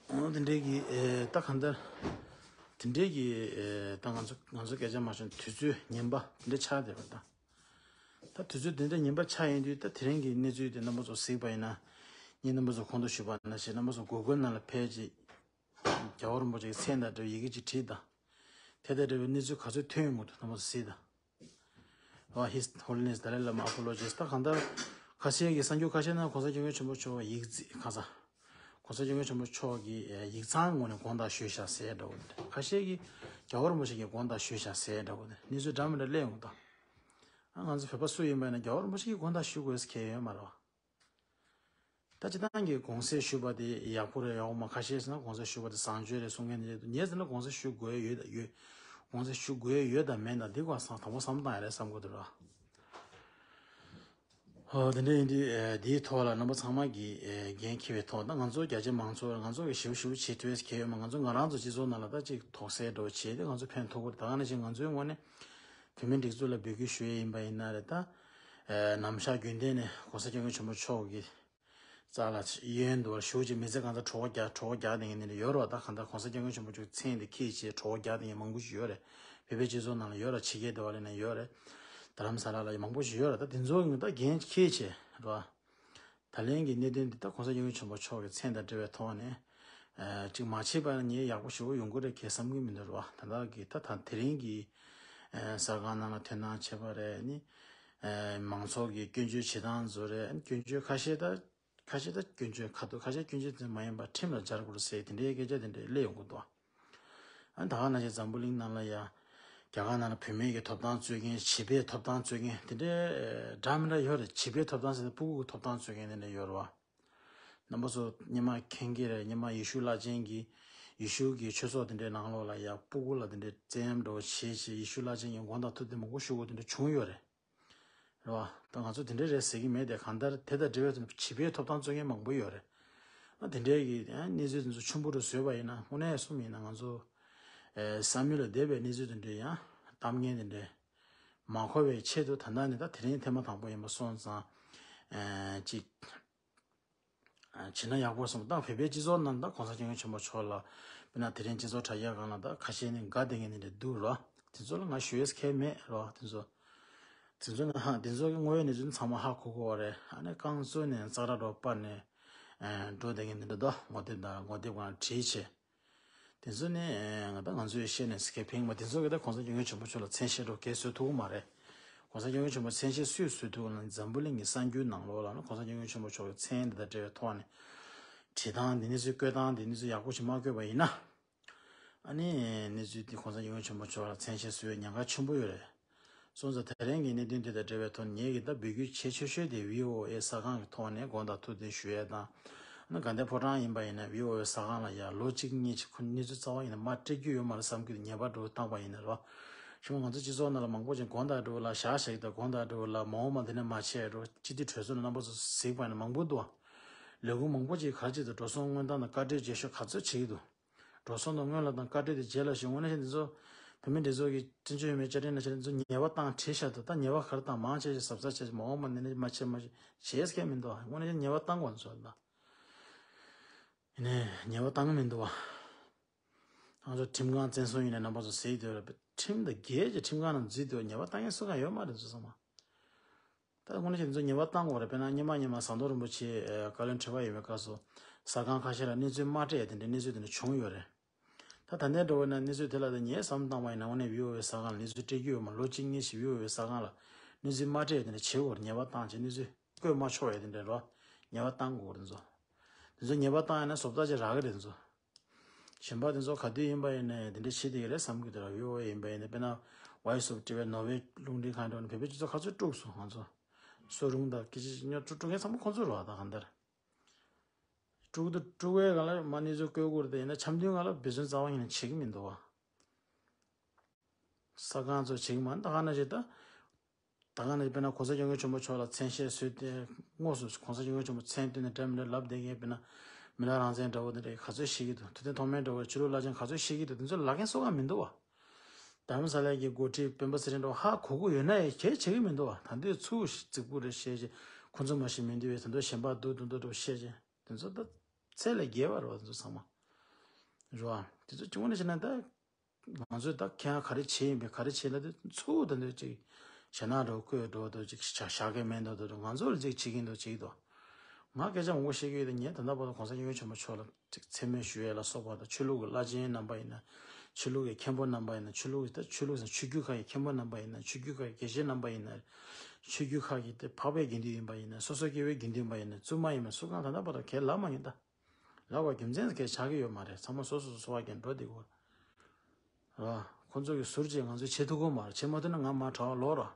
འོ། དེ་འདྲའི་གི། ཨེ། ད་གང་ལྟར་དེ་འདྲའི་གི། ཨེ། ད་ང་ཚོ་ང་ཚོ་སྐད་ཆ་མ་བཤད་དུས་ཚོད་ངན་པ་དེ་འདྲ་ཆགས་བསྡད་པ་ད། ད་དུས་ཚོད་དེ་འདྲ་ཉིན་པ་ཆགས་ཡིན་དུས་ད་དེ་རིང་གི་གནས་ཚུལ་དེ་རྣམ་པ་ཚོ་གཟིགས་པ་ཡིན་ན། ངས་རྣམ་པ་ཚོ་གོང་དུ་ཞུས་པ་ནང་བཞིན་རྣམ་པ་ཚོ་གུ་གལ་ནང་ལ་ཕེབས་རྗེས་རྒྱལ་བ་རིན་པོ་ཆེ་གི་མཚན་དང་འབྲེལ་བའི་ཡི་གེ་ཅིག་བྲིས་དང་། དེ་དང་འབྲེལ་བའི་གནས་ཚུལ་ག་ཚོད་ཐོན་ཡོང་གི་འདུག་རྣམ་པ་ཚོ་གཟིགས་དང་། ཨོ། His Holiness Dalai Lama apologies. ད་གང་ལྟར་ཁ་ཤས་ཀྱིས་གསར་འགྱུར་ཁ་ཤས་ནང་གོང་ས་སྐྱབས་མགོན་ཆེན་པོ་མཆོག་ཡིག་རྩིས་ཁ་ས། གོང་ས་སྐྱབས་མགོན་ཆེན་པོ་མཆོག་གིས་ཡིག་ཚང་ངོས་ནས་དགོངས་དག་ཞུས་བཞག་ཟེར་འདྲ་བོ་འདྲ། ཁ་ཤས་ཀྱིས་རྒྱལ་བ་རིན་པོ་ཆེ་གིས་དགོངས་དག་ཞུས་བཞག་ཟེར་འདྲ་བོ་འདྲ། གནས་ཚུལ་འདྲ་མི་འདྲ་གླེང་ཡོང་ད། ཨ། ང་ཚོ་བོད་པ་སུ་ཡིན་པ་ཡིན་ན་རྒྱལ་བ་རིན་པོ་ཆེ་གིས་དགོངས་དག་ཞུ་དགོས་ཟེར་གལ་ཡོད་མ་རེད་བ། ད་སྤྱིར་བཏང་གི་དགོངས་སེལ་ཞུས་པ་དེ་ཡག་པོ་རེད། ཡག་པོ་མ། ཁ་ཤས་ཟེར་ན་དགོངས་སེལ་ཞུས་པ་དེ་བཟང་སྤྱོད་རེད་གསུང་མཁན་དེ་འདྲ་འདུག་ངས་ཟེར་ན་དགོངས་སེལ་ཞུ་དགོས་ཡོད་ཡོད། དགོངས་སེལ་ཞུ་དགོས་ཡོད་དང་མེད་དང་འདི་ག་བསམ། དང་པོ་བསམ་བློ་བཏང་ཡ་རེད་བསམ་གི་འདུག་ར། ཨོ། དེ་འདྲ་ཡིན་དུས་ཨེ། འདིའི་ཐོག་ལ་རྣམ་པ་ཚང་མ་གིས་ཨེ། འགན་འཁྱེར་བའི་ཐོག་ད་ང་ཚོ་རྒྱ་ཆེ་མང་ཚོགས་ང་ཚོ་གིས་ཞིབ་ཞིབ་བྱེད་ཐུབ་ཡས་གལ་ཡོད་མ། ང་ཚོ་ང་རང་ཚོ་སྤྱི་ཚོགས་ནང་ལ་ད་ཅིག་དོགས་སེལ་འདྲ་བོ་བྱས་ཏེ་ང་ཚོ་ཕན་ཐོགས་པ་རེད། ད་ག་ནང་བཞིན་ང་ཚོའི་ངོས་ནས་བོད་མིའི་སྒྲིག་འཛུགས་ལ་འབོད་སྐུལ་ཞུ་ཡས་ཡིན་པ་ཡིན་ན་རེད། ད་ཨེ། ནམ་ཞག་རྒྱུན་ལྡན་ནས་གོང་ས་སྐྱབས་མགོན་ཆེན་པོ་མཆོག་གི་རྩ་ལ་གཡོན་དུ་བར་ཞུགས་ཀྱི་མི་ཚེ་གང་ཚ་གྲོད་ཁོག་རྒྱག་གྲོད་ཁོག་རྒྱག་དེ་ངས་ནི་ཡོད་རོགས། ད་གང་ལྟར་གོང་ས་སྐྱབས་མགོན་ཆེན་པོ་མཆོག་མཚན་དེ་ཁྱེད་ཀྱིས་གྲོད་ཁོག་རྒྱག་དེ་ངས་མང་པོ་ཞིག་ཡོད་རེད། བོད་པའི་སྤྱི་ཚོགས་ནང་ལ་ཡོད་ར། ཕྱི་རྒྱལ་དེ་བ་ལ་ནས་ཡོད་རེད། རྡ་རམ་ས་ལ་ལ་ཡང་མང་པོ་ཞིག་ཡོད་ར། ད་དེ་ཚོ་ངས་ད་འགན་ཁྱེད་ཀྱིས་རོགས། ད་ལན་གྱི་གནད་དོན་འདི་ད་གོང་ས་སྐྱབས་མགོན་ཆེན་པོ་མཆོག་གི་མཚན་དང་འབྲེལ་བའི་ཐོག་ནས་ཨ། ཅིག་མ་བྱས་པ་ན་ངས་ཡག་པོ་ཞེ་པོ་ཡོང་གི་རེད་གས་བསམ་གྱི་མི་འདུག་ར། ད་ལྟ་གི་ད་ད་དེ་རིང་གི་ཨ། གསར་ཁང་ནང་ལ་དོན་དག་བྱས་པ་རེད་ནི། ཨ། མང་ཚོགས་ཀྱི་སྐྱོན་བརྗོད་བྱེད་སྟངས་ཚོ་རེད། སྐྱོན་བརྗོད་ཁ་ཤས་ད་ཁ་ཤས་ད་སྐྱོན་བརྗོད་ཁ་ཐུག་ཁ་ཤས་སྐྱོན་བརྗོད་དེ་མ་ཡིན་པ་ཁྲིམས་ལ་སྦྱར་དགོས་རེད་ཟེར་དེ་འདྲའི་སྐད་ཆ་དེ་འདྲ་སླེབས་ཡོང་གི་འདུག་ཨ། ད་ག་ནང་བཞིན་འཛམ་བུ་གླིང་ནང་ལ་ཡ། རྒྱ་གར་ནང་ལ་བུད་མེད་ཀྱི་ཐོབ་ཐང་རྩོད་མཁན། བྱིས་པའི་ཐོབ་ཐང་རྩོད་མཁན་དེ་འདྲའི་འདྲ་མི་འདྲ་ཡོད་རེད། བྱིས་པའི་ཐོབ་ཐང་ཟེར་ན་སྤུ་གུ་གི་ཐོབ་ཐང་རྩོད་མཁན་དེ་འདྲ་ཡོད་རེད་བ། རྣམ་པ་ཚོ་སྔོན་མ་མཁྱེན་གྱི་རེད། སྔོན་མ་ཡེ་ཤུ་བླ་ཆེན་གྱི་ཡེ་ཤུ་གི་ཆོས་ཚོགས་དེ་འདྲའི་ནང་ལོགས་ལ་ཡ་སྤུ་གུ་ལ་དེ་འདྲའི་བཙན་གཡེམ་འདྲ་བོ་བྱས་བྱས་ཡེ་ཤུ་བླ་ཆེན་གྱི་མགོ་དང་ཐུག་དེ་མང་པོ་ཞུ་དགོས་དེ་འདྲ་བྱུང་ཡོད་རེད། རེད་བ། ད་ང་ཚོ་དེ་འདྲ་རེད་ཟེར་གྱི་མེད་དེ། གང་ལྟར་དེ་དང་འབྲེལ་བའི་བྱིས་པའི་ཐོབ་ཐང་རྩོད་མཁན་མང་པོ་ཡོད་རེད། ཨ། དེ་འདྲའི་གི་ཨ། གནས་ཚུལ་དེ་ཚོ་ཆེན་པོ་རུ་བཟོས་པ་ཡིན་ན་དངོས་གནས་གསུམ་ཡིན་ན་ང་ཚོ་ཨེ། བསམ་ཡུལ་ལ་འདས་པའི་གནས་ཚུལ་དེ་འདྲའི་ཡང་གཏམ་ངན་དེ་འདྲའི་མ་གོ་བའི་ཆེད་དུ་ད་ལྟ་ནས་ད་དེ་རིང་ཐེངས་མ་དང་པོ་ཡིན་པ་སོང་ཙང་ཨེ། ཅིག་བྱས་ན་ཡག་པོ་སོང་། ད་བོད་པའི་སྤྱི་ཚོགས་ནང་ད་གོང་ས་སྐྱབས་མགོན་ཆེན་པོ་མཆོག་ལ་དཔེར་ན་དེ་རིང་སྤྱི་ཚོགས་དྲ་རྒྱ་སྒང་ལ་ད་ཁ་ཤས་ནས་དགའ་བསྡད་མཁན་དེ་འདྲ་འདུག་རོ། དེ་ཚོ་ལ་ང་ཞུ་ཡས་ཁེལ་མེད་རོ། དེ་ཚོ་དེ་ཚོ་ནི་ཧ། དེ་ཚོ་གི་དངོས་ཡོད་གནས་ཚུལ་ཚང་མ་ཧ་གོ་གོ་བ་རེད། ཨ་ནི་རྐང་བཙུགས་ནས་ཙག་ར་འདྲ་པར་ནས་ཨེ། འགྲོ་བསྡད་མཁན་དེ་འདྲ་འདུག་ངོ་དེབ་དང་ངོ་དེབ་སྒང་བྲིས་བྱས། དེ་ཚོ་ནི་ཨེ། ང་ད་ང་ཚོས་བཤད་ནས་སྐད་ཕིང་མ། དེ་ཚོ་གི་ད་གོང་ས་སྐྱབས་མགོན་ཆེན་པོ་མཆོག་ལ་མཚན་ཤས་འདྲ་གས་བཟོ་ཐུབ་ཀྱི་མ་རེད། གོང་ས་སྐྱབས་མགོན་ཆེན་པོ་མཚན་ཤས་སུས་བཟོ་ཐུབ་ན། འཛམ་བུ་གླིང་གི་གསར་འགྱུར་ནང་ལོགས་ལ་ནི་གོང་ས་སྐྱབས་མགོན་ཆེན་པོ་མཆོག་གི་མཚན་དེ་དང་འབྲེལ་བའི་ཐོག་ནས་བྲིས་སྟངས་འདི་ནི་ཚོའི་བཀོད་སྟངས་འདི་ནི་ཚོ་ཡག་པོ་ཞིག་མ་བཀོད་པ་ཡིན་ན། ཨ་ནི་གནས་ཚུལ་འདི་གོང་ས་སྐྱབས་མགོན་ཆེན་པོ་མཆོག་ལ་མཚན་ཤས་བཟོ་བའི་ཉེན་ཁ་ཆེན་པོ་ཡོད་རེད། སོང་ཙང་དེ་རིང་གི་གནད་དོན་འདི་དང་འབྲེལ་བའི་ཐོག་ནས་ངེད་ཀྱིས་ད་འབོད་སྐུལ་བྱེད་ཆོག་ཆོག་དེ་བྷི་ཨོ་ཨེ་གསར་ཁང་གི་ཐོག་ནས་དགོངས་དག་ཐུགས་བདེན་ཞུ་ཡས་དང་། ཨ་ནི་དགའ་ལྡན་ཕོ་བྲང་ཡིན་པ་ཡིན་ན་བྷི་ཨོ་ཨེ་གསར་ཁང་ལ་ཡ་ལོ་གཅིག་གཉིས་ཅིག་ཁོ་གནས་ཚུལ་རྩ་བ་ཡིན་ན་མར་སྤྲད་རྒྱུ་ཡོད་མ་རེད་བསམ་གྱི་འདུག་ཉེས་པ་འདྲ་བོ་བཏང་པ་ཡིན་ན་རོ། ཞུ་ང་ཚོ་སྤྱི་ཚོགས་ནང་ལ་མང་པོ་ཅིག་དགོངས་དག་འདྲ་བོ་ལ་བཞག་བཞག་གི་དང་། དགོངས་དག་འདྲ་བོ་ལ་མ་འོངས་པ་འདི་ནས་མ་བྱས་འགྲོ། སྤྱི་འཐུས་གྲོས་ཚོགས་ནས་རྣམ་པ་ཚོ་གཟིགས་པ་ཡིན་ན་མང་པོ་འདུག་ལས་ཁུངས་མང་པོ་ཅིག་ག་རེ་བྱེད་འདུག་འགྲོ་སོང་སྔོན་བཏང་དང་བཀའ་འཁྲོལ་རྗེས་ཤོག་ག་ཚོད་བྱེད་ཀྱི་འདུག་འགྲོ་སོང་དང་སྔོན་ལ་དང་བཀའ་འཁྲོལ་དེ་རྗེས་ལ་ཞུ། དངོས་གནས་བཤད་ན་འདི་ཚོ་བོད་མི་སྒྲིག་འཛུགས་ཀྱི་བཙན་བྱོལ་བོད་མིའི་བཅའ་ཁྲིམས་ནང་བཞིན་འདི་ཚོ་ཉེས་པ་བཏང་བྲིས་བཞག་འདུག་ད་ཉེས་པ་ག་རེ་བཏང་མང་ཆེ་ཆེ་གཟབ་གཟབ་བྱས། མ་འོངས་པ་ནས་ནི་མ་བྱེད་མ་བྱེད་བྱེད་ཡས་མཁན་མི་འདུག་དངོས་གནས་ཉེས་པ་བཏང་དགོས་འདུག་ད་ཡིན་ནའི་ཉེས་པ་བཏང་གི་མི་འདུག་བ། ང་ཚོ་ཁྲིམས་ཁང་བཙན་བཟུང་ཡིན་ནའི་རྣམ་པ་ཚོ་གཟིགས་འདུག་ར། ཁྲིམས་དང་འགལ་གྱི་ཁྲིམས་ཁང་ནང་འཛུལ་འདུག་ཉེས་པ་བཏང་མཁན་སུ་གང་ཡོད་མ་རེད་འདུག་ཚང་མ། ད་དངོས་གནས་བྱས་ན་ཚོ་ཉེས་པ་བཏང་དགོས་རེད། དཔེར་ན་སྔོན་མ་སྔོན་མ་ཟམ་གདོང་རིན་པོ་ཆེ་ཨ། བཀའ་བློན་ཁྲི་པ་ཡིན་པའི་སྐབས་སུ་གསར་ཁང་ཁ་ཤས་ལ་གནས་ཚུལ་མ་སྤྲད་ཡ་དེ་འདྲའི་གནས་ཚུལ་དེ་འདྲ་བྱུང་ཡོད་རེད། ད་ད་ལྟའི་འགྲོ་བ་ན་གནས་ཚུལ་དེ་ལ་ད་ངས་བསམ་བཏང་བ་ཡིན་ན་དངོས་གནས་བྷི་ཨོ་ཨེ་གསར་ཁང་ལ་གནས་ཚུལ་སྤྲད་རྒྱུ་ཡོད་མ། ལོ་གཅིག་གཉིས་ཤིག་བྷི་ཨོ་ཨེ་གསར་ཁང་ལ་གནས་ཚུལ་མ་སྤྲད་ཡ་དེ་འདྲ་བྱེད་དགོས་རེད། ཉེས་པ་བཏང་བྱས་གནས་ཚུལ་བཀོད་མ་ཆོག་ཡ་དེ་འདྲ་རོ། ཉེས་པ་བཏང་དགོས་རེད་ཚོ། དེ་ཚོ་ཉེས་པ་བཏང་ཡ་ན་བཟོ་ལྟ་ཅིག་རག་གི་རེད་ཚོ། གཞན་པ་དེ་ཚོ་ག་དུས་ཡིན་པ་ཡིན་ནའི་དེ་འདྲ་བྱེད་བསྡད་ཀྱི་རེད་བསམ་གྱི་འདུག་ར། བྷི་ཨོ་ཨེ་ཡིན་པ་ཡིན་ནའི་དཔེར་ན་Voice of Tibet Norway རླུང་འཕྲིན་ཁང་འདྲ་བོ་ནས་བོད་པའི་སྤྱི་ཚོགས་ག་ཚོད་དཀྲུགས་སོང་། ང་ཚོ་གསོ་རུང་དང་སྐད་ཆ་ཉོ་དཀྲུག་དཀྲུག་མཁན་ཚང་མ་ཁོ་ཚོ་རེད་བ། ད་གང་ལྟར་དཀྲུག་དང་དཀྲུག་པའི་སྒང་ལ་མ་གནས་ཚུལ་བཀོད་དགོས་རེད། དེ་ཡིན་ན་འཆམ་མཐུན་སྒང་ལ་འབད་བརྩོན་རྩ་བ་ཉིད་ནས་བྱེད་ཀྱི་མི་འདུག་བ། གསར་ཁང་ཚོ་བྱེད་ཀྱི་མ་རེད། ད་གང་ན་ཞིག་ད། ད་ག་ནས་དཔེར་ན་གོང་ས་སྐྱབས་མགོན་ཆེན་པོ་མཆོག་ལ་མཚན་ཤས་བཟོས་ཏེ་དངོས་སུ་གོང་ས་སྐྱབས་མགོན་ཆེན་པོ་མཚན་བཏོན་ནས་འདྲ་མི་འདྲ་ལབ་བསྡད་མཁན་དཔེར་ན་མི་ལ་རང་བཙན་འདྲ་བོ་དེ་འདྲ་ག་ཚོད་ཤེས་ཀྱི་འདུག་ཐུབ་བསྟན་ཐོགས་མེད་འདྲ་བོ་ཕྱི་ལུགས་བླ་ཆེན་ག་ཚོད་ཤེས་ཀྱི་འདུག་དེ་ཚོ་ལབ་མཁན་སུ་གང་མི་འདུག་བ། རྡ་རམ་ས་ལའི་གི་འགོ་ཁྲིད་སྤེན་པ་ཚེ་རིང་འདྲ་བོ་ཧ་གོ་གི་ཡོད་ན་ཡང་གལ་བྱེད་ཀྱི་མི་འདུག་བ། ད་འདོད་ཚུགས་རྫིག་པོ་རེད་བཤད་ཅེས་ཁོ་ཚོ་མ་ཤེས་མི་འདུག་བས། ད་འདོད་གཞན་པ་འདུག་འདུག་འདུག་འདྲ་བོ་བཤད་ཅེས་དེ་ཚོ་ད་ཚད་ལས་བརྒལ་བ་རེད་བ། དེ་ཚོ་ཚང་མ་རེད་བ། དེ་ཚོ་ཅི་ངོ་ནས་བཤད་ན་ད། ང་ཚོས་ད་ཁྱེད་རང་ག་རེ་བྱས་ཡིན་པས་ག་རེ་བྱས་ལབ་དུས་ཚུར་ད་འདོད་ཅིག་ ཞེ་ནག་འགྲོ་བཀོད་འགྲོ་དུ་ཅིག་བྱ་བྱ་གའི་མེད་འདུག་དུ་ང་ཚོ་ལ་ཅིག་བྱེད་ཀྱིན་འདུག་བྱེད་ཀྱི་འདུག་ང་སྐད་ཆ་མང་པོ་བཤད་ཀྱི་ཡོད་དེ། ངས་ད་ལྟ་བར་དུ་གོང་ས་སྐྱབས་མགོན་ཆེན་པོ་མཆོག་ལ་ཅིག་མཚན་སྨད་ཞུ་ཡས་ལ་སོགས་པ་དང་། ཆོས་ལུགས་ཀྱི་བླ་ཆེན་རྣམ་པ་ཡིན་ན། ཆོས་ལུགས་ཀྱི་མཁན་པོ་རྣམ་པ་ཡིན་ན། ཆོས་ལུགས་ཀྱི་ད་ཆོས་ལུགས་ཟེར་ཆོས་བརྒྱུད་ཁག་གི་མཁན་པོ་རྣམ་པ་ཡིན་ན། ཆོས་བརྒྱུད་ཁག་གི་དགེ་བཤེས་རྣམ་པ་ཡིན་ན། ཆོས་བརྒྱུད་ཁག་གི་དེ་འཕགས་པའི་དགེ་འདུན་ཡིན་པ་ཡིན་ན། སོ་སོ་སྐྱེ་བོའི་དགེ་འདུན་པ་ཡིན་ན། བཙུན་མ་ཡིན་པ་སུ་གང་ད་ལྟ་བར་དུ་གས་ལབ་མ་ཡིན་ད། ལབ་པ་རྒྱུ་མཚན་གས་ཆགས་ཀྱི་ཡོད་མ་རེད། ཚང་མ་སོ་སོ་སོ་སོ་བ་གས་འགྲོ་བསྡད་དགོས། ར། ཁོ་ཚོ་གི་ཟུར་བཅད་ང་ཚོས་བྱེད་ཐུབ་ཀྱི་མ་རེད། བྱེད་མ་ཐུབ་ན་ང་མར་དྲ་བ་ལོག་ར།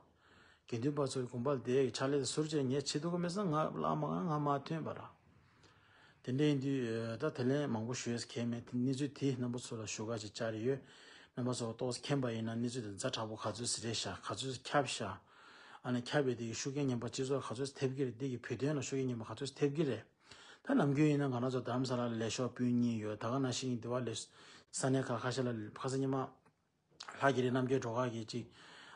དགེ་འདུན་པ་ཚོའི་དགོན་པ་དེ་གི་ཕྱག་ལས་དེ་ཟུར་བཅད་ངས་བྱེད་ཐུབ་ཀྱི་མེད་ཙང་ང་བླ་མ་ང་ང་མར་ཐོན་པ་ར། དེ་འདྲ་ཡིན་དུས་ད་དེ་ལན་མང་པོ་ཞུ་ཡས་གལ་མེད། དེ་གནས་ཚུལ་དེ་རྣམ་པ་ཚོ་ལ་ཞུ་ག་ཅིག་བཅར་ཡོད། རྣམ་པ་ཚོ་ཏོག་ཙམ་མཁྱེན་པ་ཡིན་ན་གནས་ཚུལ་དེ་ཛ་དྲག་པོ་ག་ཚོད་ཟིག་རེད་ཤག་ག་ཚོད་ཁྱབ་ཤག་ཨ་ནི་ཁྱབ་པའི་དེ་གི་ཤུགས་རྐྱེན་ངན་པ་སྤྱི་ཚོགས་ག་ཚོད་ཐེབས་ཀྱི་རེད། དེ་གི་བོད་དོན་ལ་ཤུགས་རྐྱེན་ངན་པ་ག་ཚོད་ཐེབས་ཀྱི་རེད། ད་ནམ་རྒྱུན་ཡིན་ན་ང་རང་ཚོ་རྡ་རམ་ས་ལ་ལ་ལས་ཤོག་སྤུན་གཉིས་ཡོད། ད་ག་ནང་བཞིན་དེ་བ་ལས་ས་གནས་ཁག་ཁ་ཤས་ལ་ཁ་སང་ཉི་མ་ལྷ་རྒྱལ་རི་རྣམ་རྒྱལ་སྒྲོལ་དཀར་གྱིས་ཅིག་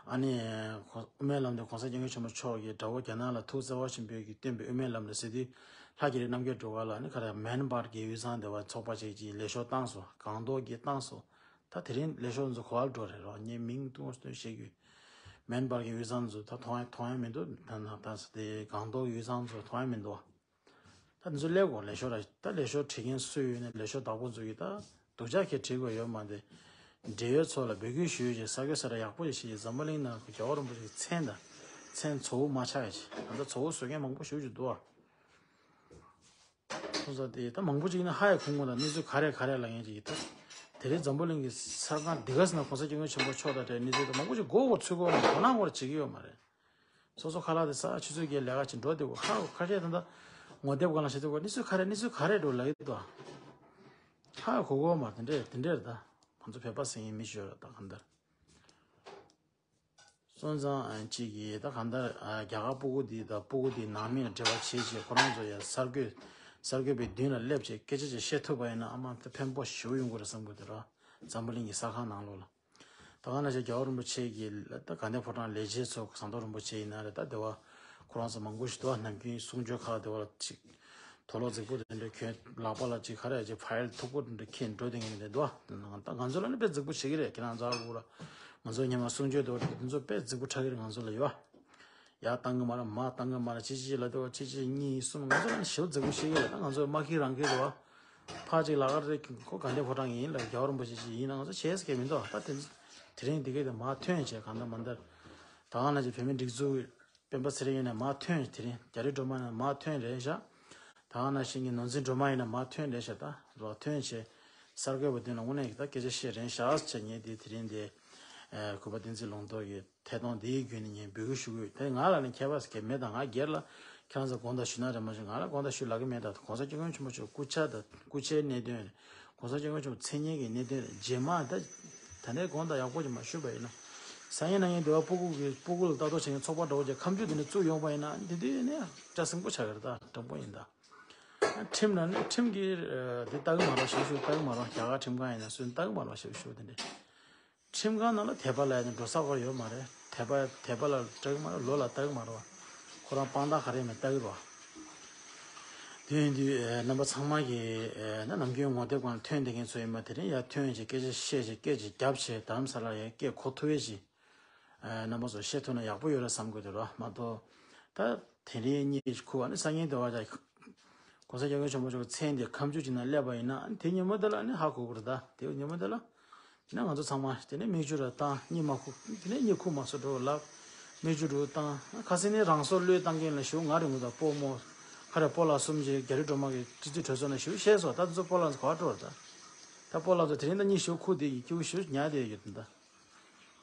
ཨ་ནི་དབུ་མའི་ལམ་དེ་གོང་ས་སྐྱབས་མགོན་ཆེན་པོ་མཆོག་གིས་དགྲ་བོ་རྒྱ་ནག་ལ་ཐུགས་བརྩེ་བ་ཆེན་པོས་ཀྱིས་བཏོན་པའི་དབུ་མའི་ལམ་རེད་ཟེར་དུས། ལྷ་རྒྱལ་རི་རྣམ་རྒྱལ་སྒྲོལ་དཀར་ལ་ནི་ཁ་ར་མེན་བར་གྱི་དབུས་གཙང་དེ་བ་ཚོགས་པ་ཅིག་ཅིག་ལས་ཤོག་བཏང་སོང་། སྒང་ཏོག་གིས་བཏང་སོང་། ད་དེ་རིང་ལས་ཤོག་ཚོ་ག་བར་འགྲོ་རེད་རོགས། ངས་མིང་ཐུང་ཐུང་བཤད་རྒྱུ། མེན་བར་གྱི་དབུས་གཙང་ཚོ་ད་མཐོང་ཡ་མཐོང་ཡ་མི་འདུག་ད་ན་ད་ས་དེ་སྒང་ཏོག་གི་དབུས་གཙང་ཚོ་མཐོང་ཡ་མི་འདུག་ད་འདི་ཚོ་སླེབས་དགོས། ལས་ཤོག་ར་ད་ལས་ཤོག་བྲིས་མཁན་སུ་ཡོད་ནས་ལས་ཤོག་བདག་པོ་ཚོ་གིས་ད་སྡུག་ཅག་ཁྱེད་བྲིས་དགོས་ཡོད་མ་རེད། འབྲེལ་ཡོད་ཚོ་ལ་འབོད་སྐུལ་ཞུས་རྗེས་གསར་འགོད་གསར་ར་ཡག་པོ་ཞིག་བྱས་རྗེས་འཛམ་བུ་གླིང་ནང་གི་རྒྱལ་བ་རིན་པོ་ཆེ་གི་མཚན་དང་མཚན་ཚོགས་དབུ་མ་ཆག་ཡ་ཆེ། ད་ལྟ་ཚོགས་དབུ་བཟོ་མཁན་མང་པོ་ཞེ་པོ་ཅིག་འདུག་ཨ། སོང་ཙང་དེ་ད་མང་པོ་ཅིག་ཡིན་ན་ཧ་ཡང་གོ་མ་སོང་། གནས་ཚུལ་ག་རེ་ག་རེ་ལབ་མཁན་ཅིག་ཡིན་ད། དེ་རིང་འཛམ་བུ་གླིང་གི་ས་སྒང་འདི་ག་ས་ན་གོང་ས་སྐྱབས་མགོན་ཆེན་པོ་མཆོག་དང་འབྲེལ་གནས་ཚུལ་དེ་མང་པོ་ཅིག་མགོ་སྐོར་ཚུར་སྐོར་ནས་དོ་སྣང་སྐོར་བྱེད་ཀྱི་ཡོད་མ་རེད། སོ་སོ་ཁ་ལག་དེ་ཟ་ཆུ་ཚོད་བརྒྱད་ལས་ཀ་བྱེད་འགྲོ་བསྡད་དགོས། ཧ་ཁ་ཤས་ད་ལྟ་ངོ་དེབ་སྒང་ལ་བྱེད་དུས་གནས་ཚུལ་ག་རེ་གནས་ཚུལ་ག་རེ་འགྲོ་ལབ་ཀྱི་འདུག་ཧ་གོ་གོ་མ་དེ་འདྲས་དེ་འདྲས་རེད་ད། ང་ཚོ་བོད་པ་ཟེར་མཁན་མི་ཤོར་ར་ད་གང་ལྟར། སོང་ཙང་ཨ་གཅིག་གིས་ད་གང་ལྟར་ཨ་རྒྱ་གར་སྤུ་གུ་འདི་དང་སྤུ་གུ་འདིའི་ནང་མི་ལ་འབྲེལ་བ་བྱེད་ཅེས་ཁོ་རང་ཚོ་ཡ་གསར་འགོད་གསར་འགོད་པའི་མདུན་ལ་སླེབས་བྱས་སྐད་ཆ་ཅིག་བཤད་ཐུབ་པ་ཡིན་ན་ཨ་མ་ད་ཕན་པོ་ཞེ་པོ་ཡོང་གི་རེད་བསམ་གི་འདུག་ར། འཛམ་བུ་གླིང་གི་ས་ཁང་ནང་ལོགས་ལ། ད་ག་ནང་བཞིན་རྒྱལ་བ་རིན་པོ་ཆེ་གི་ད་དགའ་ལྡན་ཕོ་བྲང་ལས་བྱེད་ཚོ་ཟམ་གདོང་རིན་པོ་ཆེ་ཡིན་ན་རེད། ད་དེ་བ་ཁོ་རང་ཚོ་མང་པོ་ཞིག་འདུག་བ། ནམ་རྒྱུན་གསུང་ཆོས་ཁག་དེ་བ་ལ་ཅིག་དུག་ལོག་རྫིག་པོ་དེ་འདྲ་གྱོན། ལག་པ་ལ་ཅིག་ག་རེ་ཅིག་ཕ་ཡལ་མཐུག་པོ་དེ་འདྲ་འཁྱེར་འགྲོ་དེ་ངན་དེ་འདུག་བ། ད་ང་ཚོ་ལ་ནི་དཔེ་རྫིག་པོ་བྱེད་ཀྱི་རེད། ཁྱེད་རང་ཚོ་ཨ་ཁུ་ར། ང་ཚོ་ཉི་མ་གསུང་ཆོས་དེ་བ་དེ་ཚོ་དཔེ་རྫིག་པོ་ཁྲག་གི་རེད་ང་ཚོ་ལ་ཡོད་བ། ཡར་བཏང་གི་མ་རེད། མར་བཏང་གི་མ་རེད། ཅི་ཅི་ལ་དེ་བ་ཅི་ཅི་གཉིས་གསུམ་ང་ཚོ་ལ་ནི་ཞེ་པོ་རྫིག་པོ་བྱེད་ཀྱི་རེད། ད་ང་ཚོ་མ་ཁི་རང་ཁི་རེད་བ། ཕར་ཅིག་ལ་ག་རེ་ཁོ་དགའ་ལྡན་ཕོ་བྲང་ཡིན་ལ་རྒྱལ་བ་རིན་པོ་ཆེ་ཅིག་ཡིན་ན་ང་ཚོ་བྱས་ས་གས་མི་འདུག་ད་དེ་དེ་རིང་དེ་གས་དེ་མར་ཐོན་བྱས་གང་ལྟར་མ་ལྟར། ད་ག་ནང་བཞིན་བོད་མི་སྒྲིག་འཛུགས་སྤེན་པ་ཚེ་རིང་ཡིན་ན་མར་ཐོན། དེ་རིང་རྒྱ་རི་སྒྲོལ་མ་ཡིན་ན་མར་ཐོན་རེད་ཤག་ད་ག་ནང་བཞིན་གྱི་ནོར་འཛིན་སྒྲོལ་མ་ཡིན་ན་མར་ཐོན་རེད་ཤག་ད་རོགས་ཐོན་བྱས་གསར་འགོད་པ་མདུན་ལ་དངོས་གནས་ཀྱི་ད་སྐད་ཆ་བཤད་རན་ཤག་ཟེར་ངས་དེ་དེ་རིང་དེ་གུས་པ་བསྟན་འཛིན་ལུང་རྟོགས་ཀྱི་ཐད་གཏོང་འདིའི་བརྒྱུད་ནས་ངས་འབོད་སྐུལ་ཞུ་གི་ཡོད། དེ་ང་ལ་ནི་ཁྱད་པར་གང་མེད། ད་ང་སྒེར་ལ་ཁྱེད་རང་ཚོ་དགོངས་དག་ཞུ་ན་རེད་མ་ཞུ་ང་ལ་དགོངས་དག་ཞུ་ལབ་ཀྱི་མེད། ད་གོང་ས་སྐྱབས་མགོན་ཆེན་པོ་མཆོག་སྐུ་ཕྱྭ་དང་སྐུ་ཕྱྭའི་གནད་དོན་རེད། གོང་ས་སྐྱབས་མགོན་ཆེན་པོ་མཚན་སྙན་གྱི་གནད་དོན་རེད། རྗེས་མ་ད་ད་ནས་དགོངས་དག་ཡག་པོ་ཅིག་མ་ཞུས་པ་ཡིན་ན། སང་ཉིན་གནངས་ཉིན་དེ་བ་སྤུ་གུ་གི་སྤུ་གུ་ལ་ལྟ་རྟོག་བྱེད་མཁན་ཚོགས་པ་འདྲ་བོ་ཅིག་ཁ་མཆུ་དེ་ནས་བཙུགས་ཡོང་པ་ཡིན་ན་འདི་དུས་ནས་སྐྲ་སིང་པོ་ཆགས་ཀྱི་རེད། ད་དྲང་པོ་ཡིན་ད། ཁྲིམས་ལ་ནི་ཁྲིམས་ཀྱི་འདི་ལྟ་གི་མ་རེད་ཞེ་པོ་ཞུ། ལྟ་གི་མ་རེད། རྒྱ་གར་ཁྲིམས་ཁང་ཡིན་ན་སུས་ལྟ་གི་མ་རེད་ཞེ་པོ་ཞུ་དེ་འདྲས། ཁྲིམས་ཁང་ནང་ལ་དད་པ་ལབ་ཡ་ནི་འགྲོ་ས་ག་ཡོད་མ་རེད། དད་པ་དད་པ་ལ་ལྟ་གི་མ་རེད། ལོ་ལ་ལྟ་གི་མ་རེད་བ། ཁོ་རང་དཔང་རྟགས་ག་རེ་མེད་ལྟ་གི་རེད་བ། དེ་ཡིན་དུས་ཨེ་རྣམ་པ་ཚང་མ་གིས་ཨེ་ན་ནམ་རྒྱུན་ངོ་དེབ་སྒང་ལ་ཐོན་བསྡད་མཁན་ཚོ་ཡིན་པ་དེ་རིང་ཡར་ཐོན་བྱས་སྐད་ཆ་བཤད་བྱས་སྐད་ཅིག་བརྒྱབ་བྱས་རྡ་རམ་ས་ལ་ཡར་སྐད་གོ་ཐུབ་པ་ཞིག་ཨེ་རྣམ་པ་ཚོ་བཤད་ཐུབ་ན་ཡག་པོ་ཡོད་རེད་བསམ་གི་འདུག་ར། མ་གཏོགས་ད་དེ་རིང་གཉིད་ཁུག་ཨ་ནི་སང་ཉིན་དེ་བ་ཅག་གོང་ས་སྐྱབས་མགོན་ཆེན་པོ་མཆོག་གི་མཚན་དེ་ཁ་མཆུ་ཅིག་ནང་སླེབས་པ་ཡིན་ན་དེ་ཉིན་མོ་དེ་ལ་ནི་ཧ་གོ་གི་རེད། ད་དེ་ཉིན་མོ་དེ་ལ་དེ་ནས་ང་ཚོ་ཚང་མ་དེ་ནས་མིག་ཆུ་ར་བཏང་གཉིད་མ་ཁུག་དེ་ནས་གཉིད་ཁུག་མ་སོང་འགྲོ་ལབ། མིག་ཆུ་རུ་བཏང་ཁ་སང་ནས་རང་སྲོག་བློས་བཏང་མཁན་ལ་ཞུ་ང་རེ་ངུ་ད་སྤོ་མོ་ཁ་ར་སྤོ་ལགས་གསུམ་གྱིས་རྒྱ་རི་སྒྲོལ་མ་གི་སྤྱི་འཐུས་གྲོས་ཚོགས་ནང་ཞུ་བཤད་སོང་། ད་དེ་ཚོ་སྤོ་ལགས་ཚོ་ག་པར་འགྲོ་ར། ད་ད་སྤོ་ལགས་ཚོ་དེ་རིང་ད་གཉིད་ཞུ་ཁུག་དེ་ཡི་སྐྱུག་ཞུ་ཉལ་དེ་ཡོད་ད།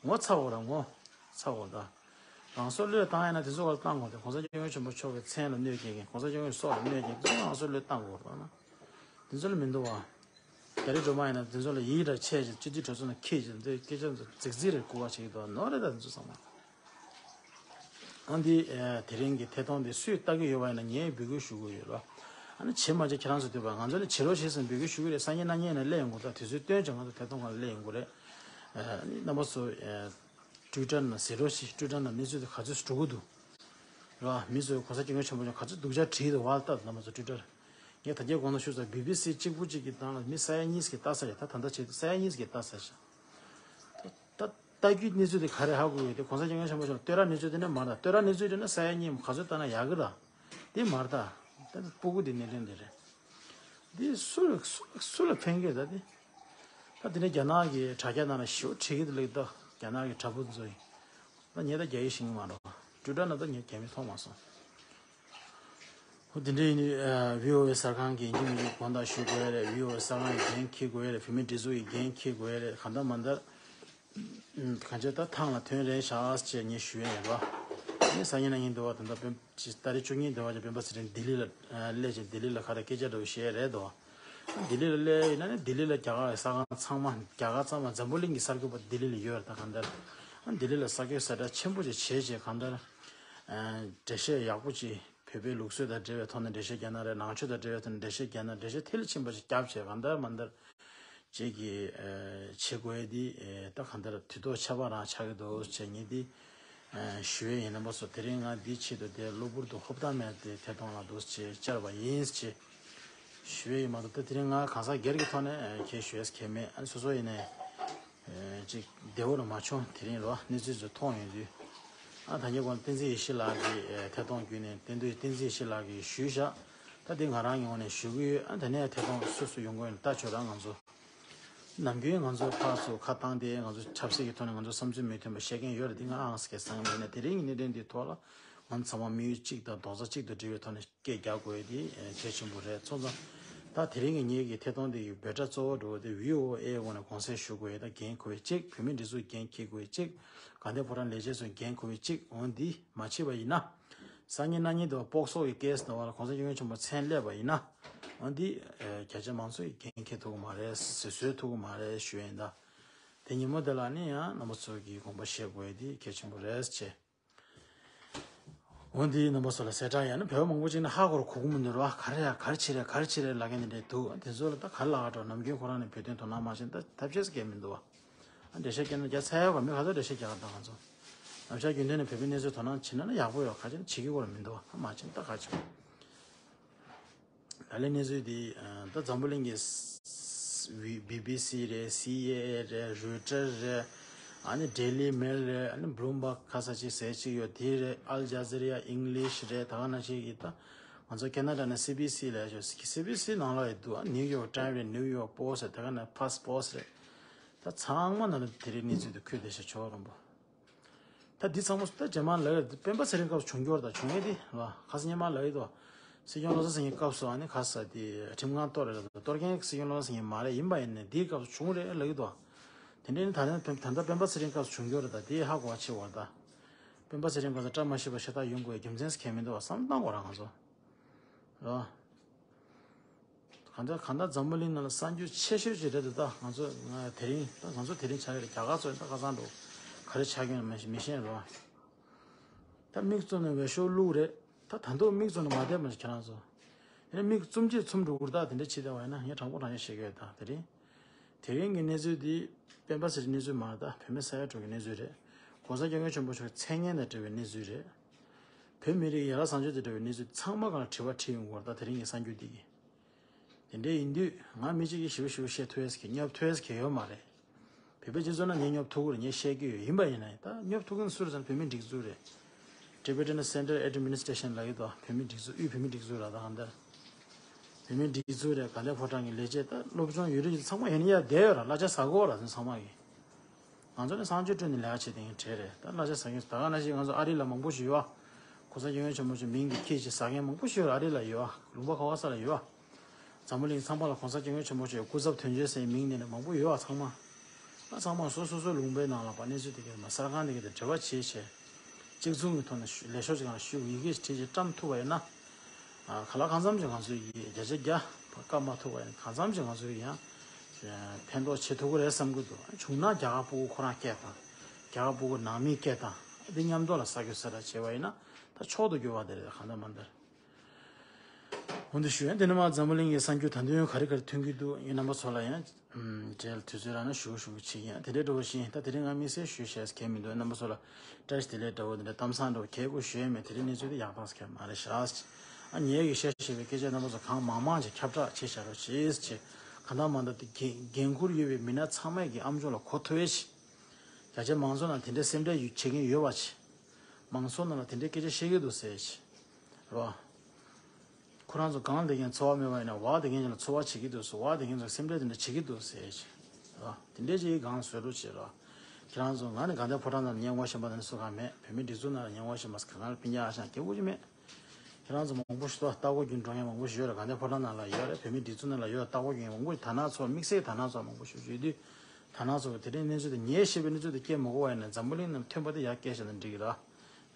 ངོ་ཚ་འོ་ར་ངོ་། ཚ་འོ་ད། རང་སྲོག་བློས་བཏང་ཡ་ན་དེ་ཚོ་བར་བཏང་དགོས་ཏེ་གོང་ས་སྐྱབས་མགོན་ཆེན་པོ་མཆོག་གི་མཚན་ལ་གནོད་སྐྱེལ་མཁན་གོང་ས་སྐྱབས་མགོན་སྲོག་ལ་གནོད་སྐྱེལ་མཁན་དེ་ཚོ་རང་སྲོག་བློས་བཏང་དགོས་རེད་ན། དེ་ཚོ་ལ་མི་འདུག་བ། རྒྱ་རི་སྒྲོལ་མ་ཡིན་ན་དེ་ཚོ་ལ་ཡིད་ར་ཆད་ཅིང་སྤྱི་འཐུས་གྲོས་ཚོགས་ནང་འཁྱེར་ཅིང་དེ་སྐད་ཆ་ཚོ་རྫིག་རྫིག་རེ་སྐུར་བ་བྱེད་ཀྱི་འདུག་ནོར་རེད་ད་དེ་ཚོ་ཚང་མ། ཨ་འདི་དེ་རིང་གི་ཐད་གཏོང་འདི་སུས་ལྟ་གི་ཡོད་པ་ཡིན་ན་ངས་འབོད་སྐུལ་ཞུ་གི་ཡོད་ར། ཨ་ནི་བྱེད་མ་བྱེད་ཁྱེད་རང་ཚོ་འདོད་པ། ང་ཚོ་ནི་བྱེད་རོགས་བྱེད་ཟེར་འབོད་སྐུལ་ཞུ་གི་རེད། སང་ཉིན་གནངས་ཉིན་ནས་སླེབས་ཡོང་གི་ད་དུས་ཚོད་སྟོན་ཅིང་ང་ཚོ་ཐད་གཏོང་ཁང་ལ་སླེབས་ཡོང་གི་རེད། ཨ་ནི་རྣམ་པ་ཚོ་ཨ་ཊུའི་ཊར་ནང་གཟིགས་རོགས་ཞེས། ཊུའི་ཊར་ནང་གནས་ཚུལ་དེ་ག་ཚོད་འགྲོ་གི་འདུག་ར། མི་ཚོས་གོང་ས་སྐྱབས་མགོན་ཆེན་པོ་མཆོག་ག་ཚོད་སྡུག་ཅག་བྲིས་འདུག་བལྟ་རྣམ་པ་ཚོ་ཊུའི་ཊར། ངས་ད་རྒྱའི་དགོངས་དག་ཞུ་ས་བི་བི་སི་གཅིག་པུ་གཅིག་གི་སྟེང་ལ་མི་ས་ཡ་གཉིས་ཀྱིས་ལྟ་ས་རེད། ད་ད་ལྟ་བྱེད་དུས་ས་ཡ་གཉིས་ཀྱིས་ལྟ་ས་ཤག་ད་ད་ ལྟ་རྒྱུའི་གནས་ཚུལ་དེ་ག་རེ་ཧ་གོ་ཡོད་དེ། གོང་ས་སྐྱབས་མགོན་ཆེན་པོ་མཆོག་ལ་བསྟོད་ར་གནས་ཚུལ་དེ་འདྲ་མ་རེད། བསྟོད་ར་གནས་ཚུལ་དེ་འདྲ་ས་ཡ་གཉིས་ག་ཚོད་ལྟ་ན་ཡག་གི་ར། དེ་མ་རེད་ད། དེ་སྤུ་གུ་དེ་གནད་དོན་དེ་རེད། འདི་སུ་ལ་སུ་ལ་སུ་ལ་ཕན་གི་རེད་ད་དེ། ད་དེ་ནས་རྒྱ་ནག་གི་དྲ་རྒྱ་ནང་ལ་ཞེ་པོ་བྲིས་ཀྱི་འདུག་ལབ་ཀྱི་འདུག་རྒྱ་ནག་གི་དྲ་འབུ་ཚོ་ཡིན། ད་ངས་ད་རྒྱ་ཡིག་ཤེས་ཀྱི་མ་རེད། ཊུ་ཝི་ཊར་ནང་ད་ངས་རྒྱ་མི་མཐོང་མ་སོང་། ཧོ་དེ་འདྲ་ཡིན་དུས་ཨ་བྷི་ཨོ་ཨེ་གསར་ཁང་གི་ཡིན་གཅིག་མིན་གཅིག་དགོངས་དག་ཞུ་དགོས་ཡ་རེད། བྷི་ཨོ་ཨེ་གསར་ཁང་གི་འགན་འཁྱེར་དགོས་ཡ་རེད། བོད་མི་སྒྲིག་འཛུགས་ཀྱི་འགན་འཁྱེར་དགོས་ཡ་རེད། གང་ལྟར་མ་ལྟར། གང་ཅི་ད་ཐང་ལ་ཐོན་རན་ཤག་ཅེས་ངས་ཞུ་ཡ་ཡིན་རོ། ངས་སང་ཉིན་གནངས་ཉིན་འདུག་བ། ད་ལྟ་སྤེན་ཏ་རིག་བཅུ་གཉིས་འདུག་བ། ཅེས་སྤེན་པ་ཚེ་རིང་ལྡི་ལི་ལ་སླེབས་ཅིང་ལྡི་ལི་ལ་ཁ་ར་སྐད་ཆ་འདྲ་བོ་བཤད་རེད་དོ། ལྡི་ལི་ལ་སླེབས་ཡིན་ན་ནི་ལྡི་ལི་ལ་རྒྱ་གར་གྱི་གསར་ཁང་ཚང་མ་རྒྱ་གར་ཚང་མ་འཛམ་བུ་གླིང་གི་གསར་འགོད་པ་ལྡི་ལི་ལ་ཡོད་རེད། ད་གང་ལྟར་ལྡི་ལི་ལ་གསར་འགོད་གསལ་བསྒྲགས་ཆེན་པོ་ཅིག་བྱས་རྗེས་གང་ལྟར་འགྲེལ་བཤད་ཡག་པོ་ཅིག་བོད་པའི་ལུགས་སྲོལ་དང་འབྲེལ་བའི་ཐོག་ནས་འགྲེལ་བཤད་རྒྱག་ན་རེད། ནང་ཆོས་དང་འབྲེལ་བའི་ཐོག་ནས་འགྲེལ་བཤད་རྒྱག་ན་འགྲེལ་བཤད་མཐིལ་ཕྱིན་པ་ཅིག་བརྒྱབ་བྱས་གང་ལྟར་མ་ལྟར་བྱེད་ཀྱི་ཨ་བྱེད་དགོས་ཡ་འདི་ཨ་ད་གང་ལྟར་དུས་ཐོག་ཆད་པ་རང་ཆགས་ཀྱི་འདུག་ཅེས་ངས་འདི་ཨ་ཞུ་ཡས་ཡིན། རྣམ་པ་ཚོ་དེ་རིང་ང་འདིའི་ཆེད་དུ་དེ་གློ་བུར་དུ་ཧོབ་ཐང་མེད་དེ་ཐད་གཏོང་ལ་འདུག་ཅེས་བཅར་བ་ཡིན་ཅེས་ཞུ་ཡས་ཡིན་མ་གཏོགས། ད་དེ་རིང་ང་གང་ཟག་སྒེར་གྱི་ཐོག་ནས་ཨ་ཁྱེད་ཞུ་ཡས་གལ་མེད། ཨ་སོ་སོ་ཡིན་ནའི་ཨ་ཅིག་བདེ་བོ་རུ་མ་བྱུང་། དེ་རིང་ལོ་གནས་ཚུལ་ཚོ་མཐོང་ཡོང་དུས་ཨ་ད་ངས་གོང་བསྟན་འཛིན་ཡེ་ཤེས་ལགས་ཀྱིས་ཨ་ཐད་གཏོང་བརྒྱུད་ནས་བསྟན་འཛིན་བསྟན་འཛིན་ཡེ་ཤེས་ལགས་ཀྱིས་ཞུས་བཞག་ད་དེ་ང་རང་ངོས་ནས་ཞུ་གི་ཡོད། ཨ་དེ་ནས་ཐད་གཏོང་སུ་སུ་ཡོང་གི་ཡོད་ན་ལྟ་ཆོག་ར། ང་ཚོ་ནམ་རྒྱུན་ང་ཚོ་ཕར་ཚུར་ཁ་བཏང་སྟེ་ང་ཚོ་ཆབ་སྲིད་ཀྱི་ཐོག་ནས་ང་ཚོ་བསམ་ཚུལ་མི་མཐུན་པ་བཤད་མཁན་ཡོད་རེད། དེ་ང་ཨང་སྐད་སང་མེད་ན་དེ་རིང་གི་གནད་དོན་འདིའི་ཐོག་ལ་ང་ཚོ་ཚང་མ་དམིགས་ཡུལ་གཅིག་དང་རྡོག་རྩ་གཅིག་ཏུ་སྒྲིལ་བའི་ཐོག་ནས་སྐད་རྒྱག་དགོས་ཡ་དེ་གལ་ཆེན་པོ་རེད། སོང་ཙང་ད་དེ་རིང་གི་ངེད་ཀྱི་ཐད་གཏོང་འདི་ཡི་འབོད་སྒྲ་གཙོ་བོ་འགྲོ་བ་དེ་བྷི་ཨོ་ཨེ་འོག་ནས་དགོངས་སེལ་ཞུ་དགོས་ཡ་དང་འགན་འཁུར་བའི་གཅིག་བོད་མིའི་སྒྲིག་འཛུགས་འགན་འཁྱེར་དགོས་ཡ་གཅིག་དགའ་ལྡན་ཕོ་བྲང་ལས་བྱེད་ཚོས་འགན་འཁུར་བའི་གཅིག་འོ་འདི་མ་བྱས་པ་ཡིན་ན། སང་ཉིན་གནངས་ཉིན་དུ་སྤོག་སོག་གི་ཀེ་སི་འདྲ་བ་ལ་གོང་ས་སྐྱབས་མགོན་ཆེན་པོ་མཚན་སླེབས་པ་ཡིན་ན། འོ་འདི་ཨ་རྒྱ་ཆེ་མང་ཚོགས་ཀྱིས་འགན་འཁྱེར་ཐུབ་ཀྱི་མ་རེད། ཟེར་བཟོད་ཐུབ་ཀྱི་མ་རེད་ཞུ་ཡ་ཡིན་ད། དེ་ཉིན་མོ་དེ་ལ་ནི་ཡང་རྣམ་པ་ཚོ་གིས་དགོངས་པ་བཞེས་དགོས་ཡ་འདི་གལ་ཆེན་པོ་རེད་ཅེས། འོ་འདི་རྣམ་པ་ཚོ་ལ་གསལ་བསྒྲགས་ཡང་ན་བོད་པ་མང་པོ་ཅིག་ནི་ཧ་གོ་རུ་གོ་གི་མི་འདུག་ར། ག་རེ་ཡ་ག་རེ་བྱེད་རེད་ག་རེ་བྱེད་རེད་ལབ་མཁན་དེ་འདྲས་འདུག་དེ་ཚོ་ལ་ད་ག་རེ་ལབ་ག་འགྲོ། ནམ་རྒྱུན་ཁོ་རང་ནི་བོད་དོན་དོ་སྣང་མ་བྱས་ན་ད་ཐབས་ཤེས་སུ་སྐྱེལ་མི་འདུག་བ། ཨ་འགྲེལ་བཤད་སྐྱེལ་ན་རྒྱ་ཚ་ཡག་ག་མི་ག་ཚོད་འགྲེལ་བཤད་རྒྱག་ག་ད་ང་ཚོ་ནམ་ཞག་རྒྱུན་ལྡན་ནས་བོད་པའི་གནས་ཚུལ་དོ་སྣང་བྱེད་ན་ན་ཡག་པོ་ཡོད། ག་ཅི་ན་བྱེད་ཀྱི་ཡོད་ར་མི་འདུག་བ། ཨ་མ་བྱས་ན་ད་ག་ཅི། ད་ལན་གནས་ཚུལ་འདི་ད་འཛམ་བུ་གླིང་གི་བི་བི་སི་རེད། སི་ཨེ་ཨེ་རེད། རོའི་ཊར་རེད། ཨ་ནི་ཌེ་ལི་མེལ་རེད། ཨ་ནི་བྷུ་ལུམ་བྷག་ཁ་ས་ཅིག་ཟེར་ཅིག་ཡོད་དེ་རེད། ཨལ་ཇ་ཛི་ར་ཨིང་ལིཤ་རེད། ད་ག་ནང་བཞིན་གྱི་ད་ང་ཚོ་ཁེ་ན་ཌ་ནས་སི་བི་སི་ལབ་ཡ་ཅིག་སི་བི་སི་ནང་ལོགས་ཡོད་འདུག་ཨ་ནིའུ་ཡོག་ཊའིམ་རེད། ནིའུ་ཡོག་པོ་སི་རེད། ད་ག་ནང་ཕ་སི་པོ་སི་རེད། ད་ཚང་མ་ནང་ལ་དེ་རིང་གནས་ཚུལ་དེ་ཁུལ་བསྡད་ཤག་ཆོག་རོམ་པོ། ད་འདི་ཚང་མ་ད་རྗེས་མ་ལབ་ཡ་རེད། སྤེན་པ་ཚེ་རིང་སྐབས་སུ་བྱུང་རྒྱུ་རེད། ད་བྱུང་ཡས་དེ་ལ་ཁ་སང་སྔོན་མ་ལབ་ཡོད་དོ། སྲིད་སྐྱོང་བློ་བཟང་སེང་གེའི་སྐབས་སུ་ཨ་ནི་ཁ་ས་དེ་ཁྲིམས་ཁང་གཏོར་རེད་ལ་གཏོར་མཁན་སྲིད་སྐྱོང་བློ་བཟང་སེང་གེ་མ་རེད། ཡིན་པ་ཡིན་ནའི་འདིའི་སྐབས་སུ་བྱུང་རེད་ལབ་ཡོད་དོ། དེ་འདྲ་ནི་ད་ལན་ད་ལྟ་སྤེན་པ་ཚེ་རིང་སྐབས་སུ་བྱུང་རྒྱུ་རེད། ད་དེ་ཧ་གོ་བ་ཆེ་བ་རེད། ད་སྤེན་པ་ཚེ་རིང་སྐབས་སུ་བཀྲ་མ་ཤིས་པ་ཤ་སྟག་ཡོང་དགོས་རྒྱུ་མཚན་གང་ཡང་མི་འདུག་བ། བསམ་བློ་བཏང་དགོས་ར་ང་ཚོ། རེད་བ། གང་ལྟར་གང་ལྟར་འཛམ་བུ་གླིང་ནང་ལ་གསར་འགྱུར་ཆེ་ཤོས་ཅིག་རེད་འདུག་ད་ང་ཚོ་ང་དེ་རིང་ད་ང་ཚོ་དེ་རིང་ཆགས་ཀྱི་རེད། རྒྱ་གར་ཚོ་ད་ཁ་སང་འགྲོ་ག་རེ་ཆགས་ཀྱི་ཡོད་མི་མི་ཤེས་རོ། ད་མིག་བཙུམ་ནས་འོས་ཤོག་བླུགས་རེད། ད་ད་དུང་མིག་བཙུམ་ནས་མ་བསྡད་མ་ཁྱེད་རང་ཚོ། དེ་ནས་མིག་བཙུམ་གྱིས་བཙུམ་འགྲོ་གི་རེད། ད་དེ་འདྲ་བྱེད་བསྡད་པ་ཡིན་ན་ངས་དྲང་པོ་དྲང་བཞག་བཤད་ཀྱི་ཡོད། ད་དེ་རིང་དེ་རིང་གི་གནས་ཚུལ་འདི་སྤེན་པ་ཚེ་རིང་གནས་ཚུལ་མ་རེད། ད་བོད་མི་ས་ཡ་དྲུག་གི་གནས་ཚུལ་རེད། གོང་ས་སྐྱབས་མགོན་ཆེན་པོ་མཆོག་མཚན་སྙན་དང་འབྲེལ་བའི་གནས་ཚུལ་རེད། བོད་མི་རིགས་ཡ་རབས་བཟང་སྤྱོད་དང་འབྲེལ་བའི་གནས་ཚུལ་ཚང་མ་སྒང་ལ་དྲི་བ་དྲིས་ཡོང་གི་ཡོད་རེད། ད་དེ་རིང་གི་གསར་འགྱུར་འདི་གི། དེ་འདྲ་ཡིན་དུས་ང་མི་གཅིག་གིས་ཞེ་པོ་ཞེ་པོ་བཤད་ཐུབ་ཡས་ཀྱི་སྙོབ་ཐུབ་ཡས་ཀྱི་ཡོད་མ་རེད། བོད་པའི་སྤྱི་ཚོགས་ནང་ངས་སྙོབ་ཐུབ་ཀྱི་རེད། ངས་བཤད་ཀྱི་ཡོད། ཡིན་པ་ཡིན་ན་ད་སྙོབ་ཐུབ་མཁན་སུ་རེད་ཟེར་ན་བོད་མིའི་སྒྲིག་འཛུགས་རེད། Tibetan Center Administration ལབ་ཡོད་དོ། བོད་མིའི་སྒྲིག་འཛུགས། དབུས་བོད་མིའི་སྒྲིག་འཛུགས་ར། ད་གང་ལྟར་བོད་མིའི་སྒྲིག་འཛུགས་རེད། དགའ་ལྡན་ཕོ་བྲང་གི་ལས་བྱེད། ད་སློབ་སྦྱོང་ཡོད་རིགས་ཚང་མ་ཡིན་ན་ཡར་བསྡད་ཡོད་ར། གླ་ཆ་ཟ་གི་ཡོད་ར། དེ་ཚང་མ་གིས། ང་ཚོ་ནི་གསང་སྤྱོད་སྤྲོད་ནས་ལས་ཀ་བྱེད་དེ་ཡིན་གྲས་རེད། ད་གླ་ཆ་ཟ་མཁན་ད་ག་ནང་བཞིན་ང་ཚོ་ཨ་རི་ལ་མང་པོ་ཞིག་ཡོད་ཨ། གོང་ས་སྐྱབས་མགོན་ཆེན་པོ་མཆོག་མིང་གི་ཁྱད་ཆོས་ཟ་མཁན་མང་པོ་ཞིག་ཡོད་ར། ཨ་རི་ལ་ཡོད་ཨ། ལུང་པ་ག་བ་ས་ལ་ཡོད་ཨ། འཛམ་བུ་གླིང་ཚང་མ་ལ་གོང་ས་སྐྱབས་མགོན་ཆེན་པོ་མཆོག་གི་སྐུ་ཚབ་དོན་གཅོད་ཟེར་མིང་ནས་ནས་མང་པོ་ཡོད་ཨ། ཚང་མ། ཨ་ཚང་མ་སོ་སོ་སོའི་ལུང་པའི་ནང་ལ་ཕར་གནས་ཚུལ་དེ་གའི་མ་གསར་ཁང་དེ་གའི་དང་འབྲེལ་བ་བྱེད་བྱས། གཅིག་མཚུངས་ཀྱི་ཐོག་ནས་ལས་ཤོག་ཅིག་ནང་ཞུགས། ཡི་གེ་ཞིག་བྲིས་བྱས་བཀྲམ་ཐུབ་པ་ཡིན་ན། ཨ་ག་ལ་གང་འཚམ་ཅིག་ང་ཚོ་ཡིས་བརྒྱ་ཆ་བརྒྱ་བཀག་མ་ཐུབ་པ་ཡིན་ན་གང་འཚམ་ཅིག་ང་ཚོ་ཡིས་ཡང་ཕན་ཐོགས་བྱེད་ཐུབ་ཀྱི་རེད་བསམ་གྱི་འདུག་བྱུང་ན་རྒྱ་གར་སྤུ་གུ་ཁོ་རང་སྐད་དང་། རྒྱ་གར་སྤུ་གུ་ནང་མིའི་སྐད་དང་འདི་མཉམ་དུ་ལ་གསར་འགྱུར་གསལ་བསྒྲགས་བྱས་པ་ཡིན་ན་ད་མཆོག་ཏུ་གྱུར་པ་དེ་རེད། གང་ལྟར་མ་ལྟར། འོ་འདི་ཞུ་ཡ། དེ་ནས་མར་འཛམ་བུ་གླིང་གི་གསར་འགྱུར་ད་དུང་ག་རེ་ག་རེ་ཐོན་གྱི་འདུག་ངས་རྣམ་པ་ཚོ་ལ་ཡང་། ཨུམ། འབྲེལ་དུས་ཚོད་རག་ན་ཞུ་ཞུ་གི་ཆེད་ཡིན། དེ་འདྲའི་འགྲོ་བཞིན་ད་དེ་རིང་ང་དམིགས་བསལ་ཞུ་བྱས་གལ་མི་འདུག་རྣམ་པ་ཚོ་ལ་བཀྲ་ཤིས་བདེ་ལེགས་འདྲ་བོ་དེ་འདྲ་གཏམ་བཟང་འདྲ་བོ་གལ་དགོས་ཞུ་ཡས་མེད། དེ་རིང་གནས་ཚུལ་དེ་ཡག་ཐག་གལ་མ་རེད་ཤག་ཨ་ཉེ་གི་བཤད་བཤད་པའི་སྐད་ཆ་རྣམ་པ་ཚོ་གང་མང་མང་ཅིག་ཁྱབ་བསྒྲགས་བྱེད་བྱ་རོགས་བྱེད་ཅེས། གང་ལྟར་མ་ལྟར་དེ་འགན་འགན་འཁུར་ཡོད་པའི་མི་སྣ་ཚང་མས་ཀྱི་ཨམ་ཅོག་ལ་གོ་ཐུབ་ཡས་ཤིག་རྒྱ་ཆེ་མང་ཚོགས་ནང་དེ་འདྲའི་སེམས་ཁྲལ་ཡོད་བྱེད་མཁན་ཡོད་པ་ཆེ། མང་ཚོགས་ནང་ལ་དེ་འདྲའི་སྐད་ཆ་བཤད་ཀྱི་འདུག་ཟེར་ཆེ། རེད་བ། ཁོ་རང་ཚོ་གང་བསྡད་མཁན་འཚོ་བ་མེད་པ་ཡིན་ན་བ་བསྡད་མཁན་ལ་འཚོ་བ་བྱེད་ཀྱི་འདུག་ཟེར། བ་བསྡད་མཁན་ཚོ་སེམས་ཁྲལ་དེ་འདྲ་བྱེད་ཀྱི་འདུག་ཟེར་ཆེ། རེད་བ། དེ་འདྲའི་ཅིག་གང་བཟོས་རོགས་བྱེད་རོགས། ཁྱེད་རང་ཚོ་ང་ནི་དགའ་ལྡན་ཕོ་བྲང་ནང་ལ་སྙན་ངག་བཤད་པ་དེ་འདྲ་སུ་གང་མེད། བོད་མིའི་སྒྲིག་འཛུགས་ནང་ལ་སྙན་ངག་བཤད་པ་གང་ག་ལ་སྤུན་ཀྱག་ཨ་ཞང་སྐྱེ་བོ་ཅིག་མེད། ཁྱེད་རང་ཚོ་མང་པོ་ཞིག་ལྟ་སྒོ་རྒྱུན་འགྲོ་མཁན་མང་པོ་ཞིག་ཡོད་རེད། དགའ་ལྡན་ཕོ་བྲང་ནང་ལ་ཡོད་རེད། བོད་མིའི་སྒྲིག་འཛུགས་ནང་ལ་ཡོད་ལྟ་སྒོ་རྒྱུན་མང་པོ་ཞིག་དར་ནག་ཚོགས་དམིགས་བསལ་དར་ནག་ཚོགས་མང་པོ་ཞིག་ཡོད་དུས། དར་ནག་ཚོགས་ཀྱི་དེ་རིང་གནས་ཚུལ་དེ་ངས་ཤེས་པའི་གནས་ཚུལ་དེ་སྐད་མི་གོ་བ་ཡིན་ན་འཛམ་བུ་གླིང་ནང་ཐོན་པ་དེ་ཡར་སྐད་བཤད་ན་འགྲིག་གི་ར།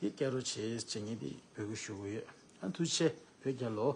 དེ་སྐད་རོགས་བྱེད་ཅེས་ངས་དེ་འབོད་སྐུལ་ཞུ་གི་ཡོད། ཨ་ཐུགས་རྗེ་ཆེ། བོད་རྒྱལ་ལོ།